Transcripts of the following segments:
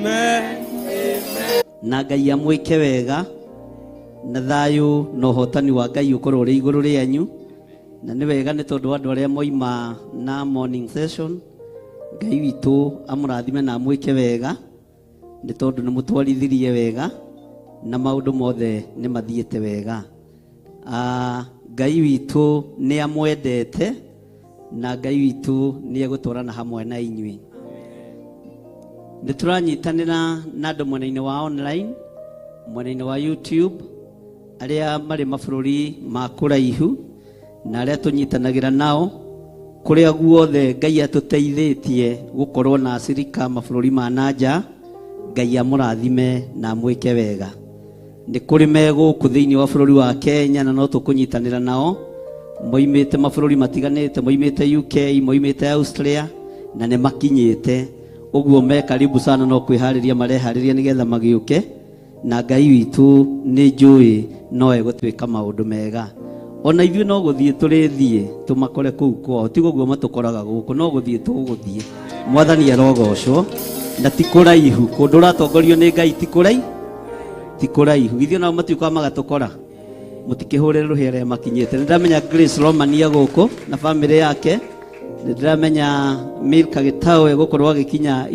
Amen. Na Ngai amwĩke wega, na thayũ na ũhotani wa Ngai ũkorwo ũrĩ igũrũ rĩanyu. Na nĩ wega nĩ tondũ andũ arĩa moima na morning session, Ngai witũ amũrathime na amwĩke wega, nĩ tondũ nĩ mũtwarithirie wega na maũndũ mothe nĩ mathiĩte wega. Ngai witũ nĩ amwendete na Ngai witũ nĩ egũtwarana hamwe na inyuĩ. Nĩ tũranyitanĩra na andũ mwena-inĩ wa online, mwena-inĩ wa YouTube, arĩa marĩ mabũrũri ma kũraihu na arĩa tũnyitanagĩra nao kũrĩa guothe Ngai atũteithĩtie gũkorwo na acirika mabũrũri ma na nja. Ngai amũrathime na amwĩke wega. Nĩ kũrĩ me gũkũ thĩinĩ wa bũrũri wa Kenya na no tũkũnyitanĩra nao, moimĩte mabũrũri matiganĩte, moimĩte UK, moimĩte Austria, na nĩ makinyĩte ũguo, me karibu sana, no kwĩharĩria mareharĩria nĩgetha magĩũke. Na Ngai witũ nĩ njũĩ no egũtwĩka maũndũ mega. Ona ithuĩ no gũthiĩ tũrĩthiĩ tũmakore kũu kwao, ti ũguo matũkoraga gũkũ, no gũthiĩ tũgũthiĩ. Mwathani arogocwo. Na ti kũraihu, kũndũ ũratongorio nĩ Ngai ti kũraihu, ti kũraihu. Ithuĩ nao matiũkaga magatũkora. Mũtikĩhũrĩre rũhĩ arĩa makinyĩte. Nĩ ndĩramenya Grace Romania gũkũ na bamĩrĩ yake, nĩ ndĩramenya Milka Gĩtaũ egũkorwo agĩkinya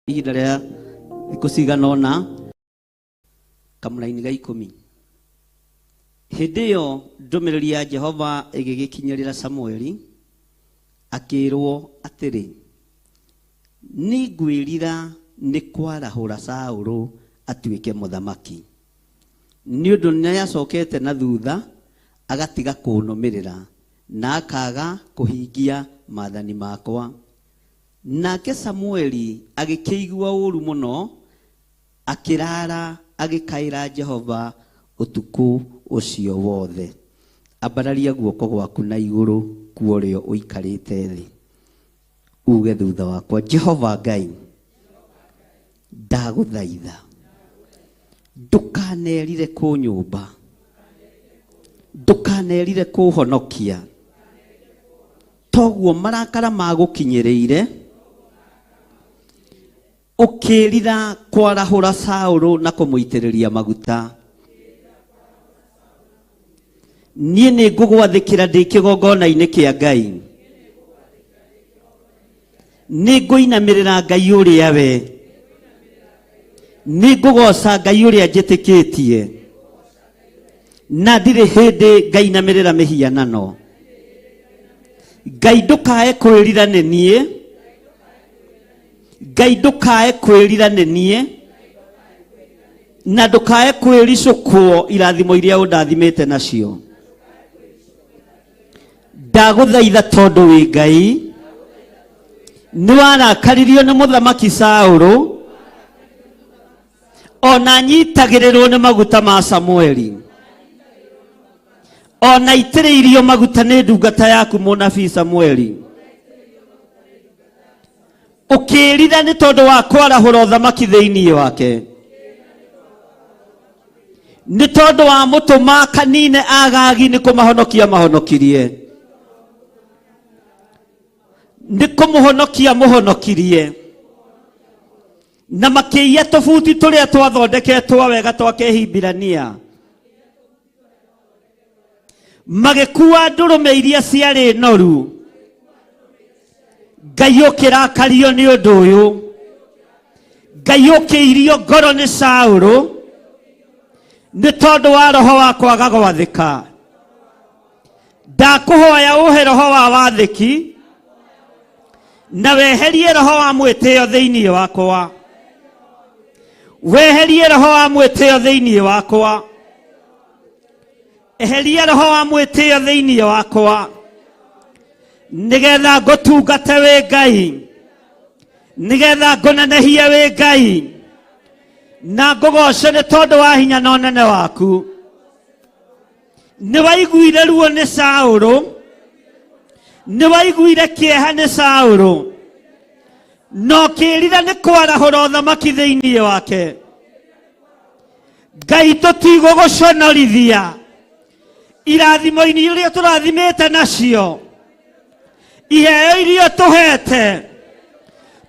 ihinda rĩa thikũ cigana ũna. Kamũraini ga 10. Hĩndĩ ĩyo ndũmĩrĩri ya Jehova ĩgĩgĩkinyĩrĩra Samueli, akĩĩrwo atĩrĩ, nĩngwĩrira nĩ kwarahũra Saũlũ atuĩke mũthamaki, nĩ ũndũ nĩacokete na thutha agatiga kũnũmĩrĩra na akaaga kũhingia maathani makwa. Nake Samueli agĩkĩigua ũũru mũno, akĩrara agĩkaĩra Jehova ũtukũ ũcio wothe. Ambararia guoko gwaku na igũrũ kuorĩo ũikarĩte thĩ, uge thutha wakwa, Jehova Ngai, ndagũthaitha ndũkanerire kũnyũmba, ndũkanerire kũhonokia, toguo marakara magũkinyĩrĩire ũkĩrira kwarahũra Saũlũ na kũmũitĩrĩria maguta. Niĩ nĩ ngũgwathĩkĩra ndĩ kĩgongona-inĩ kĩa Ngai, nĩ ngũinamĩrĩra Ngai ũrĩa we, nĩ ngũgoca Ngai ũrĩa njĩtĩkĩtie, na ndirĩ hĩndĩ ngainamĩrĩra mĩhianano. Ngai ndũkae kwĩrira nĩ niĩ, Ngai ndũkae kwĩrira nĩ niĩ, na ndũkae kwĩricũkwo irathimo iria ũndathimĩte nacio. Ndagũthaitha tondũ wĩ Ngai, nĩ warakaririo nĩ mũthamaki Saũlũ, ona nyitagĩrĩrwo nĩ maguta ma Samueli, ona itĩrĩirio maguta nĩ ndungata yaku mũnabii Samueli, ũkĩĩrira nĩ tondũ wa kwarahũra ũthamaki thĩinĩ wake, nĩ tondũ wa mũtũma kanine Agagi nĩ kũmahonokia mahonokirie, nĩ kũmũhonokia mũhonokirie, na makĩiya tũbuti tũrĩa twathondeketwo wega twa Kĩhibirania, magĩkua ndũrũme iria ciarĩ noru. Ngai ũkĩrakario nĩ ũndũ ũyũ, Ngai ũkĩirio ngoro nĩ Saũlũ nĩ tondũ wa roho wa kwaga gwathĩka. Ndakũhoya ũhe roho wa wathĩki na weherie roho wa mwĩtĩo thĩinĩ wakwa, weherie roho wa mwĩtĩo thĩinĩ wakwa, eheria roho wa mwĩtĩo thĩinĩ wakwa, nĩgetha ngũtungate wĩ Ngai, nĩgetha ngũnenehie wĩ Ngai, na ngũgoce nĩ tondũ wa hinya na ũnene waku. Nĩ waiguire ruo nĩ Saũlũ, nĩ waiguire kĩeha nĩ Saũlũ, na ũkĩĩrira nĩ kwarahũra ũthamaki thĩinĩ wake. Ngai tũtigũgũconorithia irathimo-inĩ iria tũrathimĩte nacio, iheo iria tũhete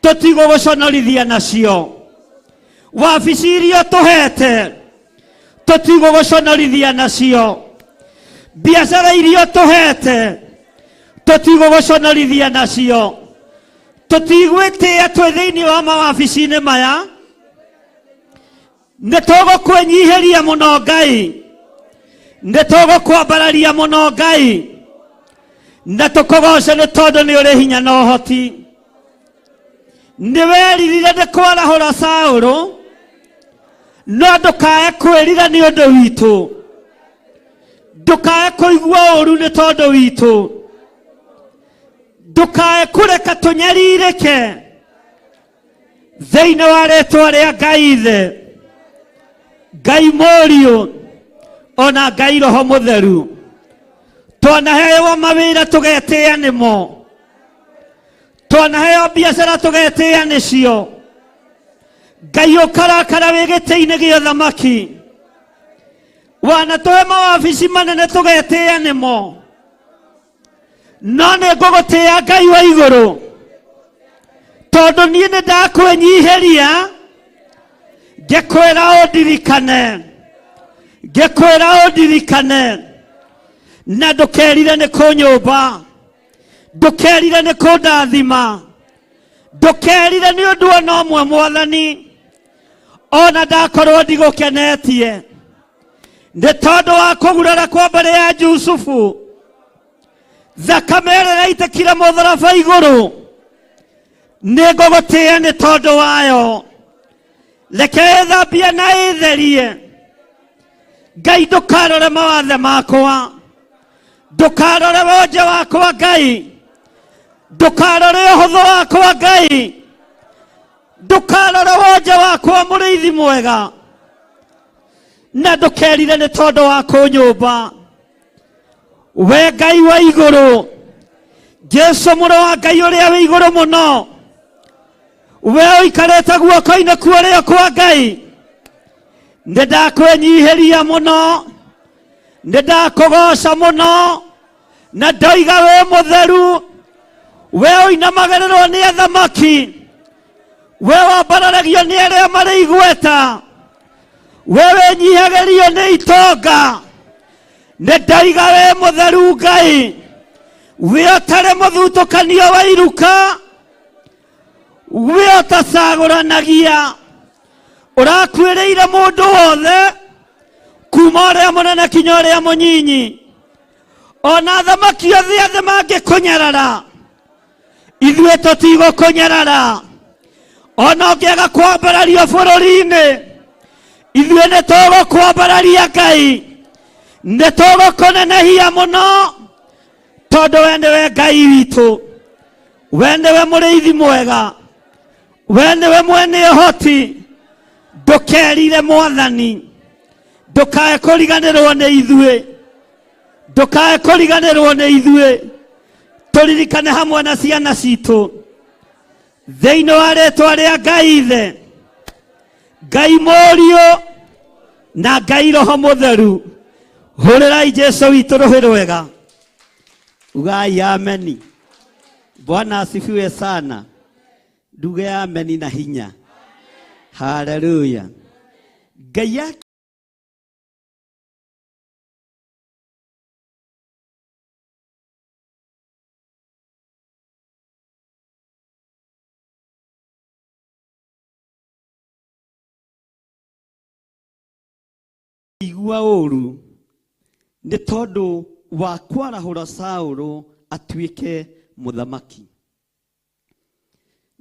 tũtigũgũconorithia nacio. Wabici iria ũtũhete tũtigũgũconorithia nacio, biacara iria ũtũhete tũtigũgũconorithia nacio, tũtigwĩtĩĩa twĩ thĩinĩ wa mawabici-inĩ maya, nĩ tũgũkwĩnyihĩria mũno Ngai, nĩ tũgũkwambararia mũno Ngai, na tũkũgoce nĩ tondũ nĩ ũrĩ hinya na ũhoti. Nĩ weririre nĩ kwarahũra Saũlũ, no ndũkae kwĩrira nĩ ũndũ witũ, ndũkae kũigua ũru nĩ tondũ witũ, ndũkae kũreka tũnyarirĩke thĩinĩ wa rĩtwa rĩa Ngai Ithe, Ngai Mũriũ, ona Ngai Roho Mũtheru. Twanaheo mawĩra tũgetĩĩa nĩmo, twanaheo biacara tũgetĩĩa nĩcio. Ngai ũkarakara wĩ gĩtĩ-inĩ gĩa ũthamaki, wanatũhe mawabici manene tũgetĩĩa nĩmo, no nĩ ngũgũtĩĩa Ngai wa igũrũ, tondũ niĩ nĩ ndakwĩnyihĩria ngĩkwĩra ũndirikane, ngĩkwĩra ũndirikane, na ndũkerire nĩ kũnyũmba, ndũkerire nĩ kũndathima, ndũkerire nĩ ũndũ ona ũmwe Mwathani, ona ndakorwo ndigũkenetie nĩ tondũ wa kũgurara kwa mbarĩ ya Jusufu, thakame ĩrĩa ĩraitĩkire mũtharaba igũrũ, nĩ ngũgũtĩĩa nĩ tondũ wayo. Reke ĩthambie na ĩtherie. Ngai ndũkarore mawathe makwa, ndũkarore wonje wakwa Ngai, ndũkarore ũhũthũ wakwa Ngai, ndũkarore wonje wakwa mũrĩithi mwega, na ndũkerire nĩ tondũ wa kũnyũmba. We Ngai wa igũrũ, Jesu mũrũ wa Ngai ũrĩa wĩ igũrũ mũno, we ũikarĩte guoko-inĩ kwa ũrĩo kwa Ngai, nĩ ndakwĩnyihĩria mũno, nĩ ndakũgoca mũno, na ndoiga wĩ mũtheru, we ũinamagĩrĩrwo nĩ athamaki, we wambararagio nĩ arĩa marĩ igweta, we wĩnyihagĩrio nĩ itonga, nĩ ndoiga wĩ mũtheru Ngai, we ũtarĩ mũthutũkanio wa iruka, we ũtacagũranagia, ũrakuĩrĩire mũndũ wothe kuma ũrĩa mũnene kinya ũrĩa mũnyinyi, ona athamaki othe othe mangĩkũnyarara, ithuĩ tũtigũkũnyarara. Ona ũngĩaga kwambarario bũrũri-inĩ, ithuĩ nĩ tũgũkwambararia Ngai, nĩ tũgũkũnenehia mũno, tondũ we nĩwe Ngai witũ, we nĩwe mũrĩithi mwega, we nĩwe mwene ũhoti. Ndũkerire Mwathani, ndũkae kũriganĩrwo nĩ ithuĩ, ndũkae kũriganĩrwo nĩ ithuĩ, tũririkane hamwe na ciana citũ thĩinĩ wa rĩtwa rĩa Ngai Ithe, Ngai Mũriũ na Ngai Roho Mũtheru. Hũrĩrai Jesu witũ rũhĩ rwega, ugai ameni. Bwana asifiwe sana. Nduge ameni na hinya. Haleluya. Ngai akĩigua ũru nĩ tondũ wa kwarahũra Saũlũ atuĩke mũthamaki.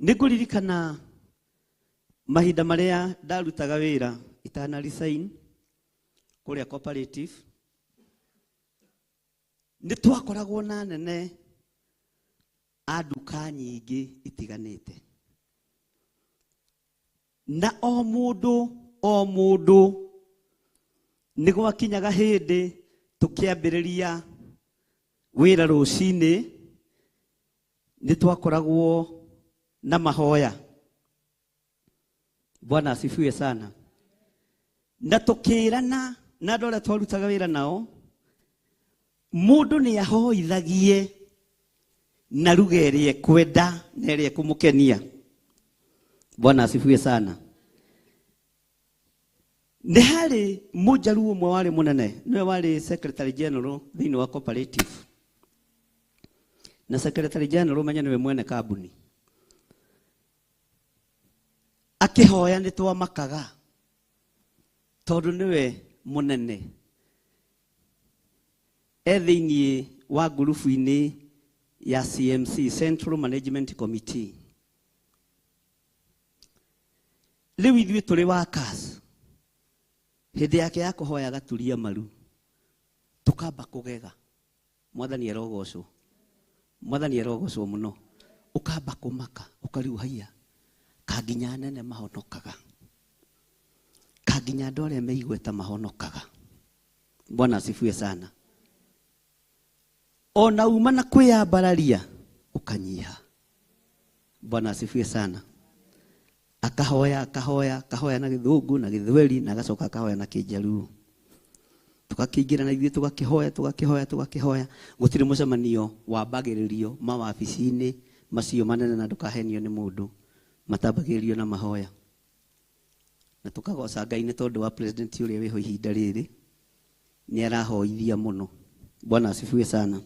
Nĩ ngũririkana mahinda marĩa ndarutaga wĩra itana resign kũrĩa cooperative, nĩ twakoragwo na anene a nduka nyingĩ itiganĩte, na o mũndũ o mũndũ nĩ gwakinyaga hĩndĩ tũkĩambĩrĩria wĩra rũcinĩ, nĩ twakoragwo na mahoya. Bwana asifiwe sana. Na tũkĩrana na andũ arĩa twarutaga wĩra nao, mũndũ nĩ ahoithagie na ruga ĩrĩa ekwenda na ĩrĩa ĩkũmũkenia. Bwana asifiwe sana. Nĩ harĩ mũnjaruo ũmwe warĩ mũnene, nĩwe warĩ secretary general thĩinĩ wa cooperative, na secretary general menye nĩwe mwene kambuni. Akĩhoya nĩ twamakaga tondũ nĩwe mũnene, e thĩinĩ wa ngurubu-inĩ ya CMC, Central Management Committee. Rĩu ithuĩ tũrĩ workers, hĩndĩ yake ya kũhoya agaturia maru, tũkamba kũgega. Mwathani arogocwo, Mwathani arogocwo mũno. Ũkamba kũmaka, ũkarigwo haiya, kanginya anene mahonokaga, kanginya andũ arĩa me igweta mahonokaga. Bwana asifiwe sana. Ona uma na kwĩyambararia ũkanyiha. Bwana asifiwe sana. Akahoya, akahoya, akahoya na gĩthũngũ na gĩthweri, na agacoka akahoya na kĩnjaruo. Tũgakĩingĩra na ithuĩ tũgakĩhoya, tũgakĩhoya, tũgakĩhoya. Gũtirĩ mũcemanio wambagĩrĩrio mawabici-inĩ macio manene, na ndũkahenio nĩ mũndũ, matambagĩrĩrio na mahoya. Na tũkagoca Ngai nĩ tondũ wa president ũrĩa wĩho ihinda rĩrĩ, nĩ arahoithia mũno. Bwana asifiwe sana.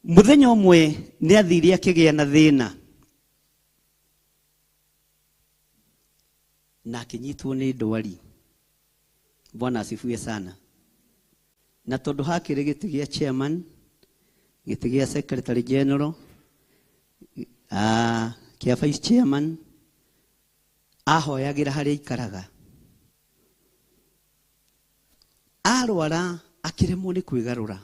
Mũthenya ũmwe nĩ athire akĩgĩa na thĩna, na akĩnyitwo nĩ ndwari. Bwana asifiwe sana. Na tondũ hakĩrĩ gĩtĩ gĩa chairman, gĩtĩ gĩa secretary general, kĩa vice chairman, ahoyagĩra harĩa aikaraga. Arwara akĩremwo nĩ kwĩgarũra,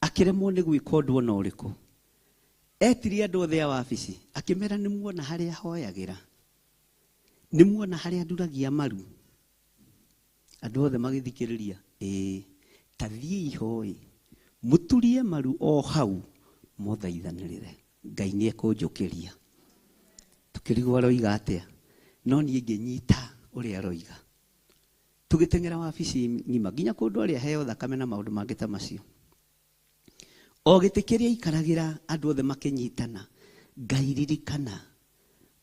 akĩremwo nĩ gwĩka ũndũ ona ũrĩkũ. Etirie andũ othe a wabici, akĩmera nĩ muona harĩa hoyagĩra, nĩ muona harĩa nduragia maru. Andũ othe magĩthikĩrĩria, ĩĩ, ta thiĩi hoe, mũturie maru o hau, mũthaithanĩrĩre, Ngai nĩ ekũnjũkĩria. Tũkĩrigwo aroiga atĩa, no niĩ ngĩnyita ũrĩa aroiga. Tũgĩteng'era wabici ng'ima nginya kũndũ arĩa heo thakame na maũndũ mangĩ ta macio. O gĩtĩ kĩrĩa aikaragĩra andũ othe makĩnyitana, Ngai ririkana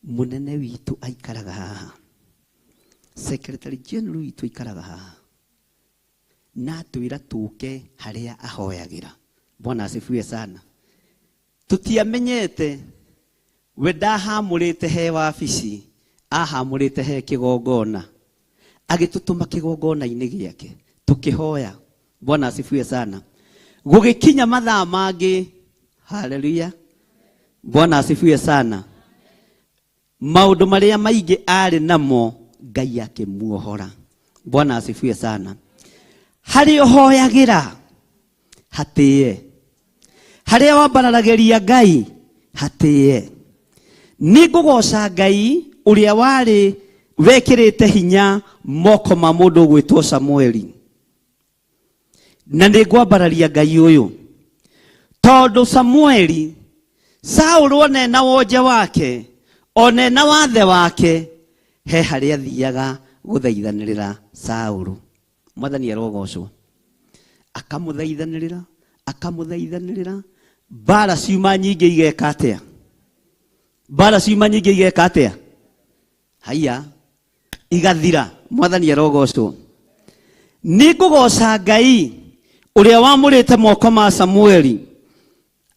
mũnene witũ aikaraga haha, secretary general witũ aikaraga haha, na atwĩra tũke harĩa ahoyagĩra. Bwana asifiwe sana. Tũtiamenyete we ndahamũrĩte he wabici, ahamũrĩte he kĩgongona, agĩtũtũma kĩgongona-inĩ gĩake tũkĩhoya. Bwana asifiwe sana. Gũgĩkinya mathaa mangĩ, haleluya, Bwana asifiwe sana, maũndũ marĩa maingĩ arĩ namo Ngai akĩmuohora. Bwana asifiwe sana. Harĩa ũhoyagĩra hatĩe, harĩa wambararagĩria Ngai hatĩe. Nĩ ngũgoca Ngai ũrĩa warĩ wekĩrĩte hinya moko ma mũndũ ũgwĩtwo Samueli, na nĩ ngwambararia Ngai ũyũ tondũ Samueli, Saũlũ ona ena wonje wake, ona ena wathe wake, he harĩa athiaga gũthaithanĩrĩra Saũlũ. Mwathani arogocwo. Akamũthaithanĩrĩra, akamũthaithanĩrĩra, mbara ciuma nyingĩ igeka atĩa? Mbara ciuma nyingĩ igeka atĩa? Haiya, igathira. Mwathani arogocwo. Nĩ ngũgoca Ngai ũrĩa wamũrĩte moko ma Samueli,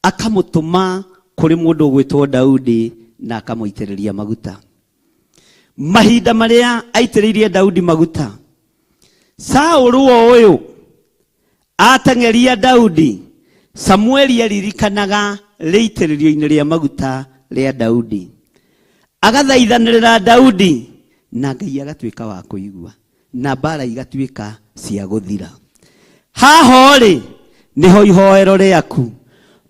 akamũtũma kũrĩ mũndũ ũgwĩtwo Daudi na akamũitĩrĩria maguta. Mahinda marĩa aitĩrĩirie Daudi maguta, Saũlũ o ũyũ ateng'eria Daudi, Samueli aririkanaga rĩitĩrĩrio-inĩ rĩa maguta rĩa Daudi, agathaithanĩrĩra Daudi, na Ngai agatuĩka wa kũigua, na mbara igatuĩka cia gũthira. Haha rĩ nĩho ihoero rĩaku,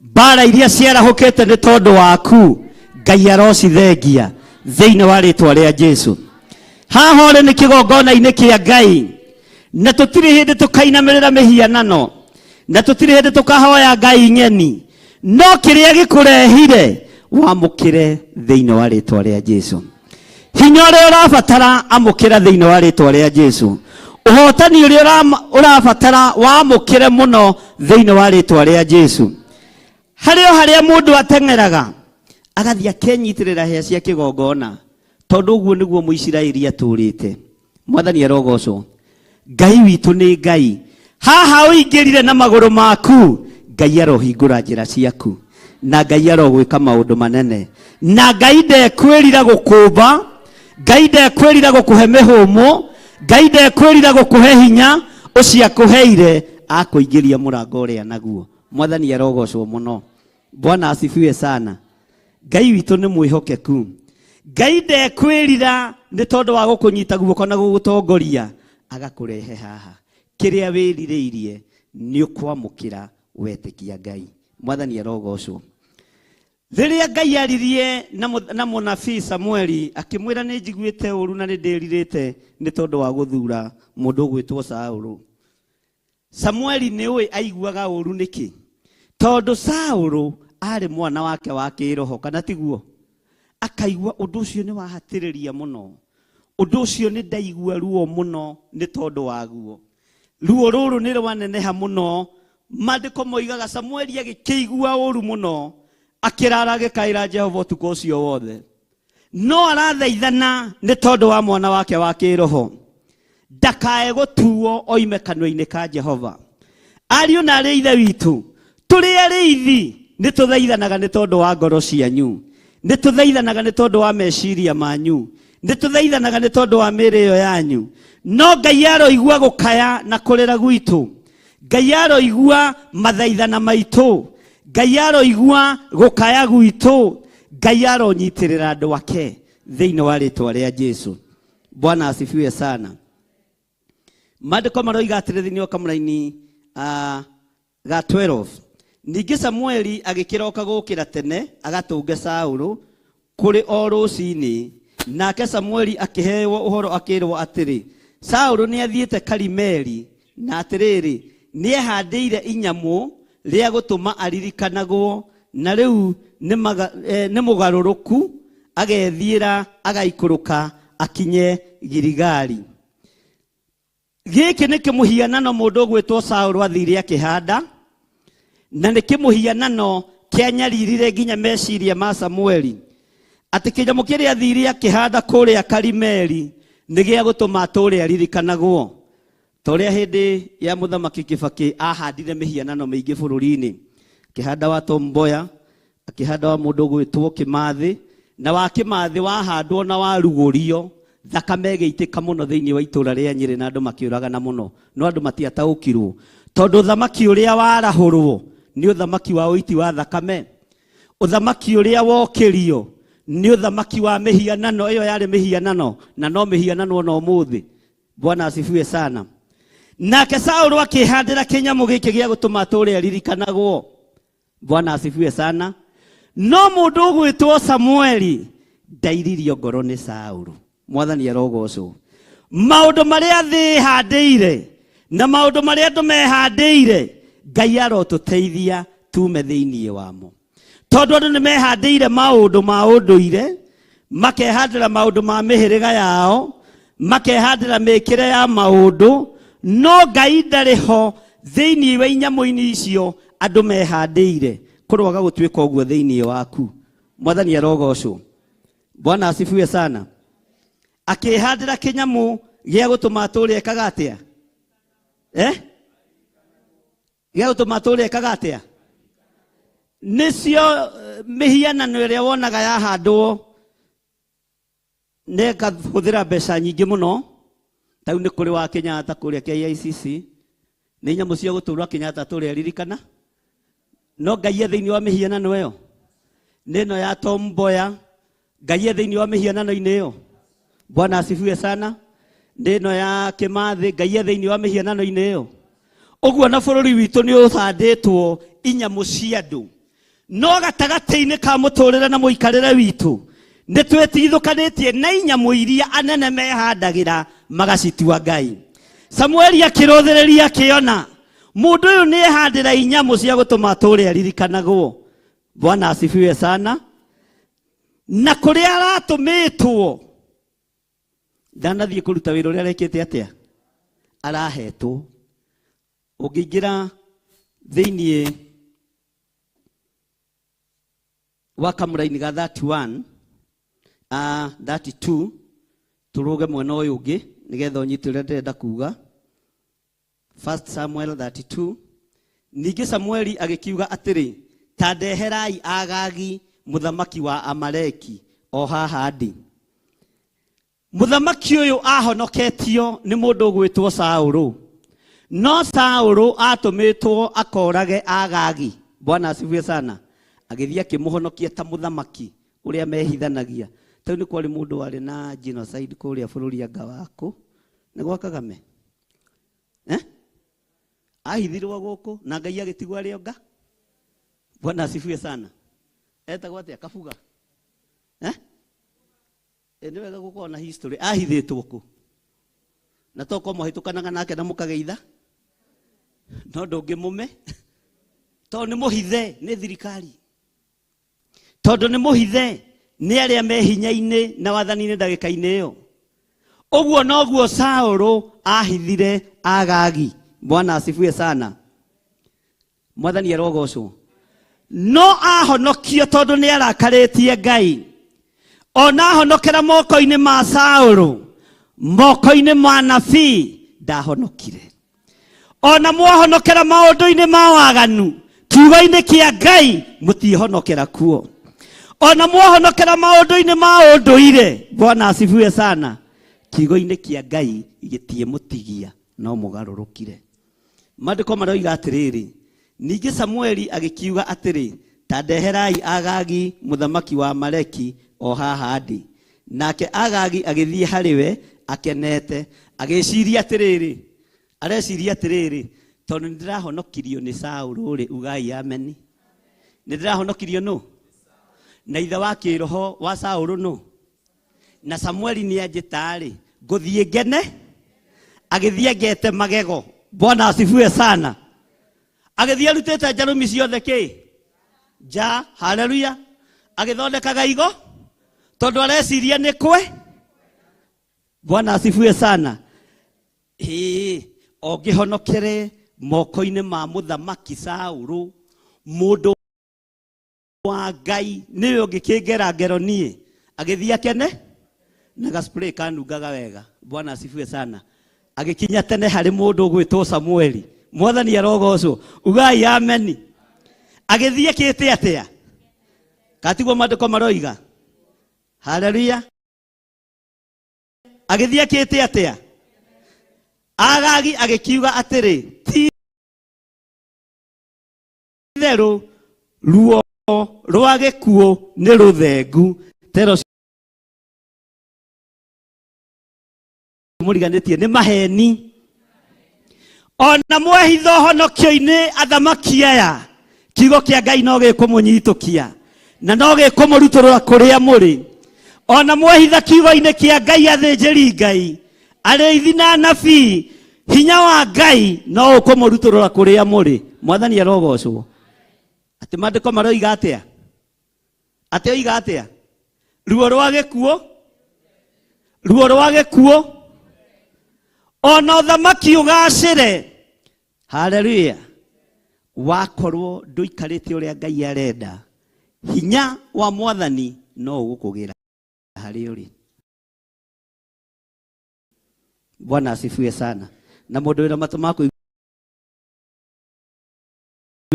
mbara iria ciarahũkĩte nĩ tondũ waku, Ngai arocithengia thĩinĩ wa rĩtwa rĩa Jesu. Haha rĩ nĩ kĩgongona-inĩ kĩa Ngai, na tũtirĩ hĩndĩ tũkainamĩrĩra mĩhianano, na tũtirĩ hĩndĩ tũkahoya Ngai ng'eni, no kĩrĩa gĩkũrehire wamũkĩre thĩinĩ wa rĩtwa rĩa Jesu. Hinya ũrĩa ũrabatara amũkĩra thĩinĩ wa rĩtwa rĩa Jesu. Ũhotani ũrĩa ũrabatara wamũkĩre mũno thĩinĩ wa rĩtwa rĩa Jesu. Harĩ o harĩa mũndũ ateng'eraga agathiĩ akenyitĩrĩra hĩa cia kĩgongona, tondũ ũguo nĩguo Mũisiraeli atũrĩte. Mwathani arogocwo. Ngai witũ nĩ Ngai. Haha ũingĩrire na magũrũ maku, Ngai arohingũra njĩra ciaku, na Ngai arogwĩka maũndũ manene, na Ngai ndekwĩrira gũkũmba, Ngai ndekwĩrira gũkũhe mĩhũmũ, Ngai ndekwĩrira gũkũhe hinya ũcio akũheire, akũingĩria mũrango ũrĩa naguo. Mwathani arogocwo mũno. Bwana asifiwe sana. Ngai witũ nĩ mwĩhokeku. Ngai ndekwĩrira nĩ tondũ wa gũkũnyita guoko na gũgũtongoria agakũrehe haha. Kĩrĩa wĩrirĩirie nĩ ũkwamũkĩra wetĩkia Ngai. Mwathani arogocwo. Rĩrĩa Ngai aririe na mũnabii Samueli akĩmwĩra nĩ njiguĩte ũru na nĩ ndĩrirĩte nĩ tondũ wa gũthura mũndũ ũgwĩtwo Saũlũ. Samueli nĩ ũĩ aiguaga ũru nĩkĩ? Tondũ Saũlũ arĩ mwana wake wa kĩroho, kana tiguo? Akaigua ũndũ ũcio nĩ wahatĩrĩria mũno, ũndũ ũcio nĩ ndaigua ruo mũno nĩ tondũ waguo. Ruo rũrũ nĩ rwaneneha mũno. Maandĩko moigaga Samueli agĩkĩigua ũru mũno, akĩrara agĩkaĩra Jehova ũtukũ ũcio wothe. No arathaithana nĩ tondũ wa mwana wake wa kĩroho ndakae gũtuo oime kanua-inĩ ka Jehova. Ariũ na arĩ ithe witũ, tũrĩ arĩithi nĩ tũthaithanaga nĩ tondũ wa ngoro cianyu, nĩ tũthaithanaga nĩ tondũ wa meciria manyu, nĩ tũthaithanaga nĩ tondũ wa mĩĩrĩ ĩyo yanyu. No Ngai aroigua gũkaya na kũrĩra gwitũ, Ngai aroigua mathaithana maitũ, Ngai aroigua gũkaya gwitũ, Ngai aronyitĩrĩra andũ ake thĩinĩ wa rĩtwa rĩa Jesu. Bwana asifiwe sana. Maandĩko maroiga atĩrĩ thĩinĩ wa kamũraini ga 12, ningĩ Samueli agĩkĩroka gũkĩra tene agatũnge Saũlũ kũrĩ o rũcinĩ. Nake Samueli akĩheo ũhoro akĩrwo atĩrĩ, Saũlũ nĩathiĩte Karimeli, na atĩrĩrĩ, nĩehandĩire inyamũ rĩa gũtũma aririkanagwo, na rĩu nĩ mũgarũrũku, agethiĩra agaikũrũka akinye Giligali. Gĩkĩ nĩ kĩmũhianano mũndũ ũgwĩtwo Saũlũ athire akĩhanda, na nĩ kĩmũhianano kĩanyaririre nginya meciria ma Samueli, atĩ kĩnyamũ kĩrĩa athire akĩhanda kũrĩa Karimeli nĩ gĩa gũtũma atũũre aririkanagwo. Ta ũrĩa hĩndĩ ya mũthamaki Kĩbakĩ ahandire mĩhianano mĩingĩ bũrũri-inĩ, akĩhanda wa Tom Mboya, akĩhanda wa mũndũ ũgwĩtwo Kĩmathĩ, na wa Kĩmathĩ wahandwo na warugũrio, thakame ĩgĩitĩka mũno thĩinĩ wa itũũra rĩa Nyĩrĩ na andũ makĩũragana mũno. No andũ matiataũkirwo, tondũ ũthamaki ũrĩa warahũrwo nĩ ũthamaki wa ũiti wa thakame, ũthamaki ũrĩa wokĩrio nĩ ũthamaki wa mĩhianano. Ĩyo yarĩ mĩhianano na no mĩhianano ona ũmũthĩ. Bwana asifiwe sana. Nake Saũlũ akĩhandĩra kĩnyamũ gĩkĩ gĩa gũtũma atũũre aririkanagwo. Bwana asifiwe sana. No mũndũ ũgwĩtwo Samueli ndairirio ngoro nĩ Saũlũ. Mwathani arogocwo. Maũndũ marĩa thĩ ĩhandĩire na maũndũ marĩa andũ mehandĩire, Ngai arotũteithia tume thĩinĩ wamo. Tondũ andũ nĩ mehandĩire maũndũ ma ũndũire, makehandĩra maũndũ ma mĩhĩrĩga yao, makehandĩra mĩkĩre ya maũndũ, no Ngai ndarĩ ho thĩinĩ wa inyamũ-inĩ icio andũ mehandĩire. Kũroaga gũtuĩka ũguo thĩinĩ waku. Mwathani arogocwo. Bwana asifiwe sana. Akĩhandĩra kĩnyamũ gĩa gũtũma atũũre ekaga atĩa? Gĩa gũtũma atũũre ekaga atĩa? Nĩcio mĩhianano ĩrĩa wonaga yahandwo na ĩkahũthĩra mbeca nyingĩ mũno. Ta rĩu nĩ kũrĩ wa Kenyatta kũrĩa KICC, nĩ nyamũ cia gũtũũra Kenyatta atũũre aririkana. No Ngai e thĩinĩ wa mĩhianano ĩyo. Nĩ ĩno ya Tom Mboya, Ngai e thĩinĩ wa mĩhianano-inĩ ĩyo. Bwana asifiwe sana. Nĩ ĩno ya Kĩmathĩ, Ngai e thĩinĩ wa mĩhianano-inĩ ĩyo. Ũguo na bũrũri witũ nĩ ũhandĩtwo inyamũ cia andũ. No gatagatĩ-inĩ ka mũtũrĩre na mũikarĩre witũ nĩ twĩtigithũkanĩtie na inyamũ iria anene mehandagĩra magacitua Ngai. Samueli akĩrũthĩrĩria akĩona mũndũ ũyũ nĩ ehandĩra inyamũ cia gũtũma atũũre aririkanagwo. Bwana asifiwe sana. Na kũrĩa aratũmĩtwo ndanathiĩ kũruta wĩra ũrĩa arekĩte atĩa, arahetwo. Ũngĩingĩra thĩinĩ wa kamũraini ga 31, 32, Tũrũge mwena ũyũ ũngĩ nĩgetha ũnyite ũrĩa ndĩrenda kuga. 1 Samuel 32. Ningĩ Samueli agĩkiuga atĩrĩ, ta ndeherai Agagi mũthamaki wa Amaleki o haha ndĩ. Mũthamaki ũyũ ahonoketio nĩ mũndũ ũgwĩtwo Saũlũ. No Saũlũ atũmĩtwo akorage Agagi. Bwana asifiwe sana. Agĩthiĩ akĩmũhonokia ta mũthamaki ũrĩa mehithanagia. Tau nĩ kwarĩ mũndũ warĩ na genocide kũrĩa bũrũri anga wakũ. Nĩ gwa Kagame. Eh? Ahithirwo gũkũ na Ngai agĩtigwo arĩ onga. Bwana asifiwe sana. Etagwo atĩa? Kabuga. Eh? Ĩ nĩ wega gũkorwo na history. Ahithĩtwo kũ? Na to ko mwahĩtũkanaga nake na mũkageitha? No ndũngĩmũme tondũ nĩ mũhithe nĩ thirikari, tondũ nĩ mũhithe nĩ arĩa me hinya-inĩ na wathani-inĩ ndagĩka-inĩ ĩyo. Ũguo noguo Saũlũ ahithire Agagi. Bwana asifiwe sana. Mwathani arogocwo. No ahonokio tondũ nĩ arakarĩtie Ngai. Ona ahonokera moko-inĩ ma Saũlũ, moko-inĩ ma nabii ndahonokire. Ona mwahonokera maũndũ-inĩ ma waganu, kiugo-inĩ kĩa Ngai mũtihonokera kuo. Ona mwahonokera maũndũ-inĩ ma ũndũire, Bwana asifiwe sana, kiugo-inĩ kĩa Ngai gĩtiĩmũtigia no mũgarũrũkire. Maandĩko maroiga atĩrĩrĩ, ningĩ Samueli agĩkiuga atĩrĩ, ta ndeherai Agagi mũthamaki wa Amaleki o haha ndĩ. Nake Agagi agĩthiĩ harĩ we akenete, agĩciria atĩrĩrĩ, areciria atĩrĩrĩ, tondũ nĩ ndĩrahonokirio nĩ Saũlũ-rĩ, ugai ameni. Nĩ ndĩrahonokirio nũ? Na ithe wa kĩroho wa Saũlũ nũ? Na Samueli nĩ anjĩta-rĩ, ngũthiĩ ngene. Agĩthiĩ engete magego. Bwana asifiwe sana. Agĩthiĩ arutĩte njarũmi ciothe kĩ nja. Haleluya. Agĩthondekaga igo tondũ areciria nĩ kwe. Bwana asifiwe sana. Ĩĩ, ũngĩhonokere moko-inĩ ma mũthamaki Saũlũ, mũndũ wa Ngai nĩwe ũngĩkĩngera ngero niĩ. Agĩthiĩ akene na gaspray kanungaga wega. Bwana asifiwe sana. Agĩkinya tene harĩ mũndũ ũgwĩtwo Samueli. Mwathani arogocwo. Ugai ameni. Agĩthiĩ akĩte atĩa? Katiguo maandĩko maroiga. Haleluya. Agĩthiĩ akĩte atĩa? Agagi agĩkiuga atĩrĩ, ti itherũ ruo rwa gĩkuũ nĩ rũthengu. Tero mũriganĩtie nĩ maheni. Ona mwehitha ũhonokio-inĩ athamaki aya, kiugo kĩa Ngai no gĩkũmũnyitũkia na no gĩkũmũrutũrũra kũrĩa mũrĩ. Ona mwehitha kiugo-inĩ kĩa Ngai athĩnjĩri Ngai, arĩithi na anabii, hinya wa Ngai no ũkũmũrutũrũra kũrĩa mũrĩ. Mwathani arogocwo. Atĩ maandĩko maroiga atĩa? Atĩ oiga atĩa? Ruo rwa gĩkuũ, ruo rwa gĩkuũ, ona ũthamaki ũgacĩre. Haleluya. Wakorwo ndũikarĩte ũrĩa Ngai arenda, hinya wa Mwathani no ũgũkũgĩra harĩ ũrĩ. Bwana asifiwe sana. Na mũndũ wĩna matũ ma kũigua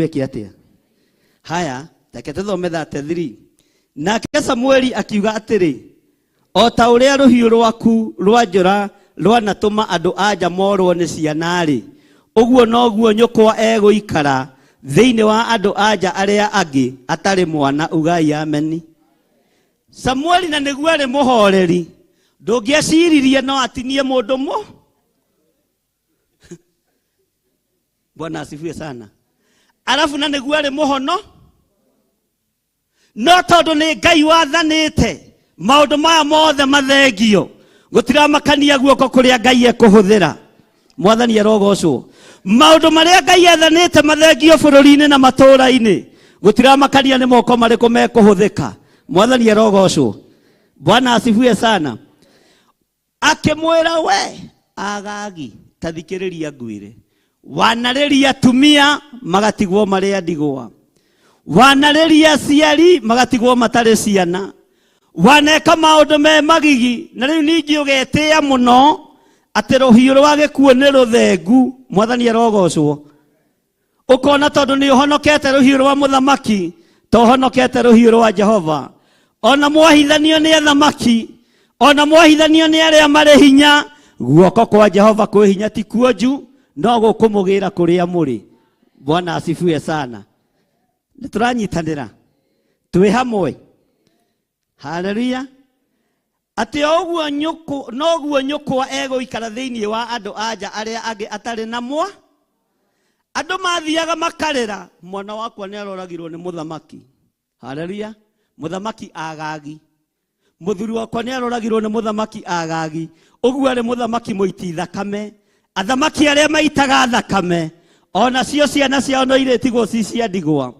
eke atĩa? Haya, reke tũthome 33. Nake Samueli akiuga atĩrĩ, o ta ũrĩa rũhiũ rwaku rwa njora rwanatũma andũ a nja morwo nĩ ciana-rĩ, ũguo noguo nyũkwa egũikara thĩinĩ wa andũ a nja arĩa angĩ atarĩ mwana. Ugai ameni. Samueli na nĩguo arĩ mũhoreri, ndũngĩeciririe no atinie mũndũ mũ. Bwana asifiwe sana. Arabu na nĩguo arĩ mũhono, no tondũ nĩ Ngai wathanĩte maũndũ maya mothe mathengio, gũtiramakania guoko kũrĩa Ngai ekũhũthĩra. Mwathani arogocwo. Maũndũ marĩa Ngai athanĩte mathengio bũrũri-inĩ na matũũra-inĩ, gũtiramakania nĩ moko marĩkũ mekũhũthĩka. Mwathani arogocwo. Bwana asifiwe sana. Akĩmwĩra, we Agagi, ta thikĩrĩria ngwĩre, wanarĩria atumia magatigwo marĩ a ndigwa, wanarĩria aciari magatigwo matarĩ ciana, Waneka maũndũ me magigi na rĩu ningĩ ũgetĩĩa mũno atĩ rũhiũ rwa gĩkuũ nĩ rũthengu. Mwathani arogocwo. Ũkona tondũ nĩ ũhonokete rũhiũ rwa mũthamaki to ũhonokete rũhiũ rwa Jehova. Ona mwahithanio nĩ athamaki, ona mwahithanio nĩ arĩa marĩ hinya, guoko kwa Jehova kwĩ hinya ti kuonju, no gũkũmũgĩra kũrĩa mũrĩ. Bwana asifiwe sana. Nĩ tũranyitanĩra twĩ hamwe. Haleluya. Atĩ o ũguo nyũkũ noguo nyũkwa egũikara thĩinĩ wa andũ a nja arĩa angĩ atarĩ na mwa. Andũ mathiaga makarĩra, mwana wakwa nĩ aroragirwo nĩ mũthamaki. Haleluya. Mũthamaki Agagi. Mũthuri wakwa nĩ aroragirwo nĩ mũthamaki Agagi. Ũguo arĩ mũthamaki mũiti thakame. Athamaki arĩa maitaga thakame, ona cio ciana ciao no irĩtigwo ci cia ndigwa.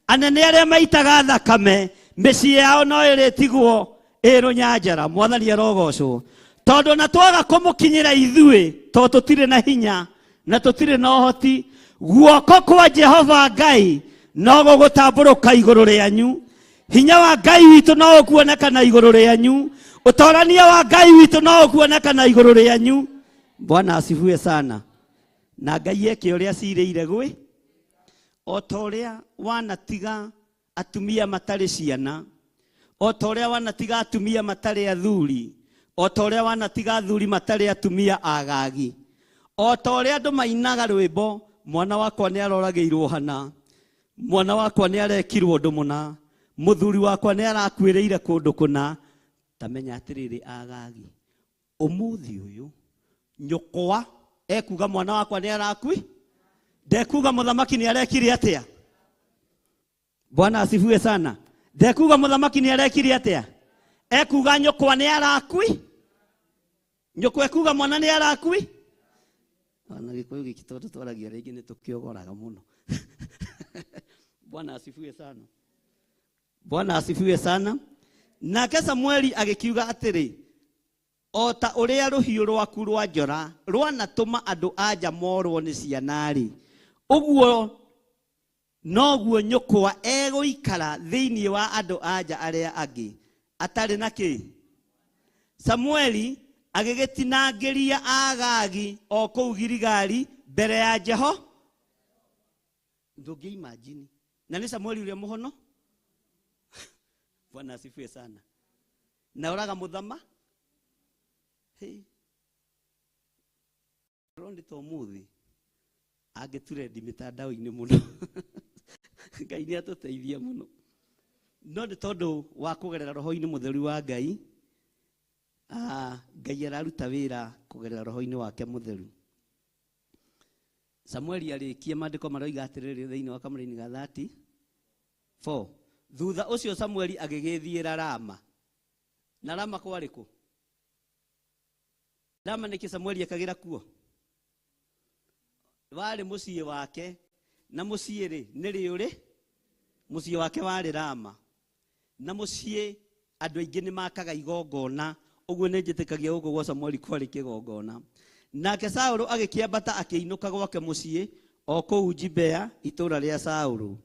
Anene arĩa maitaga thakame, mĩciĩ yao no ĩrĩtigwo ĩ rũnyanjara. Mwathani arogocwo. Tondũ na twaga kũmũkinyĩra ithuĩ, tondũ tũtirĩ na hinya na tũtirĩ na ũhoti, guoko kwa Jehova Ngai no gũgũtambũrũka igũrũ rĩanyu. Hinya wa Ngai witũ no ũkuonekana igũrũ rĩanyu. Ũtorania wa Ngai witũ no ũkuonekana igũrũ rĩanyu. Bwana asifiwe sana. Na Ngai eke ũrĩa acirĩire gwĩ o ta ũrĩa wanatiga atumia matarĩ ciana, o ta ũrĩa wanatiga atumia matarĩ athuri, o ta ũrĩa wanatiga athuri matarĩ atumia agagi, o ta ũrĩa andũ mainaga rwĩmbo, mwana wakwa nĩ aroragĩirwo hana, mwana wakwa nĩ arekirwo ũndũ mũna, mũthuri wakwa nĩ arakuĩrĩire kũndũ kũna. Ta menya atĩrĩrĩ agagi, ũmũthĩ ũyũ nyũkwa ekuga mwana wakwa nĩ arakui, ndekuga mũthamaki nĩ arekire atĩa. Bwana asifiwe sana. Ndekuga mũthamaki nĩ arekire atĩa, ekuga nyũkwa nĩ arakui, nyũkwa ekuga mwana nĩ arakui. Ona gĩkũyũ gĩkĩ tondũ twaragia rĩngĩ nĩ tũkĩogoraga mũno. Bwana asifiwe sana. Bwana asifiwe sana. Nake Samueli agĩkiuga atĩrĩ, o ta ũrĩa rũhiũ rwaku rwa njora rwanatũma andũ a nja morwo nĩ ciana-rĩ, ũguo noguo nyũkwa egũikara thĩinĩ wa andũ a nja arĩa angĩ atarĩ na kĩ. Samueli agĩgĩtinangĩria Agagi o kũu Giligali mbere ya Jeho. Ndũngĩ imagine. Na nĩ Samueli ũrĩa mũhono. Bwana asifiwe sana. Na oraga mũthama. Hey. Rondi to mũthĩ angĩturendi mĩtandao-inĩ mũno. Ngai nĩ atũteithia mũno. No nĩ tondũ wa kũgerera roho-inĩ mũtheru wa Ngai, Ngai araruta wĩra kũgerera roho-inĩ wake mũtheru. Samueli arĩkia maandĩko maroiga atĩrĩrĩ thĩinĩ wa kamũraini ga 34. Thutha ũcio Samueli agĩgĩthiĩra Rama. Na Rama kwarĩ kũ? Rama nĩkĩ Samueli ekagĩra kuo? Warĩ mũciĩ wake, na mũciĩ rĩ nĩ rĩũrĩ, mũciĩ wake warĩ Rama. Na mũciĩ andũ aingĩ nĩ makaga igongona, ũguo nĩ njĩtĩkagia gũkũ gwa Samueli kwarĩ kĩgongona. Nake Saũlũ agĩkĩambata akĩinũka gwake mũciĩ o kũu Gibea itũũra rĩa Saũlũ.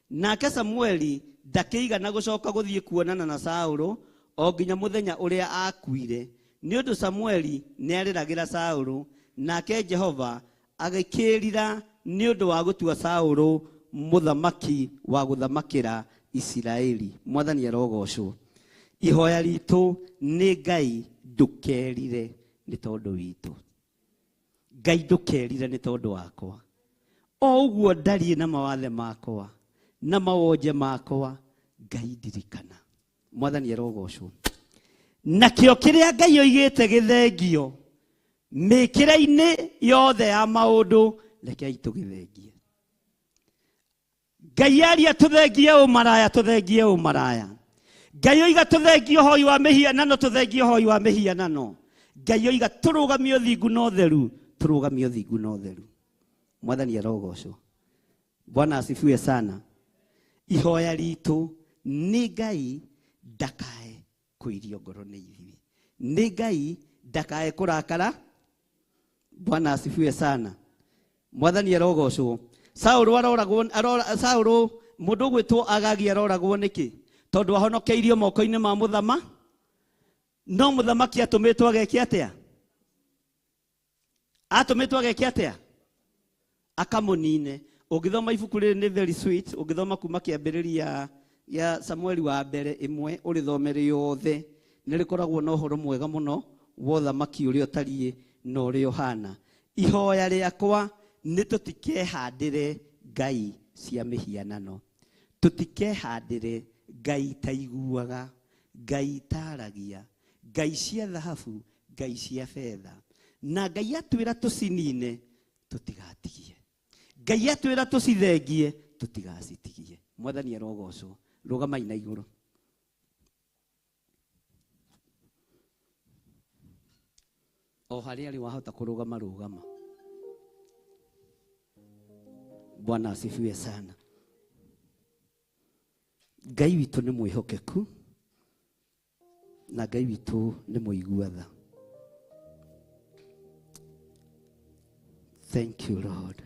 Nake Samueli ndakĩigana gũcoka gũthiĩ kuonana na Saũlũ o nginya mũthenya ũrĩa aakuire, nĩ ũndũ Samueli nĩarĩragĩra Saũlũ, nake Jehova agĩkĩĩrira nĩ ũndũ wa gũtua Saũlũ mũthamaki wa gũthamakĩra Isiraeli. Mwathani arogocwo. Ihoya ritũ nĩ Ngai ndũkerire nĩ tondũ witũ. Ngai ndũkerire nĩ tondũ wakwa. O ũguo ndariĩ na mawathe makwa na mawonje makwa, Ngai ndirikana. Mwathani arogocwo. Nakĩo kĩrĩa Ngai oigĩte gĩthengio mĩkĩre-inĩ yothe ya maũndũ, rekei tũgĩthengie. Ngai aria tũthengie ũmaraya, tũthengie ũmaraya. Ngai oiga tũthengie ũhoi wa mĩhianano, tũthengie ũhoi wa mĩhianano. Ngai oiga tũrũgamie ũthingu na ũtheru, tũrũgamie ũthingu na ũtheru. Mwathani arogocwo. Bwana asifiwe sana. Ihoya ritũ nĩ Ngai ndakae kũirio ngoro nĩ ithuĩ. Nĩ Ngai ndakae kũrakara. Bwana asifiwe sana. Mwathani arogocwo. Saũlũ aroragwo, Saũlũ mũndũ ũgwĩtwo Agagi aroragwo nĩkĩ? Tondũ ahonokeirio moko-inĩ ma mũthama. No mũthamaki atũmĩtwo ageke atĩa? Atũmĩtwo ageke atĩa? Akamũnine. Ũngĩthoma ibuku rĩrĩ nĩ very sweet, ũngĩthoma kuma kĩambĩrĩria gĩa Samueli wa mbere ĩmwe ũrĩthome rĩothe, nĩ rĩkoragwo na ũhoro mwega mũno wa ũthamaki ũrĩa ũtariĩ na ũrĩa ũhana. Ihoya rĩakwa nĩ tũtikehandĩre ngai cia mĩhianano, tũtikehandĩre ngai itaiguaga, ngai itaragia, ngai cia thahabu, ngai cia betha. Na Ngai atwĩra tũcinine, tũtigatigie. Ngai atwĩra tũcithengie, tũtigacitigie. Mwathani arogocwo. Rũgamai na igũrũ. O harĩa arĩ wahota kũrũgama, rũgama. Bwana asifiwe sana. Ngai witũ nĩ mwĩhokeku na Ngai witũ nĩ mũigua tha. Thank you Lord.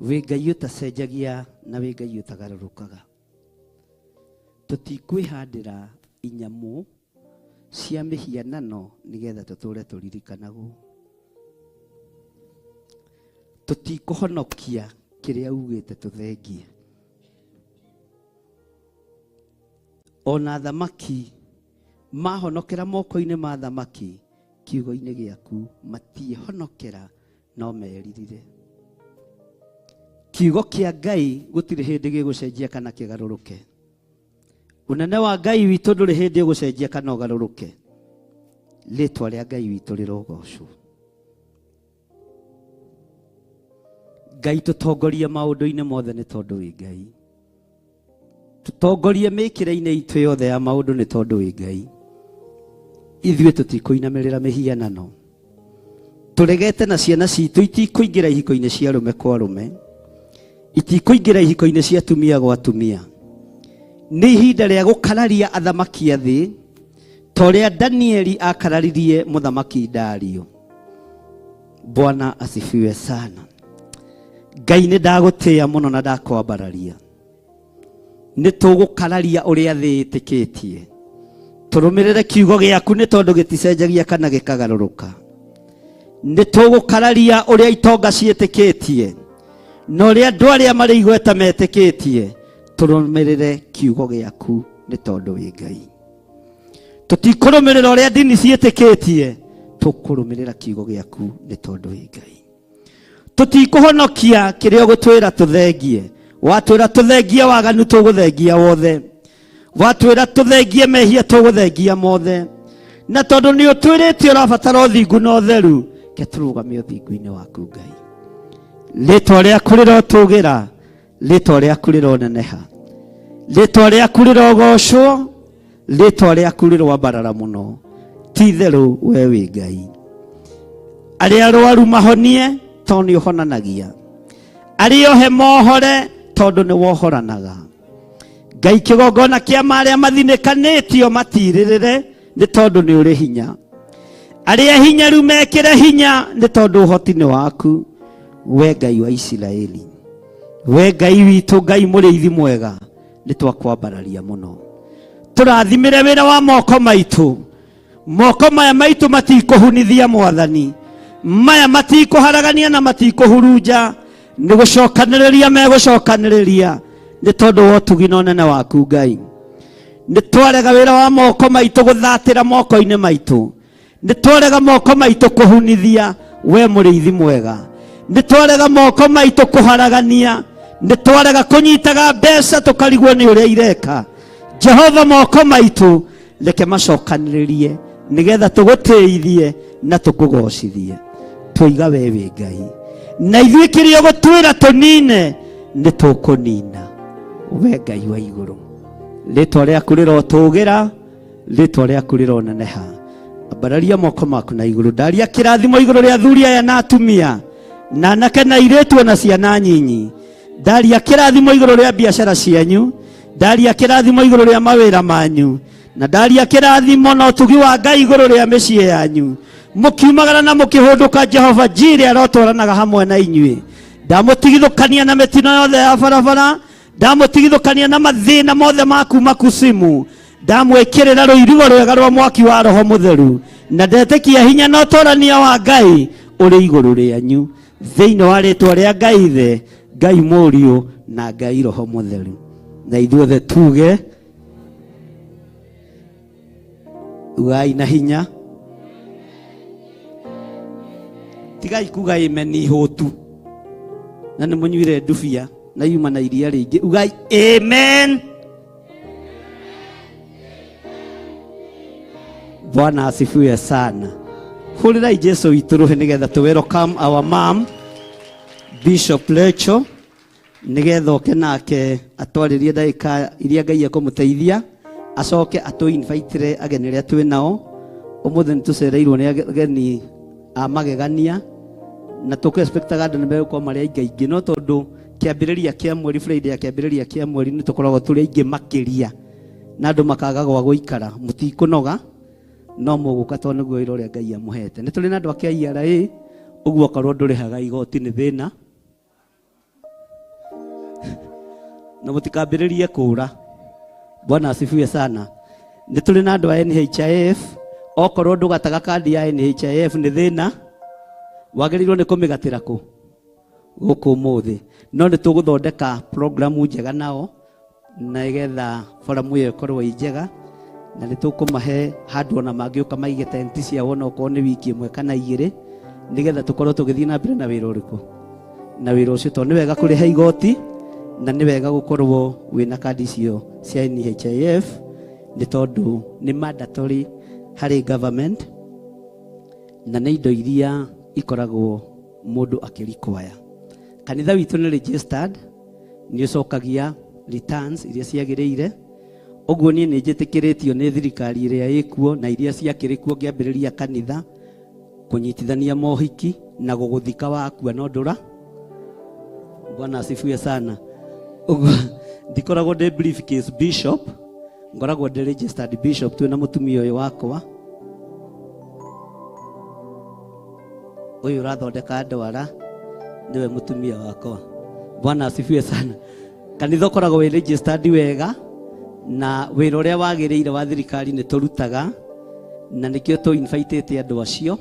Wĩ Ngai ũtacenjagia na wĩ Ngai ũtagarũrũkaga. Tũtikwĩhandĩra inyamũ cia mĩhianano nĩgetha tũtũre tũririkanagwo. Tũtikũhonokia kĩrĩa ugĩte tũthengie. Ona thamaki mahonokera moko-inĩ ma thamaki kiugo-inĩ gĩaku matiĩhonokera no meririre. Kiugo kĩa Ngai gũtirĩ hĩndĩ gĩgũcenjia kana kĩgarũrũke. Ũnene wa Ngai witũ ndũrĩ hĩndĩ ũgũcenjia kana ũgarũrũke. Rĩtwa rĩa Ngai witũ rĩrogocwo. Ngai tũtongorie maũndũ-inĩ mothe nĩ tondũ wĩ Ngai. Tũtongorie mĩkĩre-inĩ itũ yothe ya maũndũ nĩ tondũ wĩ Ngai. Ithuĩ tũtikũinamĩrĩra mĩhianano. Tũregete na ciana citũ itikũingĩra ihiko-inĩ cia arũme kwa arũme, itikũingĩra ihiko-inĩ cia atumia gwa atumia. Nĩ ihinda rĩa gũkararia athamaki a thĩ ta ũrĩa Danieli akararirie mũthamaki Dario. Bwana asifiwe sana. Ngai nĩ ndagũtĩĩa mũno na ndakwambararia. Nĩ tũgũkararia ũrĩa thĩ ĩtĩkĩtie. Tũrũmĩrĩre kiugo gĩaku nĩ tondũ gĩticenjagia kana gĩkagarũrũka. Nĩ tũgũkararia ũrĩa itonga ciĩtĩkĩtie na ũrĩa andũ arĩa marĩ igweta metĩkĩtie. Tũrũmĩrĩre kiugo gĩaku nĩ tondũ wĩ Ngai. Tũtikũrũmĩrĩra ũrĩa ndini ciĩtĩkĩtie, tũkũrũmĩrĩra kiugo gĩaku nĩ tondũ wĩ Ngai. Tũtikũhonokia kĩrĩa ũgũtwĩra tũthengie. Watwĩra tũthengie waganu, tũgũthengia wothe. Watwĩra tũthengie mehia, tũgũthengia mothe. Na tondũ nĩ ũtwĩrĩte ũrabatara ũthingu na ũtheru, ke tũrũgame ũthingu-inĩ waku Ngai. Rĩtwa rĩaku rĩrotũgĩra, rĩtwa rĩaku rĩroneneha, rĩtwa rĩaku rĩrogocwo, rĩtwa rĩaku rĩroambarara mũno. Ti itherũ we wĩ Ngai. Arĩa arwaru mahonie tondũ nĩ ũhonanagia, arĩa ohe mohore tondũ nĩ wohoranaga. Ngai, kĩgongona kĩa marĩa mathinĩkanĩtio matirĩrĩre nĩ tondũ nĩ ũrĩ hinya. Arĩa hinyaru mekĩre hinya nĩ tondũ ũhoti nĩ waku, we Ngai wa Isiraeli. We Ngai witũ, Ngai mũrĩithi mwega, nĩ twakwambararia mũno. Tũrathimĩre wĩra wa moko maitũ. Moko maya maitũ matikũhunithia Mwathani, maya matikũharagania na matikũhurunja, nĩ gũcokanĩrĩria megũcokanĩrĩria nĩ tondũ wa ũtugi na ũnene waku Ngai. Nĩ twarega wĩra wa moko maitũ gũthatĩra moko-inĩ maitũ, nĩ twarega moko maitũ kũhunithia we mũrĩithi mwega, nĩ twarega moko maitũ kũharagania, nĩ twarega kũnyitaga mbeca tũkarigwo nĩ ũrĩa ireka. Jehova, moko maitũ reke macokanĩrĩrie nĩgetha tũgũtĩithie na tũkũgocithie. Tũiga we wĩ Ngai, na ithuĩ kĩrĩa ũgũtwĩra tũnine nĩ tũkũnina. We Ngai wa igũrũ, rĩtwa rĩaku rĩrotũgĩra, rĩtwa rĩaku rĩroneneha. Ambararia moko maku na igũrũ. Ndaria kĩrathimo igũrũ rĩa athuri aya na atumia na anake na airĩtu ona ciana nyinyi. Ndaria kĩrathimo igũrũ rĩa biacara cianyu, ndaria kĩrathimo igũrũ rĩa mawĩra manyu, na ndaria kĩrathimo na ũtugi wa Ngai igũrũ rĩa mĩciĩ yanyu. Mũkiumagara na mũkĩhũndũka, Jehova Jire arotwaranaga hamwe na inyuĩ. Ndamũtigithũkania na mĩtino yothe ya barabara. Ndamũtigithũkania na mathĩna mothe ma kuma kusimu. Ndamwĩkĩrĩra rũirigo rwega rwa mwaki wa Roho Mũtheru, na ndetĩkia hinya na ũtũrania wa Ngai ũrĩ igũrũ rĩanyu, thĩinĩ wa rĩtwa rĩa Ngai Ithe, Ngai Mũriũ na Ngai Roho Mũtheru. Na ithuothe tuge ugai na hinya, tigai kuga amen ihũtu na nĩ mũnyuire ndubia na yuma na iria rĩingĩ. Ugai amen. Bwana asifiwe sana. Hũrĩrai Jesu witũ rũhĩ nĩgetha tũ welcome our mom Bishop Lecho, nĩgetha oke nake atwarĩrie ndagĩka iria Ngai ekũmũteithia, acoke atũ invitire ageni arĩa twĩ nao ũmũthĩ. Nĩ tũcereirwo nĩ ageni a magegania na tũkũ expectaga andũ nĩ megũkorwo marĩ aingĩ aingĩ, no tondũ kĩambĩrĩria kĩa mweri, Friday ya kĩambĩrĩria kĩa mweri, nĩ tũkoragwo tũrĩ aingĩ makĩria na andũ makaga gwa gũikara. Mũtikũnoga no mũgũka tondũ nĩguo wĩra ũrĩa Ngai amũhete. Nĩ tũrĩ na andũ a KRA, ũguo okorwo ndũrĩhaga igoti nĩ thĩna na mũtikambĩrĩrie kũra. Bwana asifiwe sana. Nĩ tũrĩ na andũ a NHIF, okorwo ndũgataga kandi ya NHIF nĩ thĩna, wagĩrĩirwo nĩ kũmĩgatĩra kũ gũkũ ũmũthĩ, no nĩ tũgũthondeka programu njega nao na igetha foramu ĩyo ĩkorwo ĩ njega, na nĩ tũkũmahe handũ ona mangĩũka maige tenti ciao ona okorwo nĩ wiki ĩmwe kana igĩrĩ, nĩgetha tũkorwo tũgĩthiĩ na mbere na wĩra ũrĩkũ na wĩra ũcio, tondũ nĩ wega kũrĩha igoti na nĩ wega gũkorwo wĩna kandi icio cia NHIF, nĩ tondũ nĩ mandatory harĩ government na nĩ indo iria ikoragwo mũndũ akĩrikwaya. Kanitha witũ nĩ registered, nĩ ũcokagia returns iria ciagĩrĩire. Ũguo niĩ nĩ njĩtĩkĩrĩtio nĩ thirikari ĩrĩa ĩkuo na iria ciakĩrĩ kuo ngĩambĩrĩria kanitha kũnyitithania mohiki na gũgũthika wakua no ndũra. Bwana asifiwe sana. Ũguo ndikoragwo ndĩ briefcase bishop, ngoragwo ndĩ registered bishop twĩna mũtumia ũyũ wakwa ũyũ ũrathondeka ndwara, nĩwe mũtumia wakwa. Bwana asifiwe sana. Kanitha ũkoragwo wĩ registered wega na wĩra ũrĩa wagĩrĩire wa thirikari nĩ tũrutaga, na nĩkĩo tũ invitĩte andũ acio,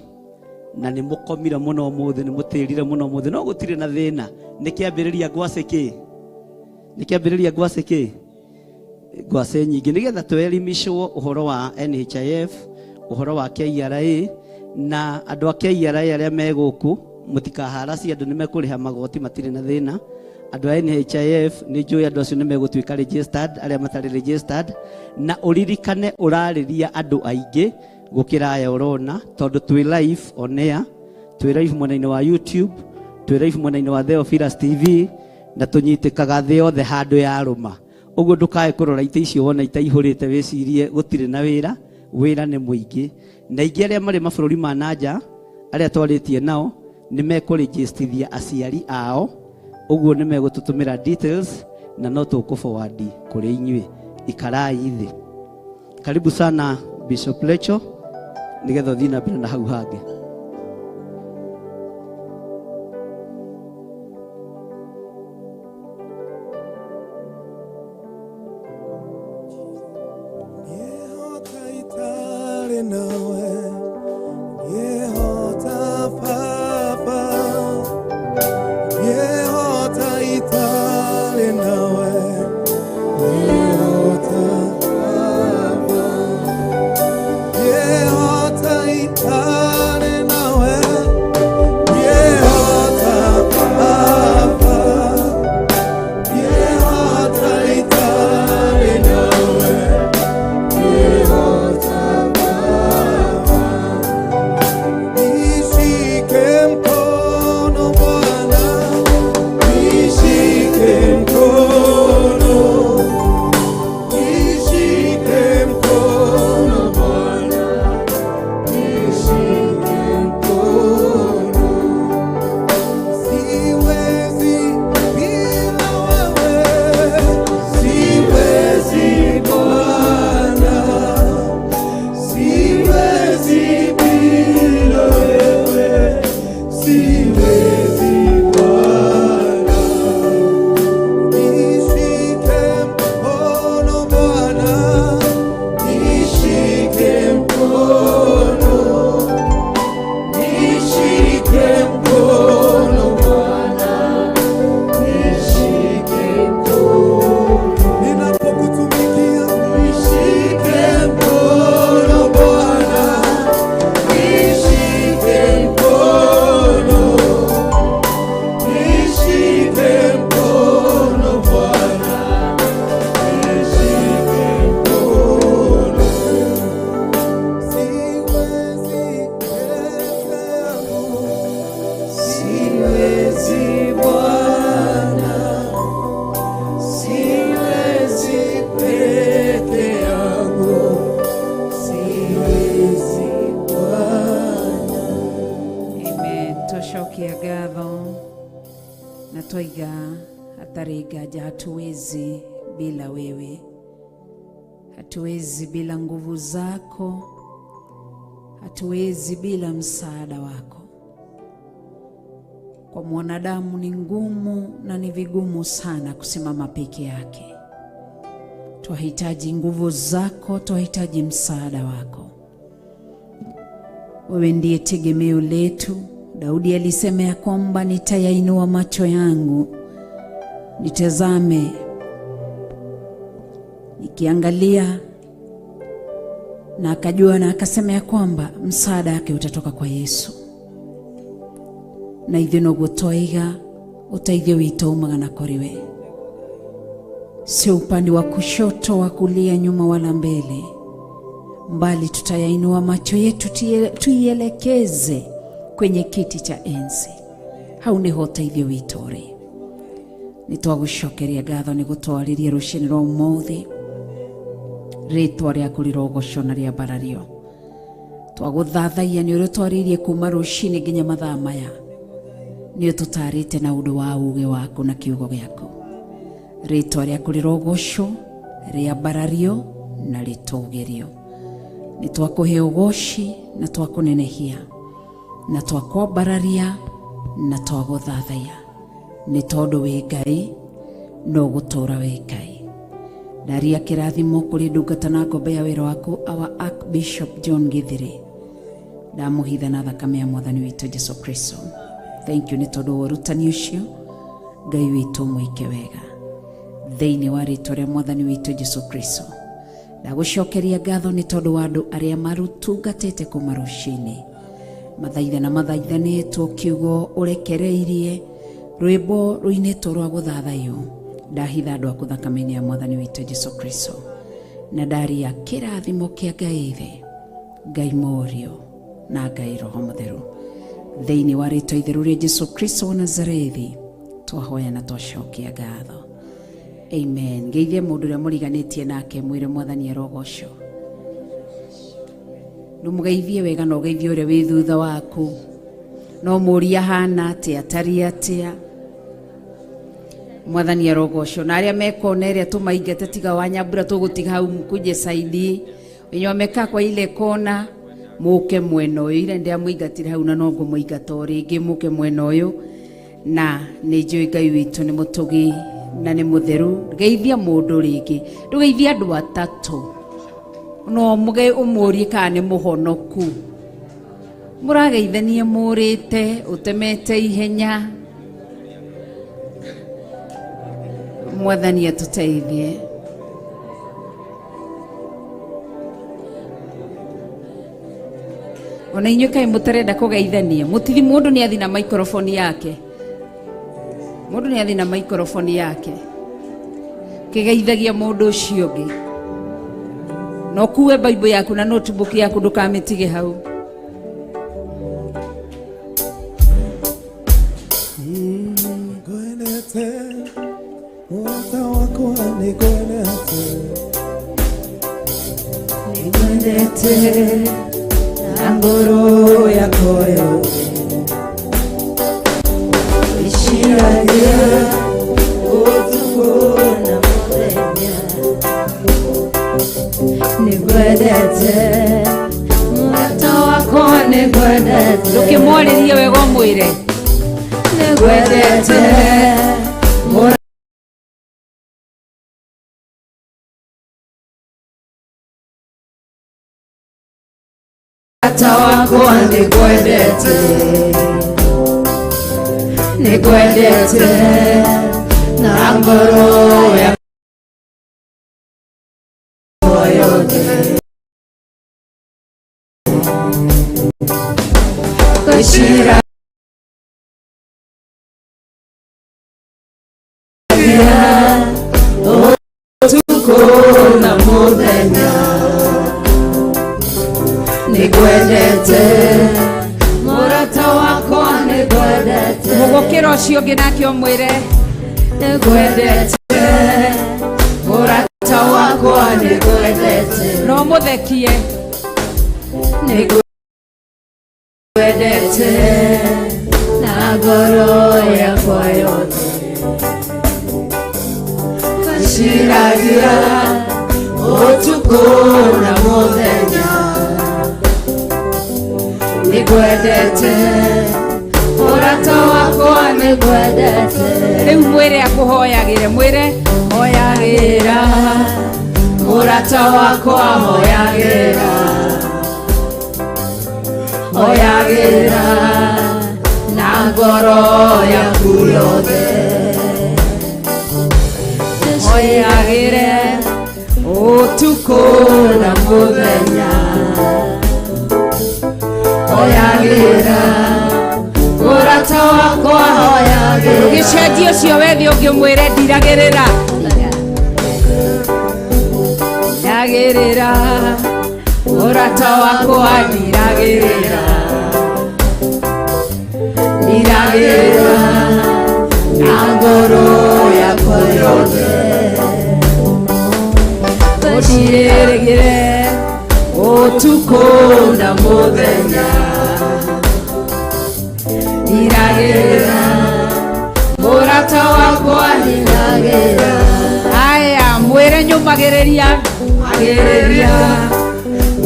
na nĩ mũkomire mũno ũmũthĩ, nĩ mũtĩrire mũno ũmũthĩ, no gũtirĩ na thĩna. Nĩ kĩambĩrĩria ngwacĩ kĩ, nĩ kĩambĩrĩria ngwacĩ kĩ, ngwacĩ nyingĩ, nĩgetha twerimicwo ũhoro wa NHIF, ũhoro wa KRA, na andũ a KRA arĩa me gũkũ mũtikaharaci andũ, nĩ mekũrĩha magoti, matirĩ na thĩna. Andũ a NHIF nĩ njũĩ andũ acio nĩ megũtuĩka registered, arĩa matarĩ registered, na ũririkane ũrarĩria andũ aingĩ gũkĩra aya ũrona, tondũ twĩ live on air, twĩ live mwena-inĩ wa YouTube, twĩ live mwena-inĩ wa Theophilus TV, na tũnyitĩkaga thĩ yothe handũ yarũma. Ũguo ndũkae kũrora itĩ icio wona itaihũrĩte wĩcirie gũtirĩ na wĩra. Wĩra nĩ mũingĩ, na ingĩ arĩa marĩ mabũrũri ma nanja arĩa twarĩtie nao nĩ mekũrĩgĩstithia aciari ao, ũguo nĩ megũtũtũmĩra details na no tũkũ forward kũrĩ inyuĩ. Ikarai thĩ. Karibu sana Bishop Lecho, nĩgetha ũthiĩ na mbere na hau hangĩ. Yehota itarĩ nawe, Yehota Baba, Yehota itarĩ nawe, Yehota Baba, Yehota itarĩ Twaiga hatarĩ nganja, hatuwezi bila wewe, hatuwezi bila nguvu zako, hatuwezi bila msaada wako. Kwa mwanadamu ni ngumu na ni vigumu sana kusimama peke yake. Twahitaji nguvu zako, twahitaji msaada wako. Wewe ndiye tegemeo letu. Daudi alisema ya kwamba nitayainua macho yangu nitazame, nikiangalia, na akajua na akasema ya kwamba msaada wake utatoka kwa Yesu. Na ithuĩ noguo twaiga ũteithio witũ umaga na kũrĩ we, sio upande wa kushoto wa kulia, nyuma wala mbele, mbali tutayainua macho yetu tuielekeze kwenye kiti cha enzi. Hau niho ũteithio witũ ũrĩ. Nĩ twagũcokeria ngatho nĩ gũtwarĩria rũcinĩ rwa ũmũthĩ. Rĩtwa rĩaku rĩrogocwo na rĩambarario. Twagũthathaiya nĩ ũrĩa ũtwarĩirie kuma rũcinĩ nginya mathaa maya. Nĩ ũtũtarĩte na ũndũ wa ũũgĩ waku na kiugo gĩaku. Rĩtwa rĩaku rĩrogocwo, rĩambarario na rĩtũgĩrio. Nĩ twakũhe ũgoci na twakũnenehia na twakwambararia na twagũthathaiya, nĩ tondũ wĩ Ngai no gũtũũra wĩ Ngai. Ndaria kĩrathimo kũrĩ ndungata na ngombe ya wĩra waku, our Archbishop John Githiri. Ndamũhitha na thakame ya mwathani witũ Jesu Kristo. Thank you nĩ tondũ wa ũrutani ũcio. Ngai witũ mwĩke wega thĩinĩ wa rĩtwa rĩa mwathani witũ Jesu Kristo. Ndagũcokeria ngatho nĩ tondũ wa andũ arĩa marutungatĩte kuma rũcinĩ, mathaitha na mathaithanĩtwo, kiugo ũrekereirie, rwĩmbo rũinĩtwo rwa gũthathaiyo. Ndahitha andũ aku thakame-inĩ ya mwathani witũ Jesu Kristo, na ndaria kĩrathimo kĩa Ngai Ithe, Ngai Mũriũ na Ngai Roho Mũtheru thĩinĩ wa rĩtwa itheru rĩa Jesu Kristo wa Nazarethi. Twahoya na twacokia ngatho, amen. Ngeithie mũndũ ũrĩa mũriganĩtie nake, mwĩre mwathani arogocwo. Ndũmũgeithie wega na ũgeithie ũrĩa wĩ thutha waku, no mũũrie ahana atĩa, atariĩ atĩa. Mwathani arogocwo. Na arĩa mekona ĩrĩa tũmaingate, tiga wa nyambura tũgũtiga hau, mkuje saidi wenye wamekaa kwa ile kona, mũke mwena ũyũ. Ira ndĩamũingatire hau na no ngũmũingata o rĩngĩ, mũke mwena ũyũ. Na nĩ njũĩ Ngai witũ nĩ mũtũgi na nĩ mũtheru. Geithia mũndũ rĩngĩ, ndũgeithie andũ atatũ, no mũge ũmũrie kana nĩ mũhonoku. Mũrageithania mũrĩte ũtemete ihenya. Mwathani atũteithie. Ona inyuĩ kaĩ mũtarenda kũgeithania, mũtithi mũndũ nĩ athi na microphone yake, mũndũ nĩ athi na microphone yake kĩgeithagia mũndũ ũcio ũngĩ. Na ũkue Bible yaku na notebook yaku, ndũkamĩtige hau. Ngwendete mũrata wakwa, nĩngwendete. Nĩngwendete na ngoro yakwa yothe, Iciragia ũtukũ na mũthenya. Nĩngwendete mũrata wakwa, nĩngwendete. Ndũkĩmwarĩrie wega, ũmwĩre Nĩngwendete mũrata wakwa, nĩngwendete, nĩngwendete na ngoro yakwa yothe. Ngwĩciragia ũtukũ na mũthenya. Nĩngwendete mũrata wakwa, nĩngwendete. Mũgũkĩra ũcio ũngĩ nake ũmwĩre Nĩngwendete mũrata wakwa, nĩngwendete. No mũthekie. Nĩngwendete na ngoro yakwa yothe. Ũtukũ na mũthenya nĩngwendete, mũrata wakwa nĩngwendete. Rĩu mwĩre akũhoyagĩre, mwĩre hoyagĩra, mũrata wakwa hoyagĩra, hoyagĩra na ngoro yaku yothe, hoyagĩre ũtukũ na mũthenya, hoyagĩra mũrata wakwa hoyagĩra. Gĩcenjia ũcio wethe ũngĩ ũmwĩre ndiragĩrĩra, ndiragĩrĩra, mũrata wakwa ndiragĩrĩra, ndiragĩrĩra na ngoro yakwa yothe, ũndirĩrĩgĩre ũtukũ na mũthenya, ndiragĩrĩra mũrata wakwa ndiragĩrĩra. Aya, mwĩre nyũmagĩrĩria, magĩrĩria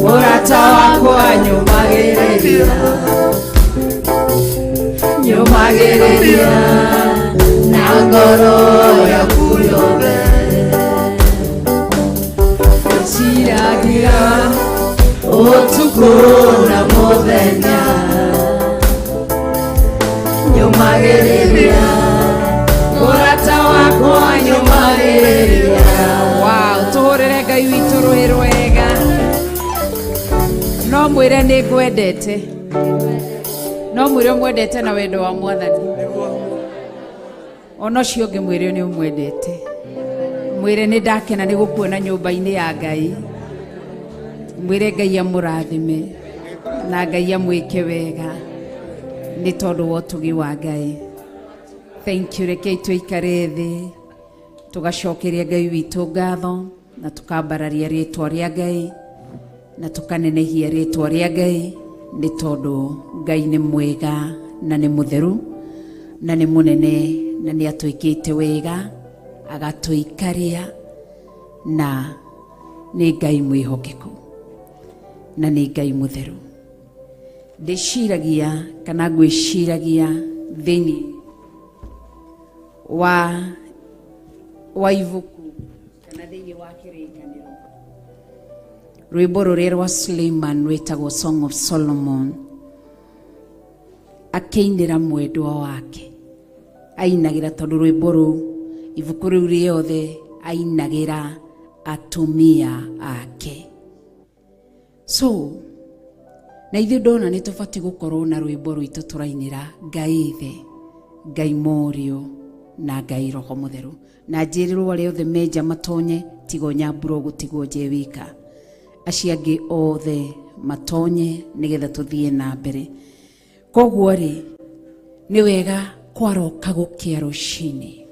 mũrata wakwa nyũmagĩrĩria, nyũmagĩrĩria na ngoro yaku yothe, ciragira ũtukũ na mũthenya, nyũmagĩrĩria mũrata wakwa nyũmagĩrĩria. Wow, tũhũrĩre Ngai witũ rũhĩ rwega. No mwĩre nĩ ngwendete, no mwĩre ũmwendete na wendo wa Mwathani. Ona ũcio ũngĩ mwĩre nĩ ũmwendete, mwĩre nĩ ndakena nĩ gũkuona nyũmba-inĩ ya Ngai, mwĩre Ngai amũrathime na Ngai amwĩke wega nĩ tondũ wa ũtugi wa Ngai. Thank you. Rekei tũikare thĩ tũgacokeria Ngai witũ ngatho na tũkambararia rĩtwa rĩa Ngai na tũkanenehia rĩtwa rĩa Ngai nĩ tondũ Ngai nĩ mwega na nĩ mũtheru na nĩ mũnene na nĩ atwĩkĩte wega agatũikaria na nĩ Ngai mwĩhokeku na nĩ Ngai mũtheru. Ndĩciragia kana ngwĩciragia thĩinĩ wa ibuku kana thĩinĩ wa kĩrĩkanĩro rwĩmbo rũrĩa rwa Suleiman rwĩtagwo Song of Solomon, akĩinĩra mwendwa wake, ainagĩra tondũ rwĩmbo rũu ibuku rĩu rĩothe ainagĩra atumia ake. So na ithuĩ ndona nĩ tũbatiĩ gũkorwo na rwĩmbo rwitũ tũrainĩra Ngai Ithe, Ngai Mũriũ na Ngai Roho Mũtheru. Na njĩrĩrwo arĩa othe menja matonye, tigo Nyambura gũtigwo nje wika, acio angĩ othe matonye nĩgetha tũthiĩ na mbere. Koguo rĩ, nĩ wega kwaroka gũkĩa rũcinĩ,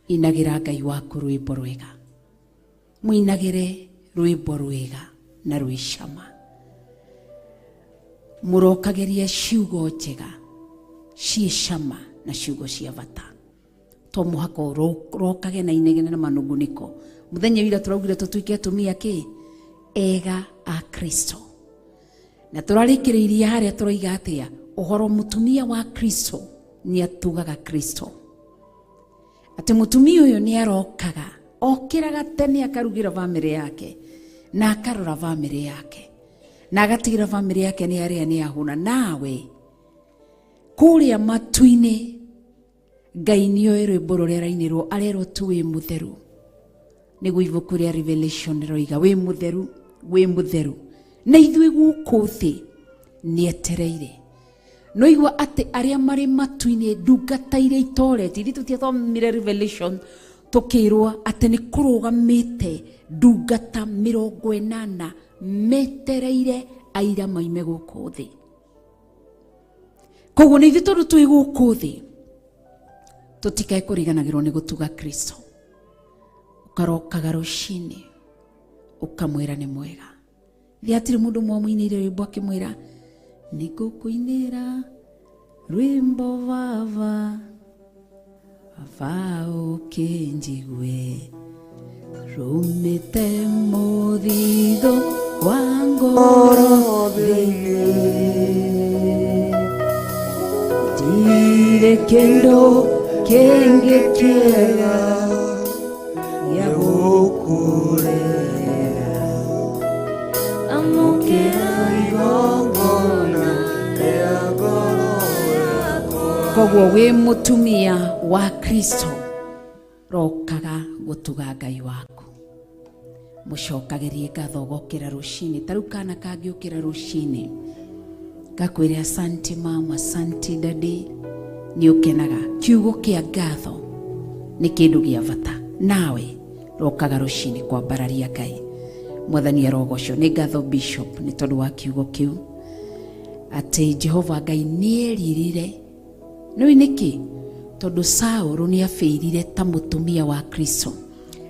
inagĩra Ngai waku rwĩmbo rwega, mũinagĩre rwĩmbo rwega na rwĩ cama, mũrokagĩrie ciugo njega ciĩ cama na ciugo cia bata. To mũhaka ũrokage na inegene na manungunĩko. Mũthenya wira tũraugire tũtuĩke atumia kĩ ega a Kristo, na tũrarĩkĩrĩirie harĩa tũroiga atĩa ũhoro mũtumia wa Kristo nĩ atugaga Kristo, atĩ mũtumia ũyũ nĩ arokaga okĩraga tene akarugĩra bamĩrĩ yake na akarora bamĩrĩ yake na agatigĩra bamĩrĩ yake nĩ arĩa nĩ ahũna. Nawe kũrĩa matu-inĩ Ngai nĩoĩ rwĩmbo rũrĩa rainĩrwo arerwo tu wĩ mũtheru, nĩguo ibuku rĩa Revelation rĩroiga wĩ mũtheru, wĩ mũtheru. Na ithuĩ gũkũ thĩ nĩetereire. No igua atĩ arĩa marĩ matu-inĩ ndungata iria itorete, ithuĩ tũtiathomire Revelation tũkĩrwo atĩ nĩ kũrũgamĩte ndungata 80 metereire aira maime gũkũ thĩ. Koguo nĩ ithuĩ tondũ twĩ gũkũ thĩ tũtikae kũriganagĩrwo nĩ gũtuga Kristo. Ũkarokaga rũcinĩ ũkamwĩra nĩ mwega. Thĩ hatirĩ mũndũ mwamũinĩire rwĩmbo akĩmwĩra nĩ ngũkũinĩra rwĩmbo baba, baba ũkĩnjigue Rũmĩte mũthithũ wa ngoro thĩinĩ, ndirĩ kĩndũ kĩngĩ kĩega gĩa gũkũrehera. Amũkĩra igongona rĩa ngoro yakwa. Koguo wĩ mũtumia wa Kristo, rokaga gũtuga Ngai waku, mũcokagĩrie ngatho ũgokĩra rũcinĩ. Ta rĩu kana kangĩũkĩra rũcinĩ gakwĩre asanti mama, asanti daddy, nĩ ũkenaga. Kiugo kĩa ngatho nĩ kĩndũ gĩa bata. Nawe rokaga rũcinĩ kwambararia Ngai. Mwathani arogocwo. Nĩ ngatho Bishop nĩ tondũ wa kiugo kĩu, atĩ Jehova Ngai nĩ eririre. Nĩũĩ nĩkĩ? Tondũ Saũlũ nĩ abĩirire ta mũtumia wa Kristo.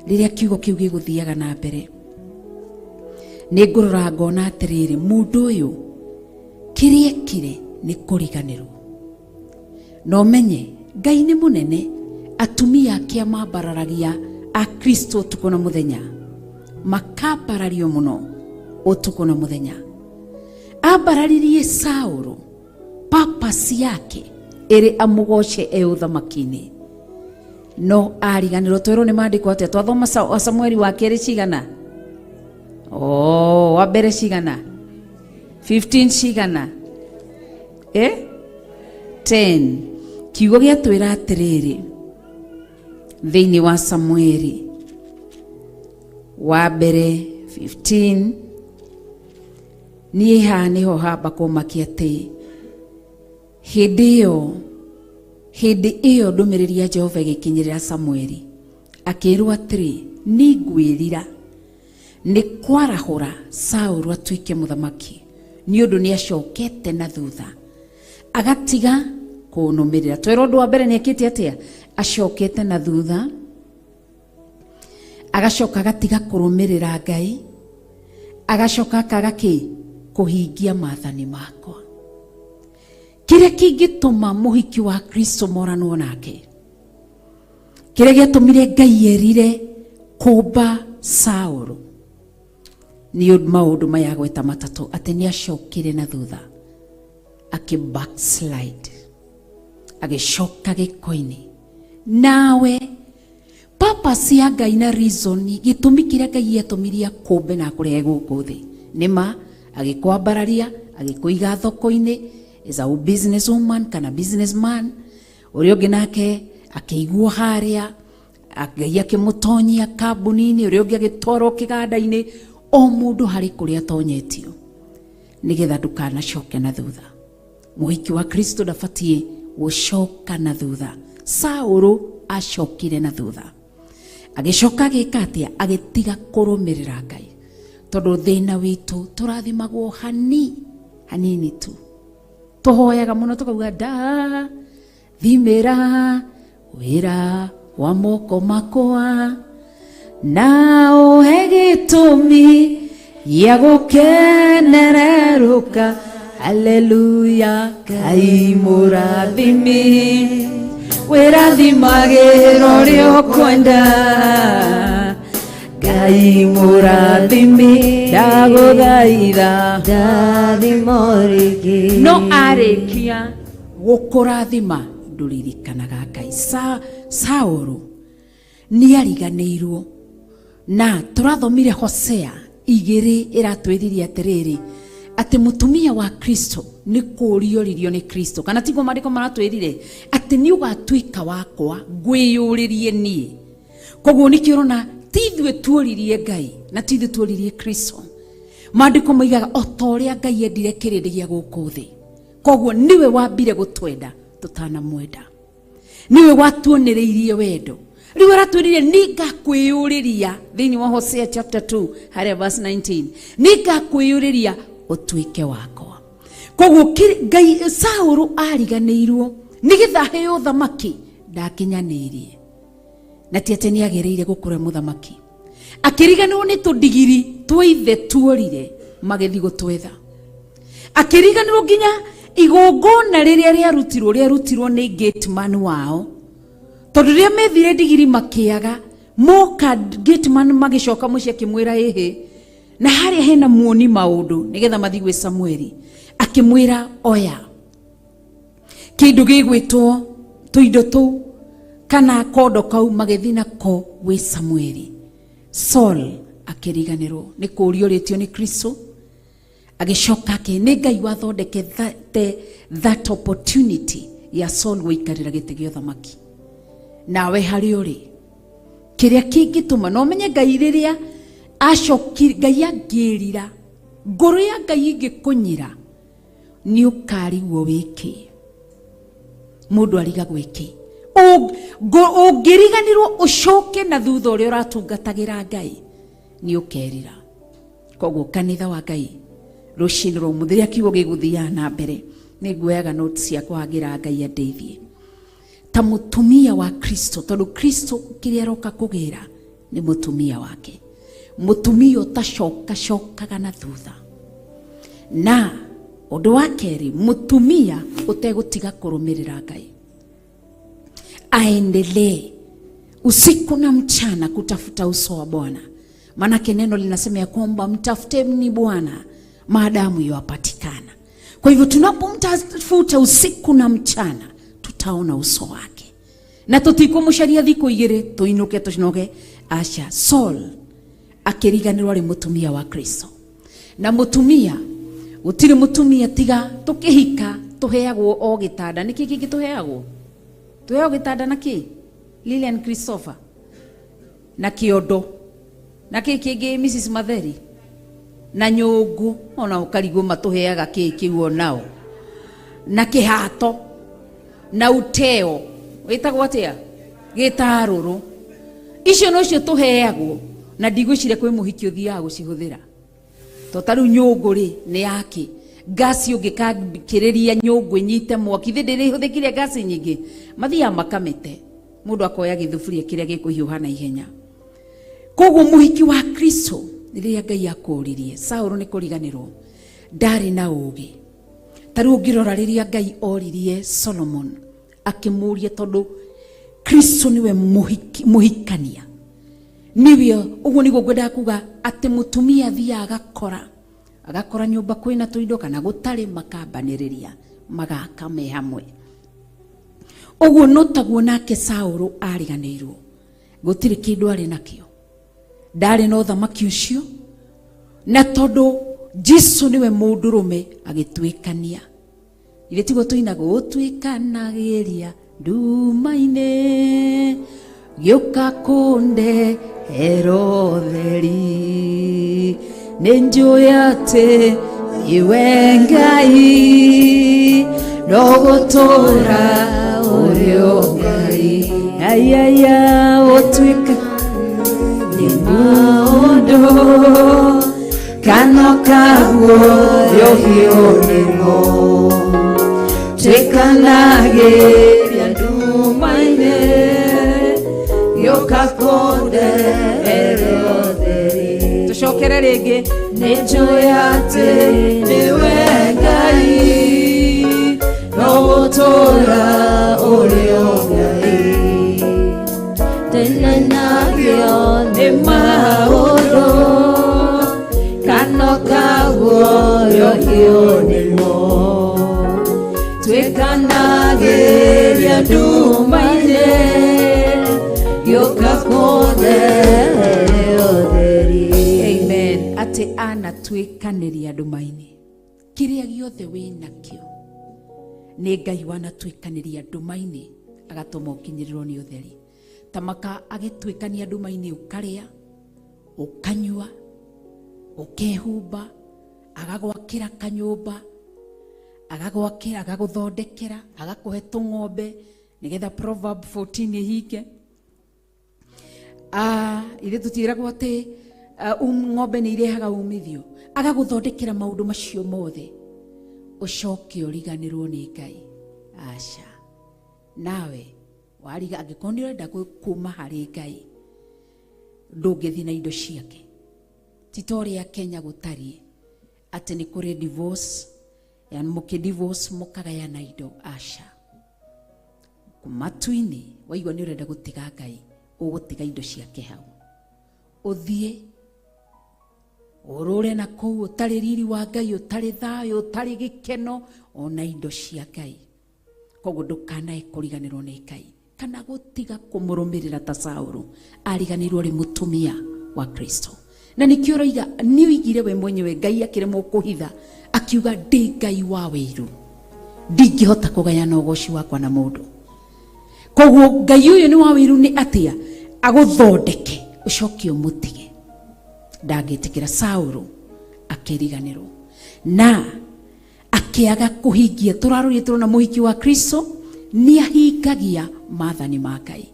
Rĩrĩa kiugo kĩu gĩgũthiaga na mbere, nĩ ngũrora ngona atĩrĩrĩ, mũndũ ũyũ kĩrĩa ekire nĩ kũriganĩrwo. Na ũmenye Ngai nĩ mũnene, atumia ake mambararagia a Kristo ũtukũ na mũthenya, makambarario mũno ũtukũ na mũthenya. Ambararirie Saũlũ, purpose yake ĩrĩ amũgoce e ũthamaki-inĩ, no ariganĩrwo. Twerwo nĩ maandĩko atĩa? Twathoma Samueli wa kerĩ cigana? Oh, wa mbere cigana? 15 cigana? 10. Kiugo gĩatwĩra atĩrĩrĩ thĩinĩ wa Samueli wa mbere 15, niĩ haha nĩho hamba kũmakia atĩ hĩndĩ ĩyo ndũmĩrĩri ya Jehova ĩgĩkinyĩrĩra Samueli, akĩĩrwo atĩrĩ, nĩngwĩrira nĩ kwarahũra Saũlũ atuĩke mũthamaki, nĩ ũndũ nĩ acokete na thutha agatiga kũnũmĩrĩra. Twerwo ũndũ wa mbere nĩ ekĩte atĩa? Acokete na thutha, agacoka agatiga kũrũmĩrĩra Ngai, agacoka akaga kĩ? Kũhingia maathani makwa. Kĩrĩa kĩngĩtũma mũhiki wa Kristo moranwo nake, kĩrĩa gĩatũmire Ngai erire kũmba Saũlũ, nĩ maũndũ maya gweta matatũ, atĩ nĩ acokire na thutha, akĩ backslide, agĩcoka gĩko-inĩ. Nawe purpose ya Ngai na reason, gĩtũmi kĩrĩa Ngai atũmirie akũmbe na akũrehe gũkũ thĩ, nĩma agĩkwambararia, agĩkũiga thoko-inĩ as a business woman kana business man, ũrĩa ũngĩ nake akĩiguo harĩa, Ngai akĩmũtonyia kambuni-inĩ, ũrĩa ũngĩ agĩtwarwo kĩganda-inĩ, o mũndũ harĩ kũrĩa atonyetio, nĩgetha ndũkanacoke na thutha. Mũhiki wa Kristo ndabatiĩ gũcoka na thutha. Saũlũ acokire na thutha, agĩcoka agĩka atĩa? Agĩtiga kũrũmĩrĩra Ngai. Tondũ thĩna witũ tũrathimagwo hanini tu, tũhoyaga mũno tũkauga nda thimĩra wĩra wa moko makwa, na ũhe gĩtũmi gĩa gũkenererũka. Haleluya. Ngai mũrathimi, wĩrathimagĩra ũrĩa ũkwenda. Ngai mũrathimi, ndagũthaitha Ndathimo rĩngĩ. No arĩkia gũkũrathima ndũririkanaga Ngai. Saũlũ nĩ ariganĩirwo. Na tũrathomire Hosea 2 ĩratwĩririe atĩrĩrĩ, atĩ mũtumia wa Kristo nĩ kũũrioririo nĩ Kristo, kana tiguo maandĩko maratwĩrire atĩ nĩ ũgatuĩka wakwa ngwĩyũrĩrie niĩ. Koguo nĩkĩo ũrona ti ithuĩ tuoririe Ngai na ti ithuĩ tuoririe Kristo. Maandĩko moigaga o ta ũrĩa Ngai endire kĩrĩndĩ gĩa gũkũ thĩ, koguo nĩwe wambire gũtwenda tũtanamwenda, nĩwe watuonereirie wendo. Rĩu aratwĩrire nĩngakwĩyũrĩria thĩinĩ wa Hosea chapter 2 harĩa verse 19, nĩngakwĩyũrĩria ũtuĩke wakwa. Koguo Ngai Saũlũ ariganĩirwo nĩgetha aheo ũthamaki, ndakinyanĩirie, na ti atĩ nĩagĩrĩire gũkũra mũthamaki. Akĩriganĩrwo nĩ tũndigiri twa ithe tuorire magĩthiĩ gũtwetha, akĩriganĩrwo nginya igongona rĩrĩa rĩarutirwo nĩ gateman wao, tondũ rĩrĩa methire ndigiri makĩaga, Moka gateman magĩcoka mũciĩ akĩmwĩra ĩhĩ na harĩa hena muoni maũndũ nĩgetha mathiĩ gwĩ Samueli akĩmwĩra oya kĩndũ gĩgwĩtwo tũindo tũu kana kondo kau magĩthiĩ nako gwĩ Samueli. Saul akĩriganĩrwo nĩ kũũrio rĩtio nĩ Kristo agĩcoka ake nĩ Ngai wathondekete that opportunity ya Saul gũikarĩra gĩtĩ gĩa ũthamaki. Nawe harĩ ũrĩ kĩrĩa kĩngĩtũma no menye Ngai rĩrĩa acoki Ngai angĩrira ngoro ya Ngai ĩngĩkũnyira nĩ ũkarigwo wĩkĩ. Mũndũ arigagwo ĩkĩ ũngĩriganĩrwo ũcoke na thutha ũrĩa ũratungatagĩra Ngai nĩ ũkerira. Koguo kanitha wa Ngai rũcinĩ rwa ũmũthĩ rĩrĩa kiugo gĩgũthiaga na mbere nĩ nguoyaga notes ciakwa ngĩra Ngai andeithie ta mũtumia wa Kristo tondũ Kristo kĩrĩa aroka kũgĩra nĩ mũtumia wake, mũtumia ũtacokacokaga na thutha. Na ũndũ wa kerĩ, mũtumia ũtegũtiga kũrũmĩrĩra Ngai, aendelee usiku na mchana kutafuta uso wa Bwana. Maanake neno linasema ya kwamba mtafuteni Bwana maadamu yuapatikana. Kwa hivyo tunapomtafuta usiku na mchana tutaona uso wake. Na tũtikũmũcaria thikũ igĩrĩ tũinũke tũcinoge. Aca. Saul akĩriganĩrwo arĩ mũtumia wa Kristo. Na mũtumia gũtirĩ mũtumia tiga tũkĩhika tũheagwo o gĩtanda. Nĩkĩ kĩngĩ tũheagwo? Tũheagwo gĩtanda na kĩ? Lilian Christopher na kĩondo na kĩ kĩngĩ Mrs Matheri na nyũngũ ona ũkarigwo matũheaga kĩ kĩu onao na kĩhato na uteo wĩtagwo atĩa gĩtarũrũ. Icio nocio tũheagwo na ndigwĩciria kwĩ mũhiki ũthiaga gũcihũthĩra to ta rĩu nyũngũ rĩ nĩ yake ngasi ũngĩkakĩrĩria nyũngũ ĩnyite mwaki thĩ ndĩrĩhũthĩkire ngasi nyingĩ mathiaga makamĩte mũndũ akoya gĩthuburia kĩrĩa gĩkũhiũha na ihenya. Koguo mũhiki wa Kristo rĩrĩa Ngai akũririe Saũlũ nĩ kũriganĩrwo ndarĩ na ũũgĩ. Ta rĩu ũngĩrora rĩrĩa Ngai oririe Solomon akĩmũria tondũ Kristo nĩwe mũhikania nĩwe ũguo nĩguo ngwendaga kuga atĩ mũtumia athiaga agakora nyũmba kwĩna tũindo kana gũtarĩ makambanĩrĩria magaka me hamwe. Ũguo no taguo nake Saũlũ ariganĩirwo gũtirĩ kĩndũ arĩ nakĩo ndarĩ na ũthamaki ũcio na tondũ Jesu nĩwe mũndũrũme agĩtuĩkania. Ithe tiguo tũinaga ũtuĩkanagĩria nduma-inĩ gĩũka kũnde herotheri nĩ njũĩ atĩ iwe Ngai no gũtũũra ũrĩ o Ngai ayaya ũtuĩka nĩ maũndũ kana kaguoyohio nĩmo tuĩkanagĩria nduma-inĩ gĩũka kũnde herotheri. Tũcokere rĩngĩ nĩ njũĩ atĩ nĩwe Ngai no gũtũũra ũrĩ o Ngai tene nakĩo nĩ maũndũ kana kaguoyohio nĩmo tuĩkanagĩria nduma-inĩ gĩũka kũnde ũtheri. Amen. Atĩ anatuĩkanĩria nduma-inĩ kĩrĩa gĩothe wĩ nakĩo nĩ Ngai wanatuĩkanĩria nduma-inĩ agatũma ũkinyĩrĩrwo nĩ ũtheri. Ta maka agĩtuĩkania nduma-inĩ ũkarĩa ũkanyua ũkehumba agagwakĩra kanyũmba agagwakĩra agagũthondekera agakũhe tũng'ombe nĩgetha Proverb 14 ĩhinge. Ithe tũtiĩragwo atĩ ng'ombe nĩ irehaga umithio agagũthondekera maũndũ macio mothe ũcoke ũriganĩrwo nĩ Ngai. Aca nawe wariga angĩkorwo nĩ ũrenda kuma harĩ Ngai ndũngĩthiĩ na indo ciake. Ti ta ũrĩa Kenya gũtariĩ atĩ nĩ kũrĩ divorce yani mũkĩ divorce mũkagayana indo. Aca matu-inĩ waigua nĩ ũrenda gũtiga Ngai Ũgũtiga indo ciake hau, ũthiĩ ũrũre na kũu ũtarĩ riri wa Ngai, ũtarĩ thayũ, ũtarĩ gĩkeno, ona indo cia Ngai. Koguo ndũkanae kũriganĩrwo nĩ Ngai kana gũtiga kũmũrũmĩrĩra ta Saũlũ ariganĩirwo rĩ mũtumia wa Kristo. Na nĩkĩo ũroiga nĩ oigire we mwenyewe, Ngai akĩremwo kũhitha, akiuga ndĩ Ngai wa wĩiru, ndingĩhota kũgayana ũgoci wakwa na mũndũ. Koguo Ngai ũyũ nĩ wa wĩiru nĩ atĩa agũthondeke ũcoke ũmũtige? Ndangĩtĩkĩra. Saũlũ akĩriganĩrwo na akĩaga kũhingia. Tũraroria tũrona mũhiki wa Kristo nĩ ahingagia maathani ma Ngai.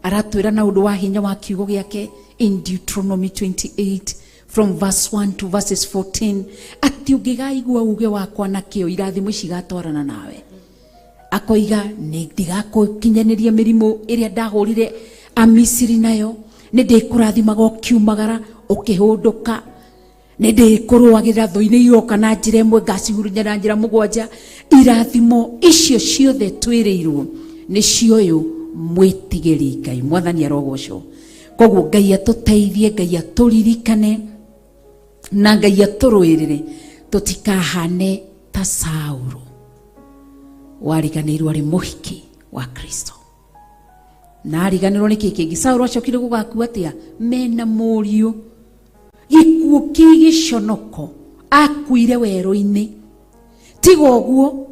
Aratwĩra na ũndũ wa hinya wa kiugo gĩake in Deuteronomy 28 from verse 1 to verses 14 atĩ ũngĩgaigua uge wakwa na kĩo, irathimo ici igatwarana nawe. Akoiga nĩ ndigakũkinyanĩria mĩrimũ ĩrĩa ndahũrire Amisiri nayo, nĩ ndĩkũrathimaga ũkiumagara ũkĩhũndũka, nĩ ndĩkũrũagĩrĩra thũ-inĩ iroka na njĩra ĩmwe ngacihurunya na njĩra mũgwanja. Irathimo icio ciothe twĩrĩirwo nĩ cioyũ mwĩtigĩri Ngai. Mwathani arogocwo. Koguo Ngai atũteithie, Ngai atũririkane na Ngai atũrũĩrĩre tũtikahane ta Saũlũ wariganĩirwo arĩ mũhiki wa Kristo. Na ariganĩrwo nĩ kĩ kĩngĩ? Saũlũ acokire gũgakua atĩa mena mũriũ? Gĩkuũ kĩ gĩconoko, akuire werũ-inĩ. Tiga ũguo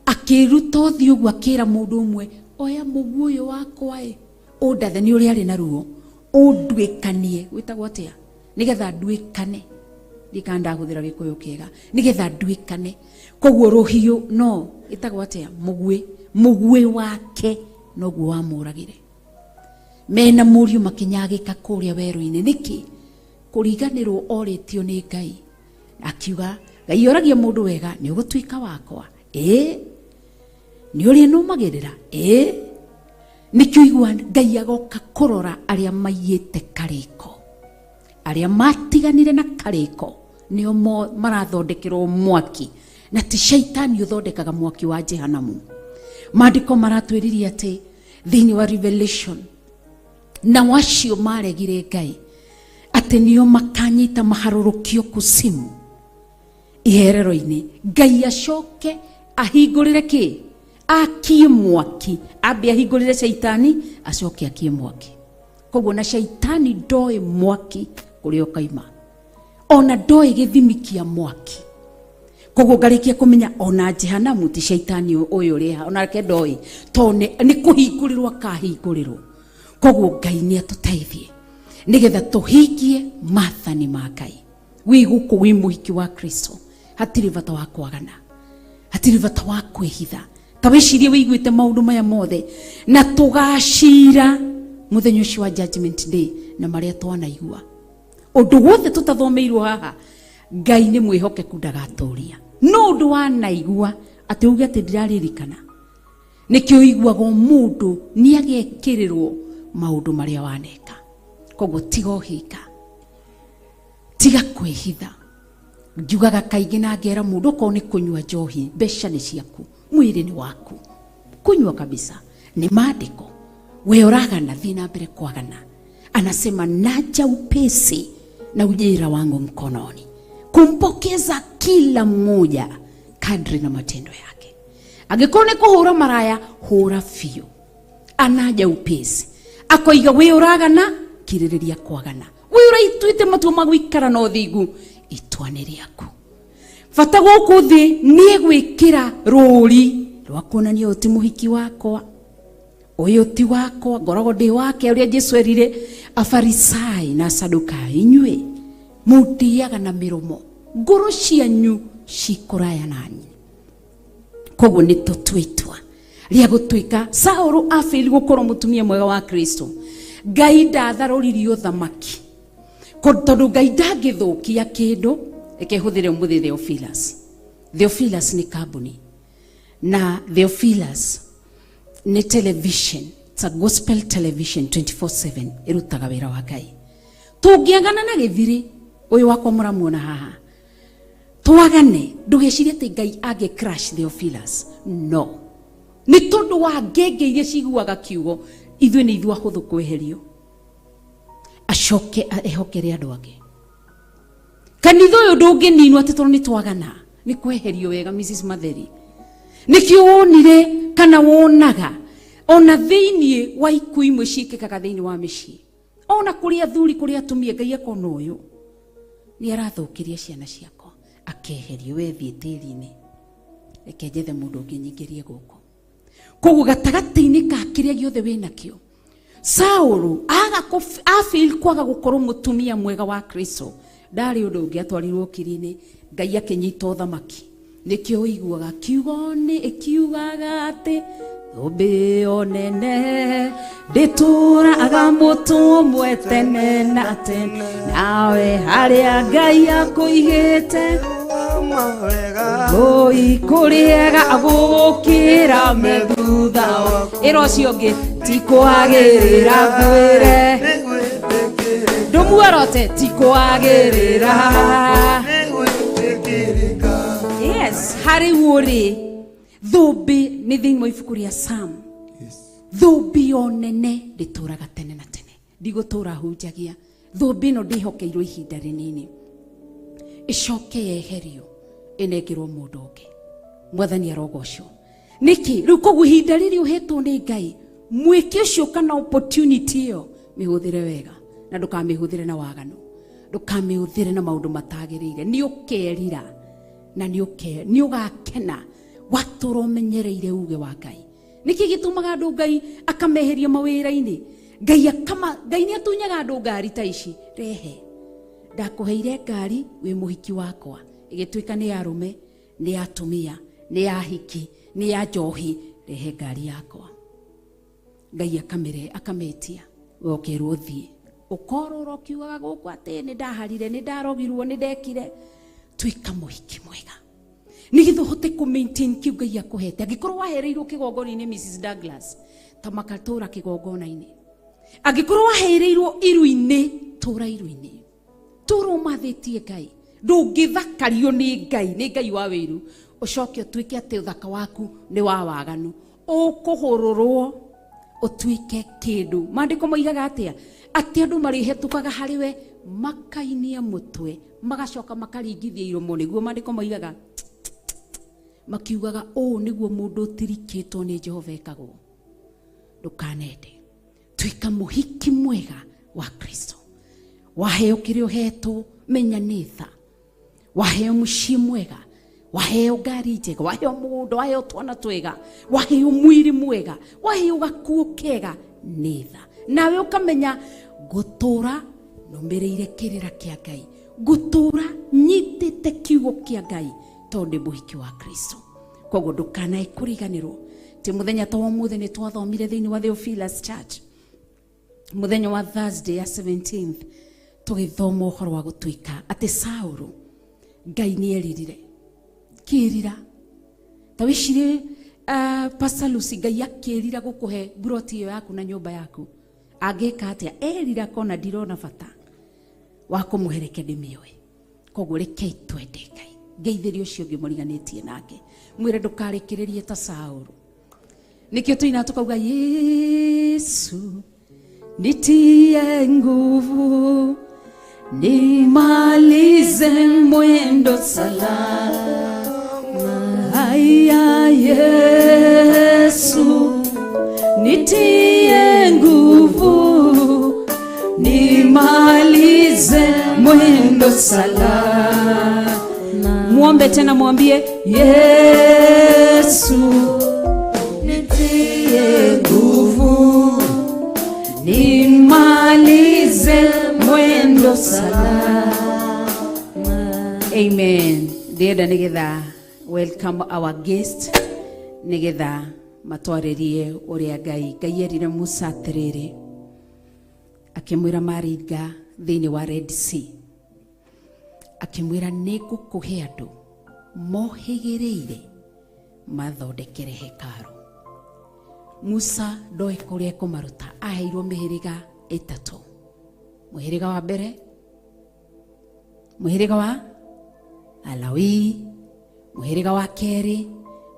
akĩruta ũthiũ ũguo, akĩra mũndũ ũmwe, oya mũguĩ ũyũ wakwa ĩ, ũndathe nĩ ũrĩa arĩ na ruo, ũnduĩkanie, gwĩtagwo atĩa, nĩgetha nduĩkane. Ndikana ndahũthĩra gĩkũyũ kĩega, nĩgetha nduĩkane. Koguo rũhiũ no ĩtagwo atĩa, mũguĩ, mũguĩ wake noguo wamũragire mena mũriũ makinyagĩka kũrĩa werũ-inĩ. Nĩkĩ? Kũriganĩrwo orĩtio nĩ Ngai. Akiuga Ngai oragia mũndũ wega, nĩ ũgũtuĩka wakwa? Ĩĩ. Nĩ ũrĩa nũmagĩrĩra? Ĩĩ. Nĩkĩo igua Ngai agoka kũrora arĩa maiyĩte karĩko, arĩa matiganire na karĩko, nĩo marathondekerwo mwaki, na ti shaitani ũthondekaga mwaki wa Jehanamu. Maandĩko maratwĩririe atĩ thĩinĩ wa Revelation, na wacio maregire Ngai atĩ nĩo makanyita maharũrũkio kusimu iherero-inĩ. Ngai acoke ahingũrĩre kĩ? Akie mwaki. Ambe ahingũrĩre shaitani, acoke akie mwaki. Koguo na shaitani ndoĩ mwaki kũrĩa ũkaima, ona ndoĩ gĩthimi kĩa mwaki. Koguo ngarĩkia kũmenya ona Jehanamu ti shaitani ũyũ ũrĩ haha, onake ndoĩ, tondũ nĩ kũhingũrĩrwo akahingũrĩrwo. Koguo Ngai nĩ atũteithie nĩgetha tũhingie maathani ma Ngai. Wĩ gũkũ wĩ mũhiki wa Kristo, hatirĩ bata wa kwagana, hatirĩ bata wa kwĩhitha. Ta wĩcirie wĩiguĩte maũndũ maya mothe, na tũgacira mũthenya ũcio wa judgment day na marĩa twanaigua. Ũndũ wothe tũtathomeirwo haha, Ngai nĩ mwĩhokeku, ndagatũria. No ũndũ wanaigua atĩ uge atĩ ndiraririkana, nĩkĩo ũiguaga mũndũ nĩ agekĩrĩrwo maũndũ marĩa waneka. Koguo tiga ũhinga, tiga kwĩhitha. Njugaga kaingĩ na ngera mũndũ, okorwo nĩ kũnyua njohi, mbeca nĩ ciaku, mwĩrĩ nĩ waku, kunywa kabisa. Nĩ maandĩko we ũragana, thiĩ na mbere kwagana. Anasema naja upesi na ujira wangu mkononi kumpokeza kila mmoja kadri na matendo yake. Angĩkorwo nĩ kũhũra maraya, hũra biũ. Anaja upesi. Akoiga wĩ ũragana, kirĩrĩria kwagana. Wĩ ũraituĩte matua ma gũikara na ũthingu, itua nĩ rĩaku. Bata gũkũ thĩ nĩ gwĩkĩra rũri rwa kuonania ũyũ ti mũhiki wakwa, ũyũ ti wakwa, ngoragwo ndĩ wake. Ũrĩa Jesu erire Afarisai na Asadukai, inyuĩ mũndĩaga na mĩromo, ngoro cianyu cikũraya nanyi. Koguo nĩ tũtue itua rĩa gũtuĩka. Saũlũ abĩrire gũkorwo mũtumia mwega wa Kristo. Ngai ndatharũririe ũthamaki tondũ Ngai ndangĩthũkia kĩndũ. Reke hũthĩre ũmũthĩ Theophilus. Theophilus nĩ kambuni, na Theophilus nĩ television. It's a gospel television 24/7 ĩrutaga wĩra wa Ngai. Tũngĩagana na gĩthirĩ ũyũ wakwa mũramuona haha, twagane, ndũgecirie atĩ Ngai angĩ crash Theophilus. No nĩ tondũ wa ngenge iria ciguaga kiugo, ithuĩ nĩ ithuĩ ahũthũ kweherio. Acoke ehokere andũ angĩ. Kanitha ũyũ ndũngĩninwo atĩ tondũ nĩ twagana, nĩ kweherio wega. Mrs Matheri, nĩkĩo wonire kana wonaga ona thĩiniĩ wa ikuũ imwe ciĩkĩkaga thĩiniĩ wa mĩciĩ, ona kũrĩ athuri, kũrĩ atumia, Ngai akona ũyũ nĩ arathũkĩria ciana ciakwa, akeherio. We thiĩ tĩri-inĩ, reke njethe mũndũ ũngĩ nyingĩrie gũkũ. Koguo gatagatĩ-inĩ ka kĩrĩa gĩothe wĩnakĩo, Saũlũ aga afail kwaga gũkorwo mũtumia mwega wa Kristo, ndarĩ ũndũ ũngĩ, atwarirwo kiri-inĩ, Ngai akĩnyita ũthamaki. Nĩkĩo ũiguaga kiugo nĩ ĩkiugaga atĩ thũmbĩ ĩyo nene ndĩtũraga mũtũmwe tene na tene, nawe harĩa Ngai akũigĩte ngũi kũrĩega gũgũkĩra me thutha ĩra ũcio ũngĩ ti kwagĩrĩra ngwĩre ndũmuorote ti kwagĩrĩra. Yes, harĩ ũrĩ thũmbĩ nĩ thĩinĩ wa ibuku rĩa Sam, thũmbĩ yo nene ndĩtũraga tene na tene. Ndigũtũra hunjagia thũmbĩ ĩno, ndĩhokeirwo ihinda rĩnini, ĩcoke yeherio ĩnengerwo mũndũ ũngĩ. Mwathani arogocwo. Nĩkĩ rĩu? Koguo ihinda rĩrĩ ũhetwo nĩ Ngai, mwĩke ũcio kana opportunity ĩyo, mĩhũthĩre wega na ndũkamĩhũthĩre na waganu, ndũkamĩhũthĩre na maũndũ matagĩrĩire. Nĩ ũkerira na nĩ ũgakena watũra ũmenyereire uge wa Ngai. Nĩkĩ gĩtũmaga andũ Ngai akameheria mawĩra-inĩ? Ngai akama, Ngai nĩ atunyaga andũ ngari ta ici. Rehe, ndakũheire ngari wĩ mũhiki wakwa, ĩgĩtuĩka nĩ ya arũme, nĩ ya atumia, nĩ ya hiki, nĩ ya njohi. Rehe ngari yakwa. Ngai akamĩre, akametia, we ũkerwo thiĩ ũkorũra ũkiugaga gũkũ atĩ nĩ ndaharire, nĩ ndarogirwo, nĩ ndekire. Tuĩka mũhiki mwega nĩgetha ũhote kũ maintain kĩu Ngai akũhete. Angĩkorwo wahereirwo kĩgongona-inĩ, Mrs Douglas, ta makatũra kĩgongona-inĩ. Angĩkorwo wahereirwo iru-inĩ, tũra iru-inĩ, tũra ũmathĩtie Ngai. Ndũngĩthakario nĩ Ngai, nĩ Ngai wa wĩiru, ũcoke ũtuĩke atĩ ũthaka waku nĩ wa waganu. Ũkũhũrũrwo ũtuĩke kĩndũ. Maandĩko moigaga atĩa? Atĩ andũ marĩhetũkaga harĩ we makainia mũtwe, magacoka makaringithia iromo. Nĩguo maandĩko moigaga, makiugaga ũũ nĩguo mũndũ ũtirikĩtwo nĩ Jehova ekagwo. Ndũkanende, tuĩka mũhiki mwega wa Kristo. Waheo kĩrĩa ũhetwo, menya nĩ tha. Waheo mũciĩ mwega, waheo ngari njega, waheo mũgũnda, waheo twana twega, waheo mwĩrĩ mwega, waheo gakuo kega, nĩ tha. Nawe ũkamenya ngũtũra nũmĩrĩire kĩrĩra kĩa Ngai, ngũtũra nyitĩte kiugo kĩa Ngai, tondũ ndĩ mũhiki wa Kristo. Koguo ndũkanae kũriganĩrwo ti mũthenya ta wa ũmũthĩ nĩ twathomire thĩinĩ wa Theophilus Church mũthenya wa Thursday ya 17th, tũgĩthoma ũhoro wa gũtuĩka atĩ Saũlũ, Ngai nĩ eririre kĩrira. Ta wĩcirie, Pastor Lucy, Ngai akĩrira gũkũhe mburoti ĩyo yaku na nyũmba yaku, angĩka atĩa? Erira kona ndirona bata wa kũmũhereke ndĩmĩoe. Koguo rekei twende Ngai. Ngeithĩria ũcio ũngĩ mũriganĩtie nake, mwĩre ndũkarĩkĩrĩrie ta Saũlũ. Nĩkĩo tũina tukauga, "Yesu nitie nguvu nimalize mwendo salama. Haya, Yesu nitie nguvu nimalize mwendo salama." Muombe tena, mwambie, "Yesu nitie nguvu nimalize mwendo salama." Amen. Ndĩrenda nĩgetha welcome our guest, nĩgetha matwarĩrie ũrĩa Ngai erire Musa atĩrĩrĩ, akĩmwĩra maringa thĩinĩ wa Red Sea, akĩmwĩra, "Nĩ ngũkũhe andũ mohĩgĩrĩire mathondekere hekarũ." Musa ndoĩ kũrĩa ekũmaruta. Aheirwo mĩhĩrĩga ĩtatũ. Mũhĩrĩga wa mbere, mũhĩrĩga wa Alawii, mũhĩrĩga wa kerĩ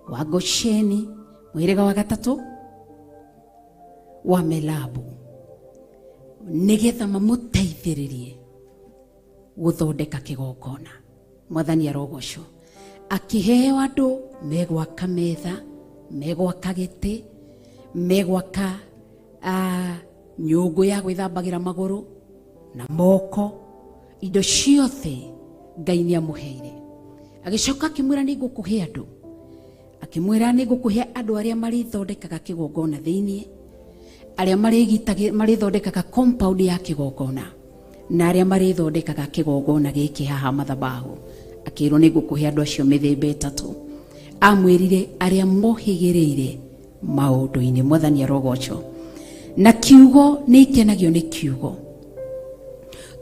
wa Gosheni, mũhĩrĩga wa gatatũ wa Melabu. Nĩgetha mamũteithĩrĩrie gũthondeka kĩgongona. Mwathani arogocwo. Akĩheo andũ megwaka metha, megwaka gĩtĩ, megwaka nyũngũ ya gwĩthambagĩra magũrũ na moko, indo ciothe Ngai nĩ amũheire. Agĩcoka akĩmwĩra nĩ ngũkũhe andũ, akĩmwĩra nĩ ngũkũhe andũ arĩa marĩthondekaga kĩgongona thĩiniĩ, arĩa marĩthondekaga compound ya kĩgongona, na arĩa marĩthondekaga kĩgongona gĩkĩ haha mathabahu. Akĩrwo nĩ ngũkũhe andũ acio mĩthemba ĩtatũ. Amwĩrire arĩa mohĩgĩrĩire maũndũ-inĩ. Mwathani arogocwo. Na kiugo nĩ ikenagio nĩ kiugo,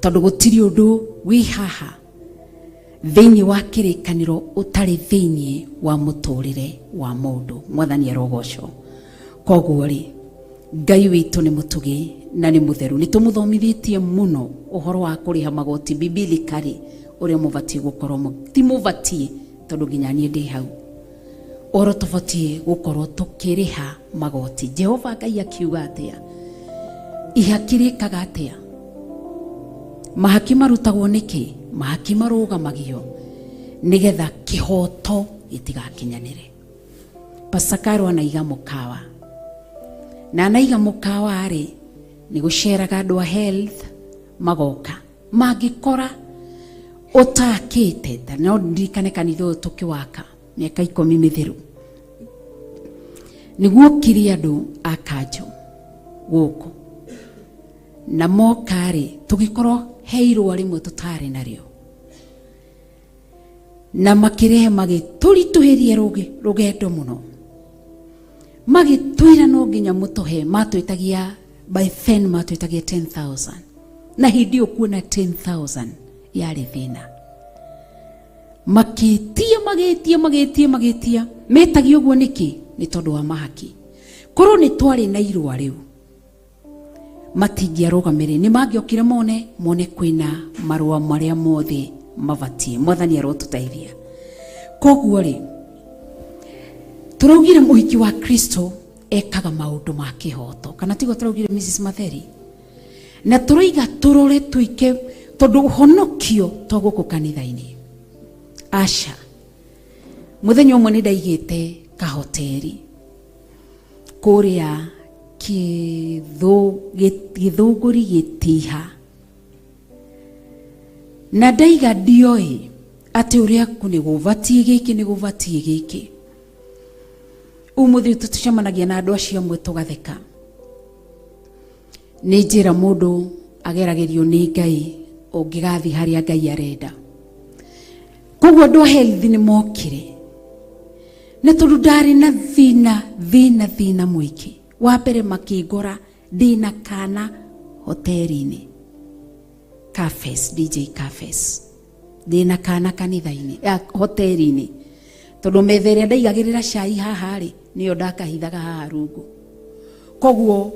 tondũ gũtirĩ ũndũ wĩ haha thĩinĩ wa kĩrĩkanĩro ũtarĩ thĩinĩ wa mũtũrĩre wa mũndũ. Mwathani arogocwo. Koguo rĩ, Ngai witũ nĩ mũtugi na nĩ mũtheru. Nĩ tũmũthomithĩtie mũno ũhoro wa kũrĩha magoti biblically, ũrĩa mũbatiĩ gũkorwo ti mũbatiĩ, tondũ nginya niĩ ndĩ hau, ũhoro tũbatiĩ gũkorwo tũkĩrĩha magoti. Jehova Ngai akiuga atĩa? Ihaki rĩkaga atĩa? Mahaki marutagwo nĩkĩ? Mahaki marũgamagio nĩgetha kĩhoto gĩtigakinyanĩre. Pastor anaiga mũkawa, na anaiga mũkawa rĩ, nĩ gũceraga andũ a health magoka, mangĩkora ũtakĩte. Ta no ndirikane kanitha ũyũ tũkĩwaka mĩaka 10 mĩthiru, nĩguo kiri andũ a kanjũ gũkũ, na moka rĩ, tũgĩkorwo he irũa rĩmwe tũtarĩ narĩo, na makĩrehe magĩtũritũhĩria rũgendo mũno, magĩtwĩra no nginya mũtũhe. Matwĩtagia by then, matwĩtagia 10,000, na hĩndĩ ĩyo kuona 10,000 yarĩ thĩna. Makĩtia, magĩtia, magĩtia, magĩtia. Metagia ũguo nĩkĩ? Nĩ tondũ wa mahaki. Korwo nĩ twarĩ na irũa rĩu, matingĩarũgamĩrĩ, nĩ mangĩokire mone kwĩna marũa marĩa mothe mabatiĩ. Mwathani arotũteithia. Koguo rĩ, tũraugire mũhiki wa Kristo ekaga maũndũ ma kĩhoto, kana tiguo tũraugire, Mrs Matheri? Na tũroiga tũrore tuike, tondũ ũhonokio to gũkũ kanitha-inĩ, aca. Mũthenya ũmwe nĩ ndaigĩte kahoteri kũrĩa Gĩthũngũri gĩtiha, na ndaiga ndioĩ atĩ ũrĩa ku nĩ gũbatiĩ gĩkĩ, nĩ gũbatiĩ gĩkĩ. Ũmũthĩ tũcemanagia na andũ acio amwe tũgatheka. Nĩ njĩra mũndũ ageragĩrio nĩ Ngai ũngĩgathiĩ harĩa Ngai arenda. Koguo andũ a health nĩ mokire, na tondũ ndarĩ na thĩna thĩna thĩna mũingĩ, wa mbere makĩngora ndĩna kana hoteri-inĩ Cafes, DJ Cafes, ndĩna kana kanitha-inĩ, hoteri-inĩ, tondũ metha ĩrĩa ndaigagĩrĩra cai haha rĩ, nĩyo ndakahithaga haha rungu. Koguo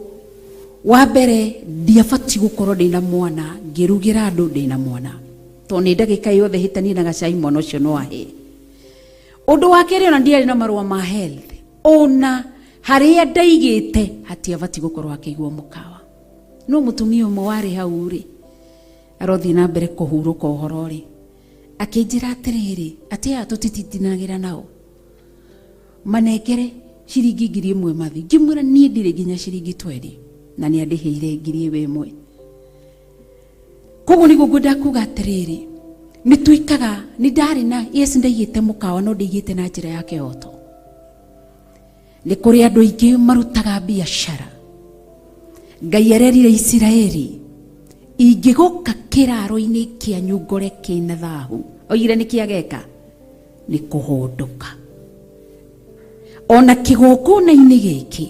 wa mbere ndiabatiĩ gũkorwo ndĩna mwana ngĩrugĩra andũ ndĩna mwana, tondũ nĩ ndagĩka yothe hĩtanie na gacai, mwana ũcio no ahĩe. Ũndũ wa kerĩ, ona ndiarĩ na marũa ma health, ona harĩa ndaigĩte hatiabatiĩ gũkorwo hakĩigwo mũkawa. No mũtumia ũmwe warĩ hau rĩ, arothiĩ na mbere kũhurũka ũhoro rĩ, akĩnjĩra atĩrĩrĩ, atĩ aya tũtitindinagĩra nao, manengere ciringi 1000 mathi. Ngĩmwĩra niĩ ndirĩ nginya ciringi 20, na nĩ andĩhĩire 1000. Koguo nĩguo ngwenda kuga atĩrĩrĩ, nĩ twĩkaga nĩ ndarĩ na, yes, ndaigĩte mũkawa, no ndaigĩte na njĩra ya kĩhoto. Nĩ kũrĩ andũ aingĩ marutaga biacara. Ngai arerire Isiraeli, ingĩgoka kĩraro-inĩ kĩanyu ngore kĩna thahu, oigire nĩ kĩageka nĩ kũhũndũka. Ona kĩgongona-inĩ gĩkĩ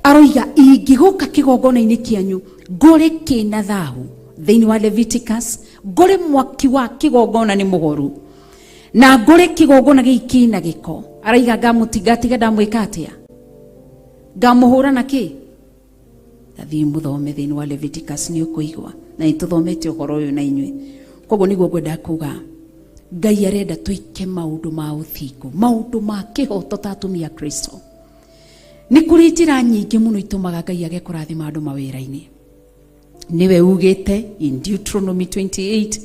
aroiga, ingĩgoka kĩgongona-inĩ kĩanyu ngore kĩna thahu, thĩinĩ wa Leviticus, ngore mwaki wa kĩgongona nĩ mũhoru na ngore kĩgongona gĩkĩ kĩna gĩko, araiga ngamũtingatiga, ndamwĩka atĩa? Ngamũhũra na kĩ? Tathiĩ mũthome thĩinĩ wa Leviticus, nĩ ũkũigua, na nĩ tũthomete ũhoro ũyũ na inyuĩ. Koguo nĩguo ngwenda kuga, Ngai arenda twĩke maũndũ ma ũthingu, maũndũ ma kĩhoto ta atumia a Kristo. Nĩ kũrĩ njĩra nyingĩ mũno itũmaga Ngai age kũrathima andũ mawĩra-inĩ. Nĩwe ugĩte in Deuteronomy 28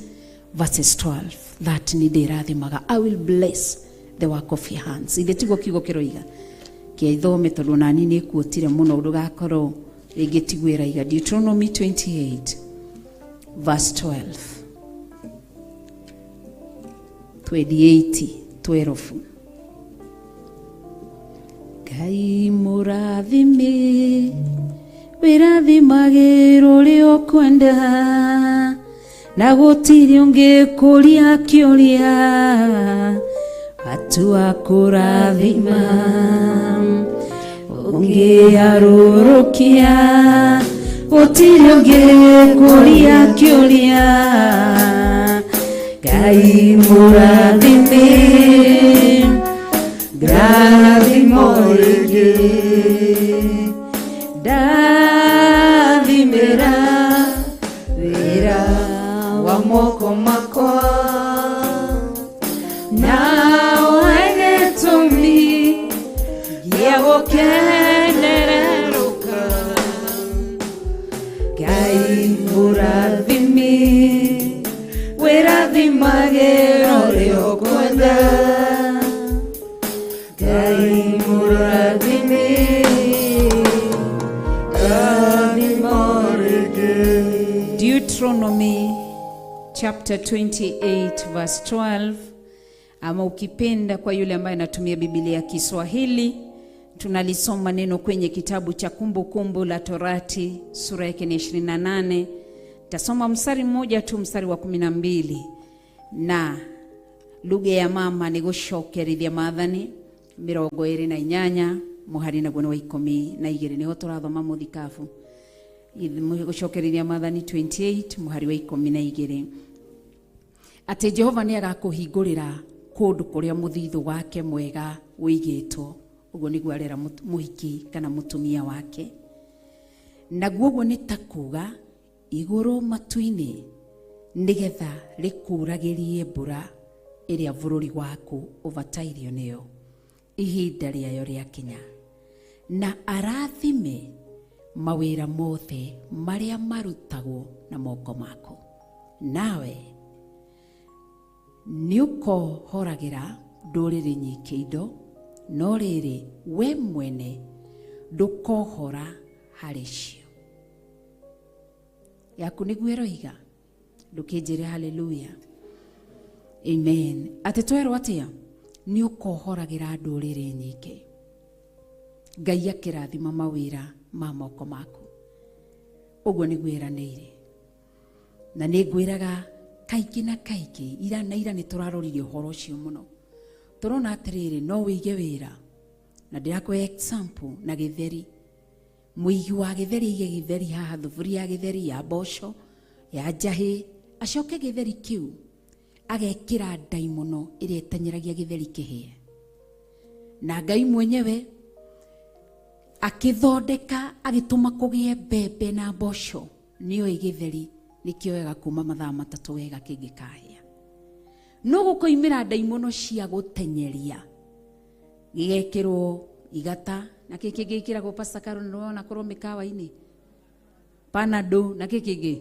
verses 12 that nĩ ndĩrathimaga, I will bless the work of your hands. Ithe tiguo kiugo kĩroiga? Kĩaithome tondũ nani nĩ kuotire mũno, ndũgakorwo rĩngĩ tiguo ĩraiga. Deuteronomy 28 verse 12, 28 12. Ngai mũrathimi, wĩrathimagĩra ũrĩa ũkwenda, na gũtirĩ ũngĩkũria kĩũria atua kũrathima ũngĩarũrũkia, gũtirĩ ũngĩkũria kĩũria. Ngai mũrathimi, Rathimo rĩngĩ. Ndathimĩra wĩra wa moko makwa, na ũhe gĩtũmi gĩa gũkenererũka. Ngai mũrathimi, wĩrathimagĩra ũrĩa ũkwenda. Ngai mũrathimi, rathimo rĩngĩ. Deuteronomy chapter 28 verse 12, ama ukipenda kwa yule ambaye anatumia Biblia ya Kiswahili, tunalisoma neno kwenye kitabu cha Kumbukumbu la Torati sura yake ni 28. Tasoma mstari mmoja tu, mstari wa 12, na lugha ya mama ni gũcokerithia maathani 28 mũhari naguo nĩ wa 12. Nĩho tũrathoma mũthikabu. Gũcokerithia maathani 28 mũhari wa 12, atĩ Jehova nĩ agakũhingũrĩra kũndũ kũrĩa mũthithũ wake mwega ũigĩtwo. Ũguo nĩguo arera mũhiki kana mũtumia wake. Naguo ũguo nĩ ta kuga igũrũ matu-inĩ, nĩgetha rĩkũragĩrie mbura ĩrĩa bũrũri waku ũbatairio nĩyo ihinda rĩayo rĩakinya, na arathime mawĩra mothe marĩa marutagwo na moko mako. Nawe nĩũkohoragĩra ndũrĩrĩ nyingĩ indo, no rĩrĩ, we mwene ndũkohora harĩ cio. Yaku nĩguo ĩroiga? Ndũkĩnjĩre haleluya, amen. Atĩ twerwo atĩa? Nĩ ũkohoragĩra ndũrĩrĩ nyingĩ, Ngai akĩrathima mawĩra ma moko maku. Ũguo nĩguo ĩranĩire. Na nĩ ngwĩraga kaingĩ na kaingĩ, ira na ira nĩ tũraroririe ũhoro ũcio mũno. Tũrona atĩrĩrĩ, no wĩige wĩra, na ndĩrakũhe example na gĩtheri. Mũigi wa gĩtheri aige gĩtheri haha, thuburia ya gĩtheri, ya mboco, ya njahĩ, acoke gĩtheri kĩu agekĩra ndaimono ĩrĩa ĩtenyeragia gĩtheri kĩhĩe. Na Ngai mwenyewe akĩthondeka, agĩtũma kũgĩe mbembe na mboco, nĩoĩ gĩtheri nĩkĩoyaga kuma mathaa 3 wega kĩngĩkahĩa. No gũkoimĩra ndaimono cia gũtenyeria, gĩgekĩrwo igata na kĩ kĩngĩ gĩkĩragwo, Pastor Carol, nĩwona korwo mĩkawa-inĩ, Panado na kĩ kĩngĩ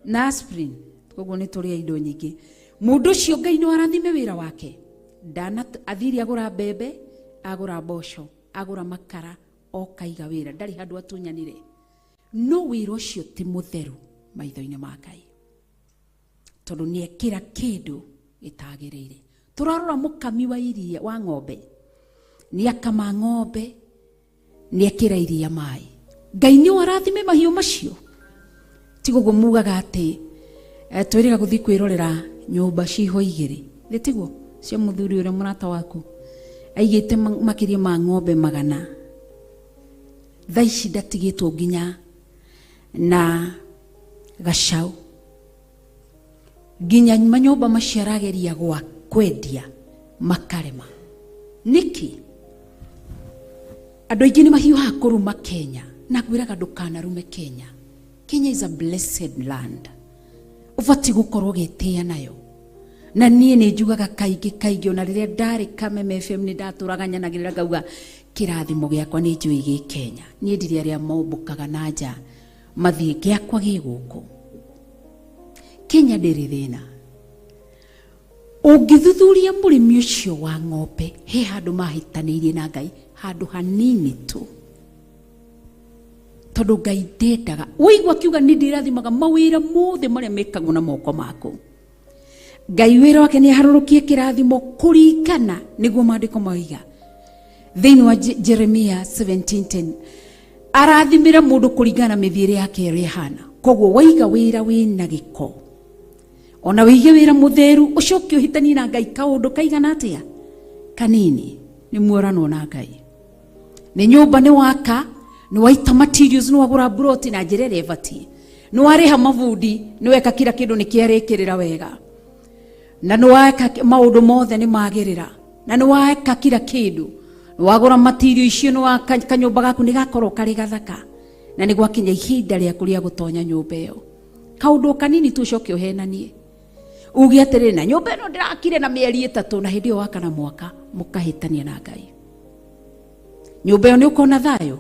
na aspirin. Koguo nĩ tũrĩa indo nyingĩ. Mũndũ ũcio, Ngai no arathime wĩra wake? Ndana athire agũra mbembe, agũra mboco, agũra makara, okaiga wĩra, ndarĩ handũ atunyanire. No wĩra ũcio ti mũtheru maitho-inĩ ma Ngai, tondũ nĩ ekĩra kĩndũ gĩtagĩrĩire. Tũrarora mũkami wa iria wa ng'ombe, nĩ akama ng'ombe, nĩ ekĩra iria maĩ. Ngai nĩ arathime mahiũ macio? Tiguo mugaga atĩ twĩrĩga gũthiĩ kwĩrorera nyũmba ciho igĩrĩ, nĩ tiguo cia mũthuri ũrĩa mũrata waku aigĩte makĩria ma ng'ombe 100? Thaa ici ndatigĩtwo nginya na gacau, nginya manyũmba macio arageria gwa kwendia makarema. Nĩkĩ andũ aingĩ nĩ mahiũhaga kũruma Kenya? Na ngwĩraga ndũkanarume Kenya. Kenya is a blessed land, ũbatiĩ gũkorwo ũgĩtĩĩa nayo. Na niĩ nĩ njugaga kaingĩ kaingĩ, ona rĩrĩa ndarĩ Kameme FM nĩ ndatũraga nyanagĩrĩra ngauga kĩrathimo gĩakwa nĩ njũĩ gĩ Kenya. Niĩ ndirĩ arĩa mombũkaga na nja. Mathiĩ gĩakwa gĩ gũkũ. Kenya ndĩrĩ thĩna. Ũngĩthuthuria mũrĩmi ũcio wa ng'ombe, he handũ mahĩtanĩirie na Ngai, handũ hanini tu. Tondũ Ngai ndendaga. Waigua akiuga nĩ ndĩrathimaga mawĩra mothe marĩa mekagwo na moko maku. Ngai wĩra wake nĩ aharũrũkie kĩrathimo kũringana nĩguo maandĩko maiga. Thĩinĩ wa Jeremia 17:10 arathimĩra mũndũ kũringana na mĩthiĩre yake ĩrĩa ĩhana. Koguo waiga wĩra wĩna gĩko, ona wĩige wĩra mũtheru, ũcoke ũhĩtanie na Ngai kaũndũ kaigana atĩa kanini, nĩ muoranwo na Ngai. Nĩ nyũmba nĩ waka, nĩ waita materials, nĩ wagũra mburoti na njĩra ĩrĩa ĩbatiĩ, nĩ warĩha mabundi, nĩ weka kila kĩndũ nĩ kĩarĩkĩrĩra wega, na nĩ weka maũndũ mothe nĩ magĩrĩra, na nĩ weka kila kĩndũ, nĩ wagũra material icio, nĩ waka kanyũmba gaku nĩ gakorwo karĩ gathaka, na nĩ gwakinya ihinda rĩaku rĩa gũtonya nyũmba ĩyo. Kaũndũ kanini tu ũcoke ũhenanie, uge atĩrĩrĩ, na nyũmba ĩno ndĩrakire na mĩeri 3, na hĩndĩ ĩyo waka na mwaka, mũkahĩtania na Ngai. Nyũmba ĩyo nĩ ũkona thayũ.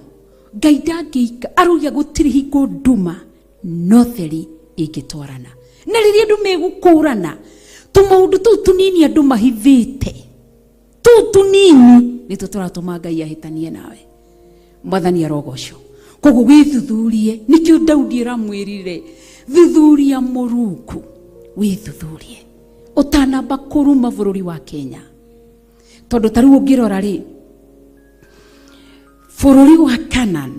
Ngai ndangĩika, arauga gũtirĩ hingo nduma no theri ingĩtwarana. Na rĩrĩa andũ megũkũrana, tũmaũndũ tũu tũnini andũ mahithĩte, tũu tũnini nĩtũ tũratũma Ngai ahĩtanie nawe. Mwathani arogocwo. Koguo wĩthuthurie, nĩkĩo Daudi aramwĩrire, thuthuria Mũrungu, wĩthuthurie ũtanamba kũruma bũrũri wa Kenya. Tondũ ta rĩu ũngĩrora rĩ, bũrũri wa Canaan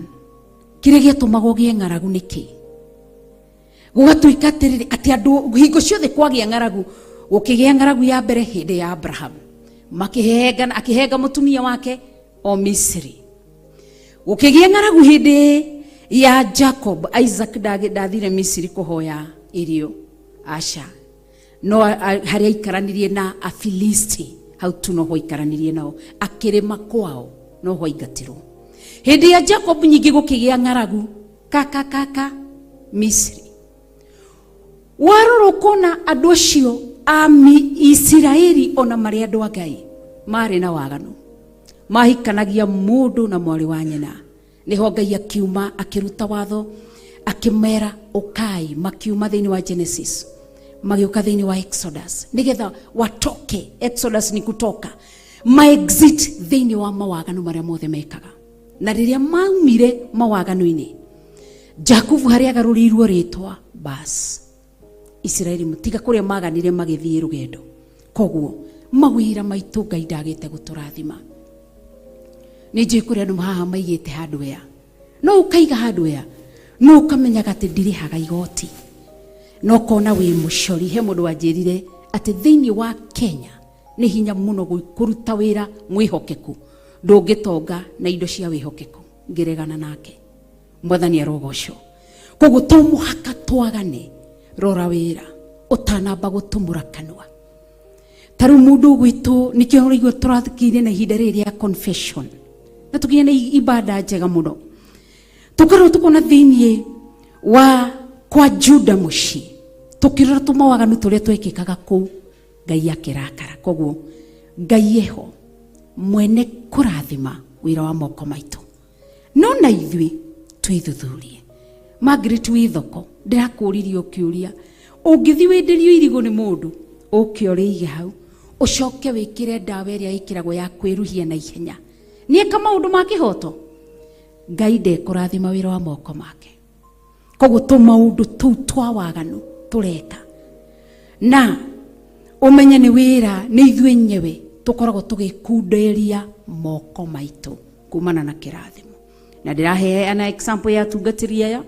kĩrĩa gĩatũmaga ũgĩe ng'aragu nĩkĩ? Gũgatuĩka atĩrĩrĩ, atĩ andũ hingo ciothe kwagĩa ng'aragu, gũkĩgĩa ng'aragu ya mbere hĩndĩ ya Abraham, makĩhengana, akĩhenga mũtumia wake o Misiri. Gũkĩgĩa ng'aragu hĩndĩ ya Jacob, Isaac ndathire Misiri kũhoya irio, aca, no harĩa aikaranirie na Afilisti, hau tu noho aikaranirie nao, akĩrĩma kwao, noho aingatirwo. Hĩndĩ ya Jacob nyingĩ gũkĩgĩa ng'aragu kaka kaka Misiri. Warora ũkona andũ acio a Isiraeli ona marĩ andũ a Ngai marĩ na waganu, mahikanagia mũndũ na mwarĩ wa nyina. Nĩho Ngai akiuma akĩruta watho akĩmera ũkai, makiuma thĩinĩ wa Genesis magĩũka thĩinĩ wa Exodus, nĩgetha watoke. Exodus ni kutoka, ma exit thĩinĩ wa mawaganu marĩa mothe mekaga. Na rĩrĩa maumire mawaganu-inĩ, Jakubu harĩa agarũrĩirwo rĩtwa bas Isiraeli mũtiga kũrĩa maganire magĩthiĩ rũgendo. Koguo mawĩra maitũ Ngai ndagĩte gũtũrathima. Nĩ njũĩ kũrĩa andũ haha maigĩte hardware, no ũkaiga hardware, no ũkamenyaga atĩ ndirĩhaga igoti, no ũkona wĩ mũcori. He mũndũ wanjĩrire atĩ thĩinĩ wa Kenya nĩ hinya mũno kũruta wĩra mwĩhokeku, ndũngĩtonga na indo cia wĩhokeku. Ngĩregana nake. Mwathani arogocwo. Koguo to mũhaka twagane. Rora wĩra ũtanamba gũtumũra kanua. Ta rĩu mũndũ ũgwĩtwo, nĩkĩo ũraigua tũrakiire na ihinda rĩrĩ rĩa confession, na tũkĩgĩa na ibada njega mũno. Tũkarora tũkona thĩiniĩ wa kwa Juda mũciĩ, tũkĩrora tũmawaganu tũrĩa twekĩkaga kũu, Ngai akĩrakara. Koguo Ngai eho mwene kũrathima wĩra wa moko maitũ, no na ithuĩ twĩthuthurie. Margaret wĩ thoko, ndĩrakũririe ũkĩũria, ũngĩthiĩ wenderio irigũ nĩ mũndũ, ũke ũrĩige hau, ũcoke wĩkĩre ndawa ĩrĩa ĩkĩragwo ya kwĩruhia na ihenya, nĩeka maũndũ ma kĩhoto, Ngai ndekũrathima wĩra wa moko make. Koguo tũmaũndũ tũu twa waganu tũreka, na ũmenye nĩ wĩra, nĩ ithuĩ nyewe tũkoragwo tũgĩkunderia moko maitũ kumana na kĩrathimo. Na ndĩraheana example ya atungatĩri aya.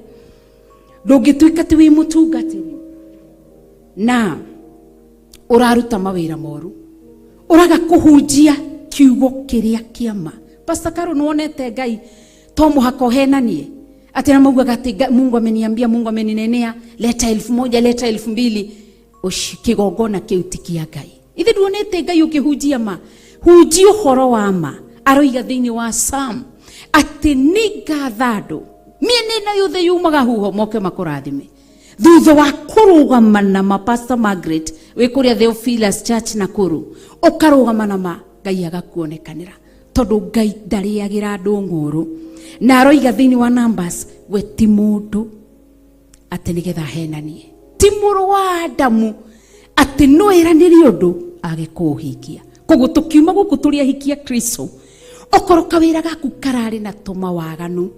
Ndũngĩtuĩka ti wĩ mũtungatĩri na ũraruta mawĩra moru, ũraga kũhunjia kiugo kĩrĩa kĩa ma. Pastor Carol, nĩwonete Ngai to mũhaka ũhenanie atĩ na maugaga atĩ Mungu ameniambia, Mungu ameninenea, leta 1000, leta 2000. Kĩgongona kĩu ti kĩa Ngai. Ithe nduonete Ngai ũkĩhunjia ma? Hunjia ũhoro wa ma. Aroiga thĩinĩ wa Psalm atĩ nĩ ngatha andũ mĩena ĩno yothe yumaga huho moke makũrathime. Thutha wa kũrũgama na ma Pastor Margaret wĩ kũrĩa Theophilus Church Nakuru, ũkarũgama na ma, Ngai agakuonekanĩra, tondũ Ngai ndarĩagĩra andũ ng'ũrũ. Na aroiga thĩinĩ wa Numbers, we ti mũndũ. Atĩ nĩgetha ahenanie. Ti mũrũ wa Adamu atĩ no ĩranĩre ũndũ age kũũhingia. Koguo tũkiuma gũkũ tũrĩ ahiki a Kristo, okorwo kawĩra gaku kararĩ na tũmawaganu,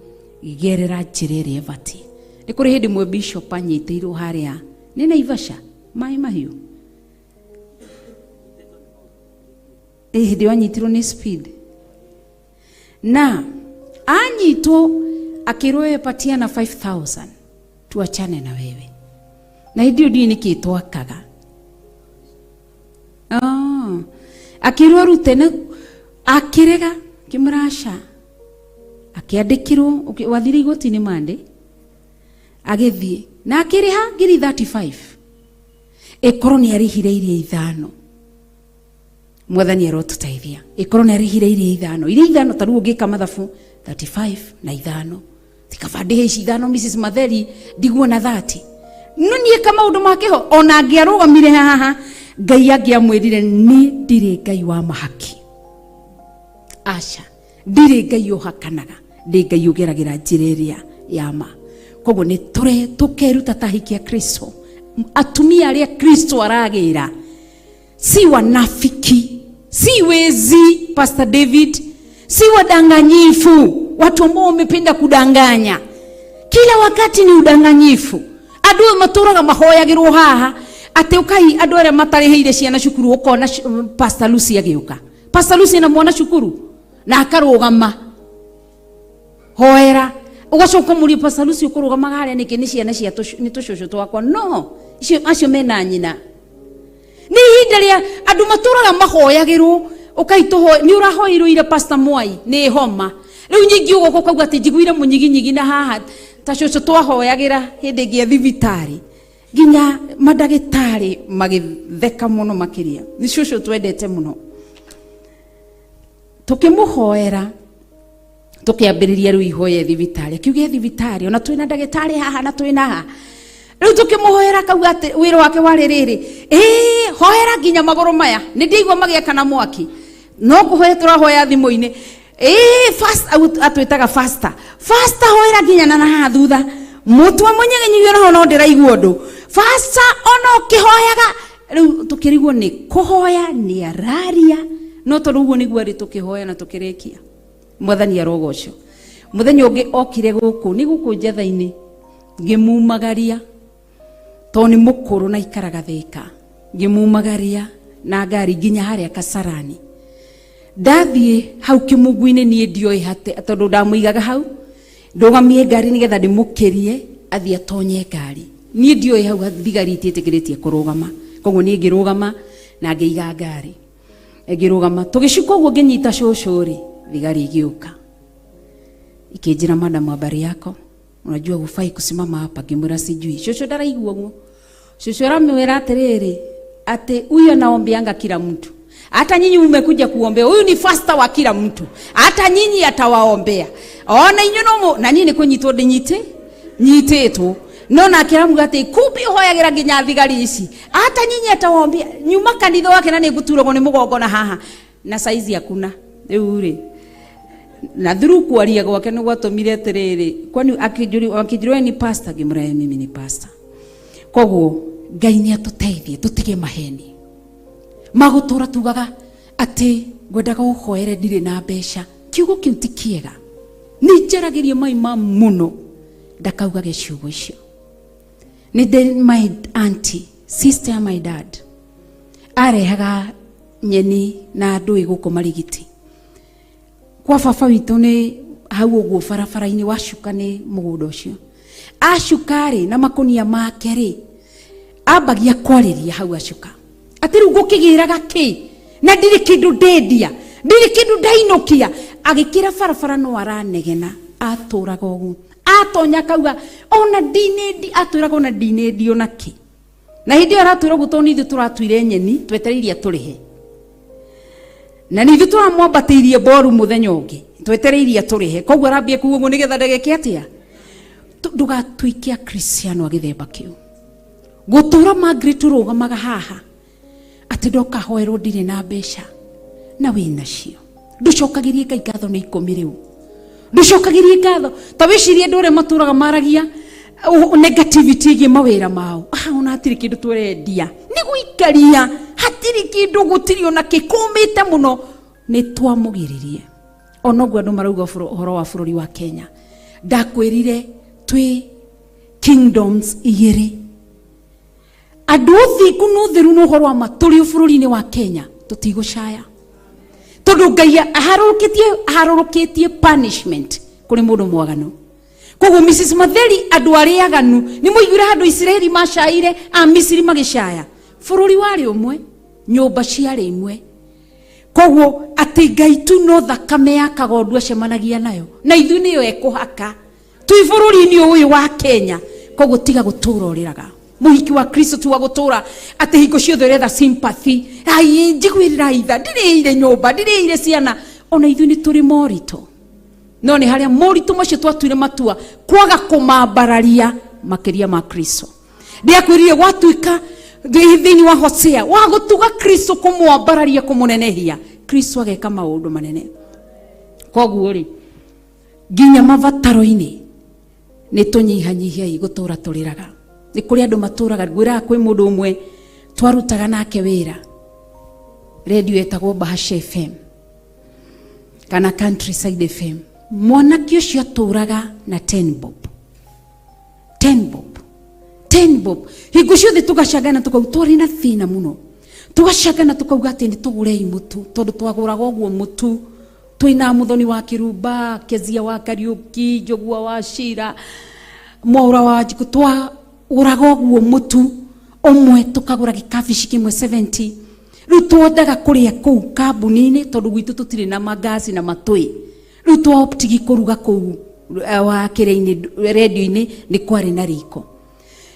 gerera njĩra ĩrĩa ĩbatiĩ. Nĩ kũrĩ hĩndĩ ĩmwe bishop anyitĩirwo harĩa nĩ Naivasha, maĩ mahiũ. Ĩ hĩndĩ ĩyo anyitirwo nĩ speed. Na anyitwo akĩrwo wewe patiana 5000 tuachane na wewe. Na hĩndĩ ĩyo ndiũĩ nĩkĩ twakaga. Ah, akĩrwo arute na akĩrega akĩmwĩra aca. Akĩandĩkĩrwo wathire igoti-inĩ Monday, agĩthiĩ na akĩrĩha ngiri 35. Ĩkorwo nĩ arĩhire iria ithano. Mwathani arotũteithia. Ĩkorwo nĩ arĩhire iria ithano. Iria ithano ta rĩu ũngĩka mathabu 35 na ithano. Tikaba ndĩhe ici ithano Mrs. Matheri ndigwo na 30. No niĩ ka maũndũ ma kĩho ona angĩarũgamire haha Ngai angĩamwĩrire niĩ ndirĩ Ngai wa mahaki. Aca, ndirĩ Ngai ũhakanaga, ndĩ Ngai ũgeragĩra njĩra ĩrĩa ya ma. Koguo nĩ tũre tũkeruta ta ahiki a Kristo. Atumia arĩa Kristo aragĩra si wanafiki, si wezi, Pastor David, si wadanganyifu, watu ambao wamependa kudanganya kila wakati ni udanganyifu. Andu maturaga mahoyagirwo haha ati ukai andu aria matariheire ciana cukuru ukona Pastor Lucy agiuka. Pastor Lucy na mwana cukuru na akarugama hoera ugacoka murie Pastor Lucy ukurugamaga haria niki ni ciana cia ni tucucu twakwa no icio acio mena nyina. Nĩ ihinda rĩa andũ matũraga mahoyagĩrwo ũkaitũho nĩ ũrahoirwo ira Pastor Mwai nĩ homa rĩu nyingĩ ũgoka ũkauga atĩ njiguire mũnyiginyigi na haha ta cũcũ twahoyagĩra hĩndĩ ĩngĩ ya thibitarĩ nginya mandagĩtarĩ magĩtheka mũno makĩria nĩ cũcũ twendete mũno tũkĩmũhoera tũkĩambĩrĩria rĩu ihoya thibitarĩ akiuga thibitarĩ ona twĩna ndagĩtarĩ haha na twĩna haha rĩu tũkĩmũhoera akauga atĩ wĩra wake warĩ rĩrĩ ĩĩ hoera nginya magũrũ maya nĩ ndĩigua magĩakana mwaki no kũhoya tũrahoya thimũ-inĩ ĩĩ fast atwĩtaga faster faster hoera nginya na haha thutha mũtwe mũnyegenyege onaho no ndĩraigua ũndũ faster ona ũkĩhoyaga rĩu tũkĩrigwo nĩ kũhoya nĩ araria no tondũ ũguo nĩguo arĩ tũkĩhoya na tũkĩrĩkia mwathani arogocwo mũthenya ũngĩ okire gũkũ nĩ gũkũ njatha-inĩ ngĩmumagaria tondũ nĩ mũkũrũ na ikaraga Thĩka ngĩmumagaria na ngari nginya harĩa Kasarani ndathiĩ hau kĩmungu-inĩ niĩ ndioĩ hate tondũ ndamũigaga hau ndũgamie ngari nĩgetha ndĩmũkĩrie athiĩ atonye ngari niĩ ndioĩ hau thigari itiĩtĩkĩrĩtie kũrũgama koguo niĩ ngĩrũgama na ngĩiga ngari ngĩrũgama tũgĩcuka ũguo ngĩnyita cũcũ rĩ thigari igĩũka ikĩnjĩra madam habari yako unajua hufai kusimama hapa ngĩmwĩra sijui cũcũ ndaraigua ũguo cũcũ aramwĩra atĩrĩrĩ atĩ huyu anaombeanga kila mtu hata nyinyi mmekuja kuombea huyu ni fasta wa kila mtu hata nyinyi atawaombea ona inyuĩ no na niĩ nĩ kũnyitwo ndĩnyite nyitĩtwo no nake aramuga atĩ kumbe ũhoyagĩra nginya thigari ici hata nyinyi atawaombea nyuma kanitha wake na nĩ ngũturagwo nĩ mũgongo na haha na saizi hakuna rĩu rĩ na through kwaria gwake nĩ gwatũmire atĩrĩrĩ kwani akĩnjũria we ni pastor ngĩmwĩra mimi ni pastor koguo Ngai nĩ atũteithie tũtige maheni magũtũra tugaga atĩ ngwendaga ũhoere ndirĩ na mbeca kiugo kĩu ti kĩega nĩ njaragĩria mai ma mũno ndakaugage ciugo icio nĩ ndĩ my auntie sister ya my dad arehaga nyeni na ndũĩ gũkũ Marigiti kwa baba witũ nĩ hau ũguo barabara-inĩ wacuka nĩ mũgũnda ũcio acuka rĩ na makũnia make rĩ ambagia kwarĩria hau acuka atĩ rĩu ngũkĩgĩraga kĩ na ndirĩ kĩndũ ndendia ndirĩ kĩndũ ndainũkia agĩkĩra barabara no aranegena atũraga ũguo atonya akauga ona ndinĩndi atwĩraga ona ndinĩndi ona kĩ na hĩndĩ ĩyo aratwĩra ũguo tondũ nĩ ithuĩ tũratuire nyeni twetereire atũrĩhe na nĩ ithuĩ tũramwambatĩirie mboru mũthenya ũngĩ twetereirie atũrĩhe koguo arambia kuga ũguo nĩgetha ndageke atĩa ndũgatuĩke akristiano a gĩthemba kĩu gũtũra Margaret ũrũgamaga haha atĩ ndoka hoerwo ndirĩ na mbeca na wĩ nacio ndũcokagĩrie Ngai ngatho nĩ ikũmi rĩu ndũcokagĩrie ngatho ta wĩcirie andũ arĩa matũraga maragia Negativity ĩgiĩ mawĩra mao. Ona hatirĩ kĩndũ tũrendia, nĩ gũikaria, hatirĩ kĩndũ, gũtirĩ ona kĩkũmĩte mũno. Nĩ twamũgiririe. Onoguo andũ marauga ũhoro wa bũrũri wa Kenya, ndakwĩrire twĩ kingdoms igĩrĩ, andũ ũthingu na ũtheru na ũhoro wa ma tũrĩ bũrũri-inĩ wa Kenya tũtigũcaya, tondũ Ngai aharũrũkĩtie punishment kũrĩ mũndũ mwaganu. Koguo Mrs. Matheri, andũ arĩa aganu nĩ mũiguire handũ Isiraeli macaire, a Misiri magĩcaya, bũrũri warĩ ũmwe, nyũmba ciarĩ imwe. Koguo atĩ Ngai tu no thakame ya kagondu acemanagia nayo, na ithuĩ nĩyo ekũhaka twĩ bũrũri-inĩ ũyũ wa Kenya. Koguo tiga gũtũra ũrĩraga. Mũhiki wa Kristo ti wa gũtũra atĩ hingo ciothe ũretha sympathy, ai njiguĩrĩra itha, ndirĩire nyũmba, ndirĩire ciana. Ona ithuĩ nĩ tũrĩ moritũ, no nĩ harĩa moritũ macio twatuire matua kwaga kũmambararia makĩria ma Kristo. Ndiakwĩrire gwatuĩka thĩinĩ wa Hosea wa gũtuga Kristo, kũmwambararia, kũmũnenehia, Kristo ageka maũndũ manene. Koguo rĩ, nginya mabataro-inĩ nĩ tũnyihanyihiai gũtũra tũrĩraga. Nĩ kũrĩ andũ matũraga, ngwĩraga kwĩ mũndũ ũmwe twarutaga nake wĩra redio ĩtagwo Bahasha FM kana Countryside FM. Mwanake ũcio atũraga na 10 bob, 10 bob, 10 bob. Hingo ciothe tũgacangana tũkauga twarĩ na thĩna mũno, tũgacangana tũkauga atĩ nĩ tũgũrei mũtu, tondũ twagũraga ũguo mũtu twĩna Mũthoni wa Kĩrumba, Kezia wa Kariũki, Njũgua wa Cira, Mwaũra wa Njikũ, twagũraga ũguo mũtu ũmwe tũkagũra gĩkabici kĩmwe 70. Rĩu twendaga kũrĩa kũu kambuni-inĩ tondũ gwitũ tũtirĩ na magasi na matũĩ. Rĩu twaoptigi kũruga kũu wa kĩrĩa-inĩ redio-inĩ, nĩ kwarĩ na riko.